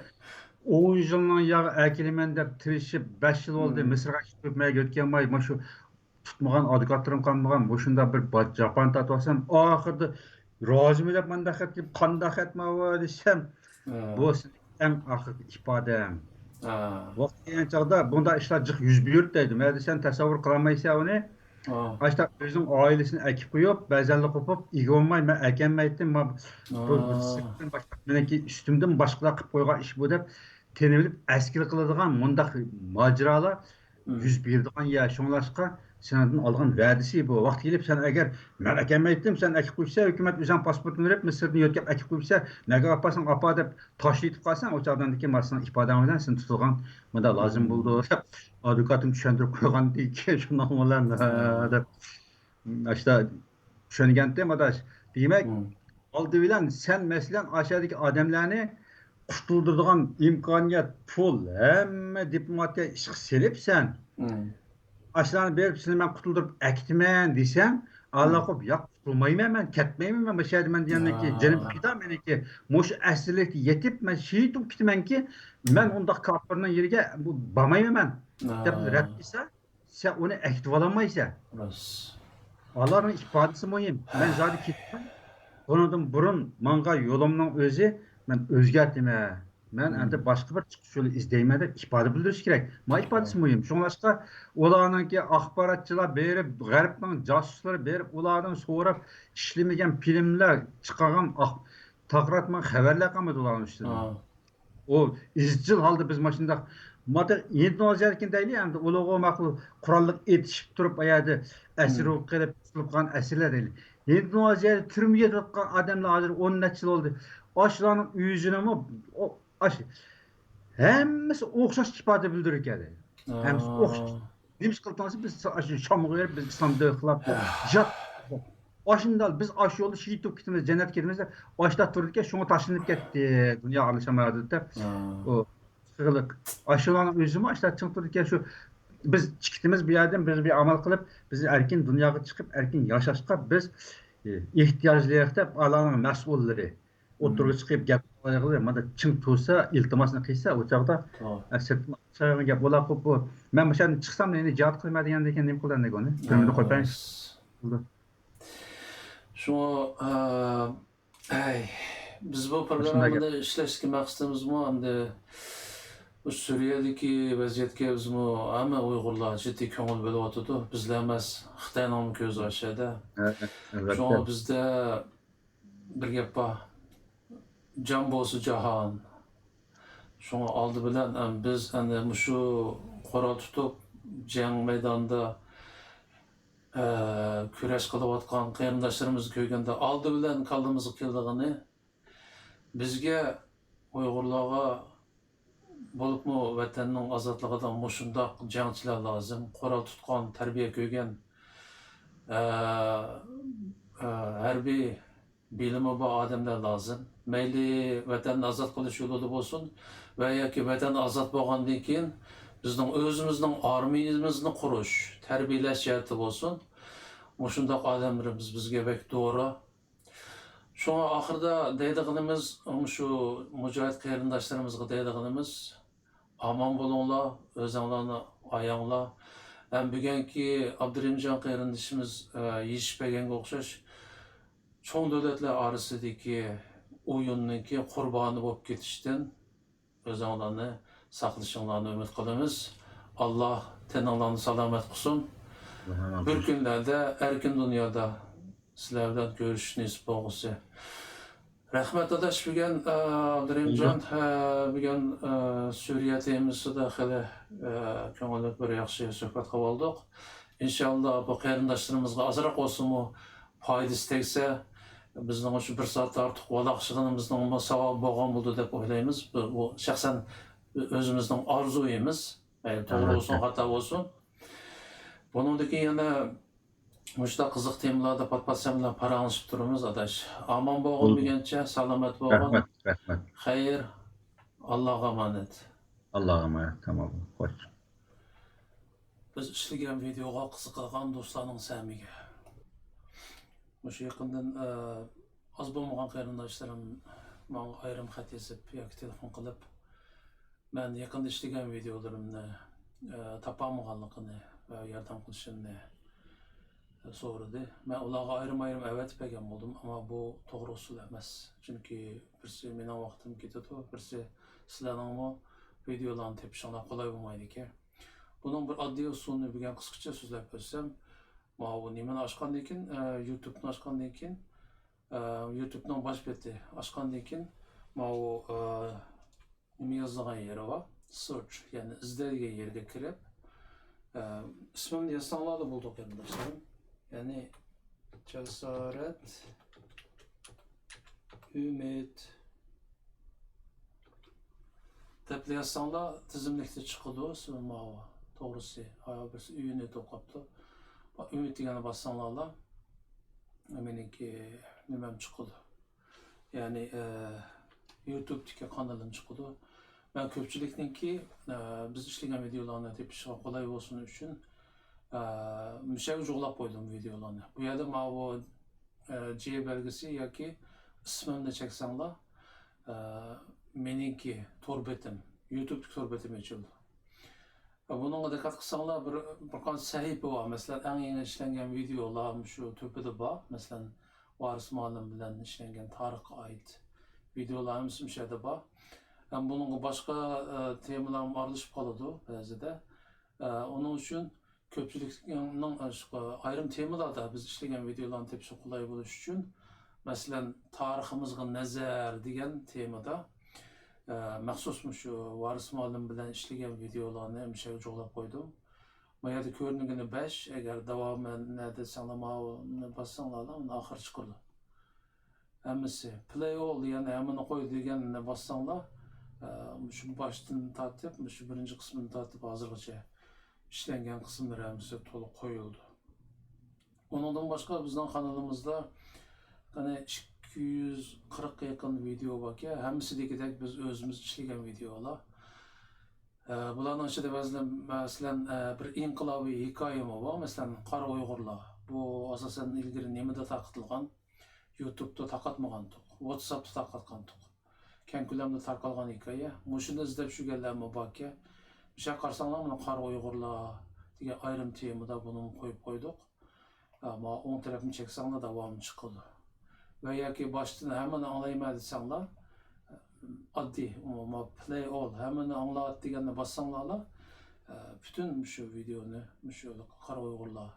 ئون يىلنىڭ ياغى ئەكېلىمەن دەپ تىرىشىپ، بەش يىل بولدى، مم، مىسىرغا ھۆكمەتكە ئۆتكەنماي، مانا شۇ تۇتمىغان ئادۋوكاتلىرىم قالمىغان، مۇشۇنداق بىر با-، جاپانى تارتىۋالسام، ئاخىرىدا رازىمۇ دەپ مانداق خەت كېلىپ، قانداق خەت ماۋۇ دېسەم، ھە، بۇ سېنىڭ ئەڭ ئاخىرقى ئىپادەڭ. ھە. ۋاقتى كەلگەن چاغدا بۇنداق ئىشلار جىق يۈز بېرىدۇ دەيدۇ. مەدە سەن تەسەۋۋۇر قىلالمايسەن ئۇنى. ھە. ئاشۇنداق ئۆزىنىڭ ئائىلىسىنى ئەكىپ قويۇپ، بەزەنلىك قوپۇپ، ئىگە بولماي، مەن ئەكەلمەيتتىم، ما-، بۇ، ھە، سىرتتىن باشقا، مېنىڭكى ئۈستۈمدىن باشقىلار قىلىپ قويغان ئىش بۇ دەپ تېنىۋېلىپ ئەسكىلىك قىلىدىغان مۇنداق ماجىرالار مم، يۈز بېرىدىغان يەر. شۇڭلاشقا سېنىڭدىن ئالغان ۋەدىسى بۇ. ۋاقتى كېلىپ سەن ئەگەر، مەن ئەكەلمەيتتىم، سەن ئەكىپ قويسا، ھۆكۈمەت ئۆزۈڭ پاسپورتىنى بېرىپ، مىسىردىن يۆتكەپ ئەكىپ قويسا، نەگە ئاپارساڭ ئاپار دەپ تاشلىۋېتىپ قالساڭ، ئۇ چاغدىن كېيىن مانا سېنىڭ ئىپادەڭ بىلەن سېنى تۇتىدىغان مۇنداق لازىم، مم، بولىدۇ دەپ، ئادۋوكاتىم چۈشەندۈرۈپ قويغاندىن كېيىن شۇنداق بىلەن، ھە، دەپ، ئاشتا چۈشەنگەنتىم، ئاداش. دېمەك، مم، ئالدى بىلەن سەن، مەسىلەن، ئاشۇ يەردىكى ئادەملەرنى قۇتۇلدۇرىدىغان ئىمكانىيەت، پۇل، ھەممە دىپلوماتىيە ئىشقا سېلىپسەن. مم. ئاشۇلارنى بېرىپ، سېنى مەن قۇتۇلدۇرۇپ ئەكېتىمەن دېسەڭ، مم، ئاللىقۇپ، ياق، قۇتۇلمايمەن مەن، كەتمەيمەن مەن مۇشۇ يەردە مەن دېگەندىن كېيىن، ھە، جېنىم پىدا مېنىڭكى، مۇشۇ ئەسىرلىكتە يېتىپ، مەن شېھىت بولۇپ كېتىمەنكى، مەن ئۇنداق كاپىرنىڭ يېرىگە بۇ، بارمايمەن مەن، ھە، دەپ رەت قىلسا، سەن ئۇنى ئەكېتىۋالالمايسەن. راست. ئۇلارنىڭ ئىپادىسى مۇھىم. مەن زادى كېتىمەن. بۇنىڭدىن بۇرۇن ماڭغان يولۇمنىڭ ئۆزى مەن ئۆزگەرتىمەن. مەن، مم، ئەمدى باشقا بىر چىقىش يولى ئىزدەيمەن دەپ ئىپادە بىلدۈرۈش كېرەك. مانا ئىپادىسى، ھە، مۇھىم. شۇڭلاشقا ئۇلارنىڭكى ئاخباراتچىلار بېرىپ، غەربنىڭ جاسۇسلىرى بېرىپ، ئۇلاردىن سوراپ ئىشلىمىگەن فىلىملەر چىقارغان ئاخ-، تاغراتما خەۋەرلەر قالمىدى ئۇلارنىڭ ئۈستىدىن. ھە. ئۇ ئىزچىل ھالدا بىز ماشۇنداق، ماتا ھىندونېزىيەدىكىنى دەيلى، ئەمدى ئۇلۇغۇ ماقۇل قوراللىق ئېتىشىپ تۇرۇپ، ئەيەردە ئەسىر، مم، بولۇپ قېلىپ، قۇتۇلۇپ قالغان ئەسىرلەر دەيلى. ھىندونېزىيەدە تۈرمىگە يېتىۋاتقان ئادەملەر ھازىر ئون نەچچە يىل بولدى. ئاشۇلارنىڭ ئۆزىنىمۇ ئۇ-، ئاش-، ھەممىسى ئوخشاش ئىپادە بىلدۈرىدىكەن. ھەممىسى ئوخشاش. نېمە ئىش قىلدىڭىز؟ بىز ئاشۇ شامغا بېرىپ، بىز ئىسلام دىنىغا خىلاپ جىھاد. ئاشۇنداق بىز ئاشۇ يولدا شېھىت بولۇپ كېتىمىز، جەننەتكە كېتىمىز دەپ ئاشۇنداق تۇرىدىكەن، شۇڭا تاشلىنىپ كەتتى، دۇنياغا ئارىلىشالمايۋاتىدۇ دەپ. ھە. ئۇ خىلى ئاشۇلارنىڭ ئۆزىمۇ ئاشۇنداق چىڭ تۇرىدىكەن، شۇ بىز چىقىتىمىز بۇ يەردىن، بىز بىر ئامال قىلىپ، بىز ئەركىن دۇنياغا چىقىپ، ئەركىن ياشاشقا بىز، ئېھ، ئېھتىياجلىق دەپ، ئالارنىڭ مەسئۇللىرى. ئوتتۇرىغا چىقىپ گەپ قىلغىلى، مانا چىڭ تۇرسا، ئىلتىماسنى قىلسا، ئۇ چاغدا، توغرا. ئە، سىرتتىن ئاقچايغان گەپ بولا قوپ، بۇ، مەن مۇشۇ يەردىن چىقسام، يەنە جىھاد قىلىمەن دېگەندىن كېيىن نېمە قىلىدۇ ئەمدى ئۇنى؟ تۈرمىدە قويۇپ بېرىش. شۇڭا، ئە، ئەي، بىز بۇ پروگراممىدا ئىشلەشتىكى مەقسىتىمىزمۇ ئەمدى بۇ سۈرىيەدىكى ۋەزىيەتكە بىزمۇ ھەممە ئۇيغۇرلار جىددىي كۆڭۈل بۆلۈۋاتىدۇ. بىزلا ئەمەس، خىتاينىڭمۇ كۆزى ئاشۇ يەردە. شۇڭا بىزدە بىر گەپ بار. جان بولسا جاھان. شۇڭا ئالدى بىلەن، ئەم، بىز ئەنە مۇشۇ قورال تۇتۇپ، جەڭ مەيدانىدا، ئە، كۈرەش قىلىۋاتقان قېرىنداشلىرىمىزنى كۆرگەندە، ئالدى بىلەن كاللىمىزغا كېلىدىغىنى، بىزگە، ئۇيغۇرلارغا، بولۇپمۇ ۋەتەننىڭ ئازادلىقىدا مۇشۇنداق جەڭچىلەر لازىم، قورال تۇتقان، تەربىيە كۆرگەن، ئە، ئە، ھەربىي بىلىمى بار ئادەملەر لازىم. مەيلى ۋەتەننى ئازاد قىلىش يولىدا بولسۇن ۋە ياكى ۋەتەن ئازاد بولغاندىن كېيىن بىزنىڭ ئۆزىمىزنىڭ ئارمىيىمىزنى قۇرۇش، تەربىيەلەش جەھەتتە بولسۇن، مۇشۇنداق ئادەملىرىمىز بىزگە بەك دورا. شۇڭا ئاخىرىدا دەيدىغىنىمىز، مۇشۇ مۇجاھىد قېرىنداشلىرىمىزغا دەيدىغىنىمىز، ئامان بولۇڭلار، ئۆزۈڭلارنى ئاياڭلار. ھەم بۈگۈنكى ئابدۇرېھىمجان قېرىندىشىمىز، ئە، يېشىپ بەرگەنگە ئوخشاش، چوڭ دۆلەتلەر ئارىسىدىكى ئويۇننىڭكى قۇربانى بولۇپ كېتىشتىن ئۆزۈڭلارنى ساقلىشىڭلارنى ئۈمىد قىلىمىز. ئاللا تېنىڭلارنى سالامەت قىلسۇن. بىر كۈنلەردە ئەركىن دۇنيادا سىلەر بىلەن كۆرۈشۈش نېسىپ بولغۇسى. رەھمەت ئاداش، بۈگۈن، ئە، ئابدۇرېھىمجان، ئە، بۈگۈن، ئە، سۈرىيە تېمىسىدا خېلى، ئە، كۆڭۈللۈك بىر ياخشى سۆھبەت قىلىۋالدۇق. ئىنشاللا بۇ قېرىنداشلىرىمىزغا ئازراق بولسىمۇ پايدىسى تەگسە، بىزنىڭ شۇ بىر سائەت ئارتۇق ۋالاقلىشىشىمىزنىڭمۇ ساۋابى بولغان بولىدۇ دەپ ئويلايمىز. بۇ، بۇ شەخسەن ئۆزىمىزنىڭ ئارزۇيىمىز. ئەي، توغرا بولسۇن، خاتا بولسۇن. بۇنىڭدىن كېيىن يەنە مۇشۇنداق قىزىق تېمىلاردا پات-پات سەن بىلەن پاراڭلىشىپ تۇرىمىز، ئاداش. ئامان بولغىن، بولدى. دېگەنچە، سالامەت بولغىن. رەھمەت، رەھمەت. خەير، ئاللاغا ئامانەت. ئاللاغا ئامانەت، تامام. خوش. بىز ئىشلىگەن ۋىدېئوغا قىزىقىدىغان دوستلارنىڭ سەمىگە. مۇشۇ يېقىندىن، ئە، ئاز بولمىغان قېرىنداشلىرىم ماڭا ئايرىم خەت يېزىپ ياكى تېلېفون قىلىپ، مەن يېقىندا ئىشلىگەن ۋىدېئولىرىمنى، ئە، تاپالمىغانلىقىنى ۋە ياردەم قىلىشىمنى، ئە، سورىدى. مەن ئۇلارغا ئايرىم-ئايرىم ئەۋەتىپ بەرگەن بولدۇم، ئەمما بۇ توغرا ئۇسۇل ئەمەس. چۈنكى بىرسى مېنىڭ ۋاقتىم كېتىدۇ، بىرسى سىلەرنىڭمۇ ۋىدېئولارنى تېپىشىڭلار قولاي بولمايدىكەن. بۇنىڭ بىر ئاددىي ئۇسۇلىنى بۈگۈن قىسقىچە سۆزلەپ ئۆتسەم، ماۋۇ نېمىنى ئاچقاندىن كېيىن، ئە، يۇتۇبنى ئاچقاندىن كېيىن، ئە، يۇتۇبنىڭ باش بېتى ئاچقاندىن كېيىن، ماۋۇ، ئە، نېمە يازىدىغان يېرى بار، سېرچ، يەنى ئىزدەيدىغان يېرىگە كىرىپ، ئە، ئىسمىمنى يازساڭلارلا بولىدۇ، قېرىنداشلىرىم. يەنى جاسارەت ئۈمىد دەپلا يازساڭلار تىزىملىكتە چىقىدۇ، سىز ماۋۇ توغرىسى. ھايا، بىرسى ئۈنى توقاپتۇ. ئۈمىد دېگەننى باسساڭلارلا مېنىڭكى نېمەم چىقىدۇ. يەنى، ئە، يۇتۇبتىكى قانىلىم چىقىدۇ. مەن كۆپچىلىكنىڭكى، ئە، بىز ئىشلىگەن ۋىدېئولارنى تېپىشىغا قولاي بولسۇن ئۈچۈن، ئە، مۇشۇ يەرگە جۇغلاپ قويدۇم ۋىدېئولارنى. بۇ يەردە ماۋۇ، ئە، جې بەلگىسى ياكى ئىسمىمنى چەكسەڭلار، ئە، مېنىڭكى تور بېتىم، يۇتۇبتىكى تور بېتىم ئېچىلىدۇ. بۇنىڭغا دىققەت قىلساڭلار، بىر، بىر قانچە سەھىپە بار. مەسىلەن، ئەڭ يېڭى ئىشلەنگەن ۋىدېئولار مۇشۇ تۆپىدە بار. مەسىلەن، ۋارىس مۇئەللىم بىلەن ئىشلەنگەن تارىخقا ئائىت ۋىدېئولار ھەممىسى مۇشۇ يەردە بار. ھەم بۇنىڭغا باشقا، ئە، تېمىلارمۇ ئارىلىشىپ قالىدۇ بەزىدە. ئە، ئۇنىڭ ئۈچۈن كۆپچىلىكنىڭ، ئە، شۇ ئايرىم تېمىلاردا بىز ئىشلىگەن ۋىدېئولارنى تېپىشقا قولاي بولۇش ئۈچۈن، مەسىلەن، تارىخىمىزغا نەزەر دېگەن تېمىدا، ئە، مەخسۇس مۇشۇ ۋارىس مۇئەللىم بىلەن ئىشلىگەن ۋىدېئولارنى مۇشۇ يەرگە جۇغلاپ قويدۇم. ما يەردە كۆرۈنگىنى بەش، ئەگەر داۋامى نەدە دېسەڭلار، ماۋۇنى باسساڭلارلا، ئۇنى ئاخىرى چىقىدۇ. ھەممىسى. پلەي ئول، يەنى ھەممىنى قوي دېگەننى باسساڭلار، ئە، مۇشۇ باشتىن تارتىپ، مۇشۇ بىرىنچى قىسمىدىن تارتىپ ھازىرغىچە ئىشلەنگەن قىسىملىرى ھەممىسى تولۇق قويۇلىدۇ. ئۇنىڭدىن باشقا بىزنىڭ قانىلىمىزدا قېنى ئىككى يۈز قىرىققا يېقىن ۋىدېئو باركەن، ھەممىسى دېگۈدەك بىز ئۆزىمىز ئىشلىگەن ۋىدېئولار. ئە، بۇلارنىڭ ئىچىدە بەزىلەر، مەسىلەن، ئە، بىر ئىنقىلابىي ھېكايىمۇ بار، مەسىلەن، قارا ئۇيغۇرلار. بۇ ئاساسەن ئىلگىرى نېمىدا تارقىتىلغان؟ يۇتۇبتا تارقاتمىغانتۇق، ۋاتساپتا تارقاتقانتۇق. كەڭ كۆلەمدە تارقالغان ھېكايە. مۇشۇنى ئىزدەپ يۈرگەنلەرمۇ باركەن. مۇشۇ قارىساڭلار، مانا قارا ئۇيغۇرلار دېگەن ئايرىم تېمىدا بۇنىمۇ قويۇپ قويدۇق. ئە، ما ئوڭ تەرەپنى چەكسەڭلار داۋامى چىقىدۇ. ۋە ياكى باشتىن ھەممىنى ئاڭلايمەن دېسەڭلار، ئاددىي، ما play all، ھەممىنى ئاڭلات دېگەننى باسساڭلارلا، ئە، پۈتۈن مۇشۇ ۋىدېئونى، مۇشۇ قارا ئۇيغۇرلار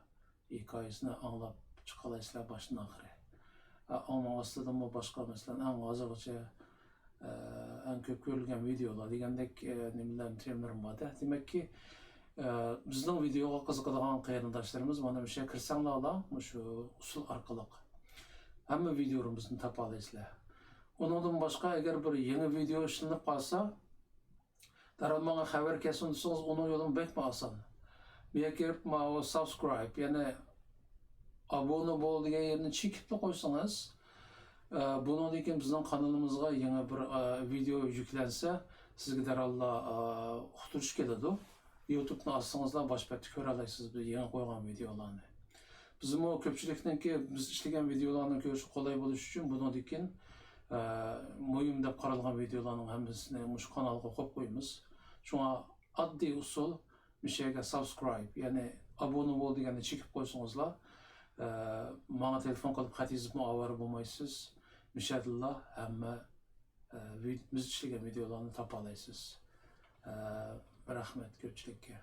ھېكايىسىنى ئاڭلاپ چىقالايسىلەر باشتىن ئاخىرى. ئە، ئۇنىڭ ئاستىدىمۇ باشقا، مەسىلەن، ئەڭ ھازىرغىچە، ئە، ئەڭ كۆپ كۆرۈلگەن ۋىدېئولار دېگەندەك، ئە، نېمىلەر، تېمىلىرىم بار-دە. دېمەككى، ئە، بىزنىڭ ۋىدېئوغا قىزىقىدىغان قېرىنداشلىرىمىز مانا مۇشۇ يەرگە كىرسەڭلارلا، مۇشۇ ئۇسۇل ئارقىلىق ھەممە ۋىدېئولىرىمىزنى تاپالايسىلەر. ئۇنىڭدىن باشقا، ئەگەر بىر يېڭى ۋىدېئو ئىشلىنىپ قالسا، دەرھال ماڭا خەۋەر كەلسۇن دېسىڭىز، ئۇنىڭ يولىمۇ بەكمۇ ئاسان. بۇ يەرگە كىرىپ، ماۋۇ subscribe، يەنى ئابۇنە بول دېگەن يەرنى چېكىپلا قويسىڭىز، ئە، بۇنىڭدىن كېيىن بىزنىڭ قانىلىمىزغا يېڭى بىر، ئە، ۋىدېئو يۈكلەنسە، سىزگە دەرھاللا، ئە، ئۇقتۇرۇش كېلىدۇ. يۇتۇبنى ئاچسىڭىزلا باش بەتتە كۆرەلەيسىز بىز يېڭى قويغان ۋىدېئولارنى. بىزمۇ كۆپچىلىكنىڭكى بىز ئىشلىگەن ۋىدېئولارنى كۆرۈشكە قولاي بولۇش ئۈچۈن بۇنىڭدىن كېيىن، ئە، مۇھىم دەپ قارالغان ۋىدېئولارنىڭ ھەممىسىنى مۇشۇ قانالغا قويۇپ قويىمىز. شۇڭا ئاددىي ئۇسۇل، مۇشۇ يەرگە subscribe، يەنى ئابۇنە بول دېگەننى چېكىپ قويسىڭىزلا، ئە، ماڭا تېلېفون قىلىپ خەت يېزىپمۇ ئاۋارە بولمايسىز. مۇشۇ يەردىلا ھەممە، ئە، ۋىد-، بىز ئىشلىگەن ۋىدېئولارنى تاپالايسىز. ئە، رەھمەت كۆپچىلىككە.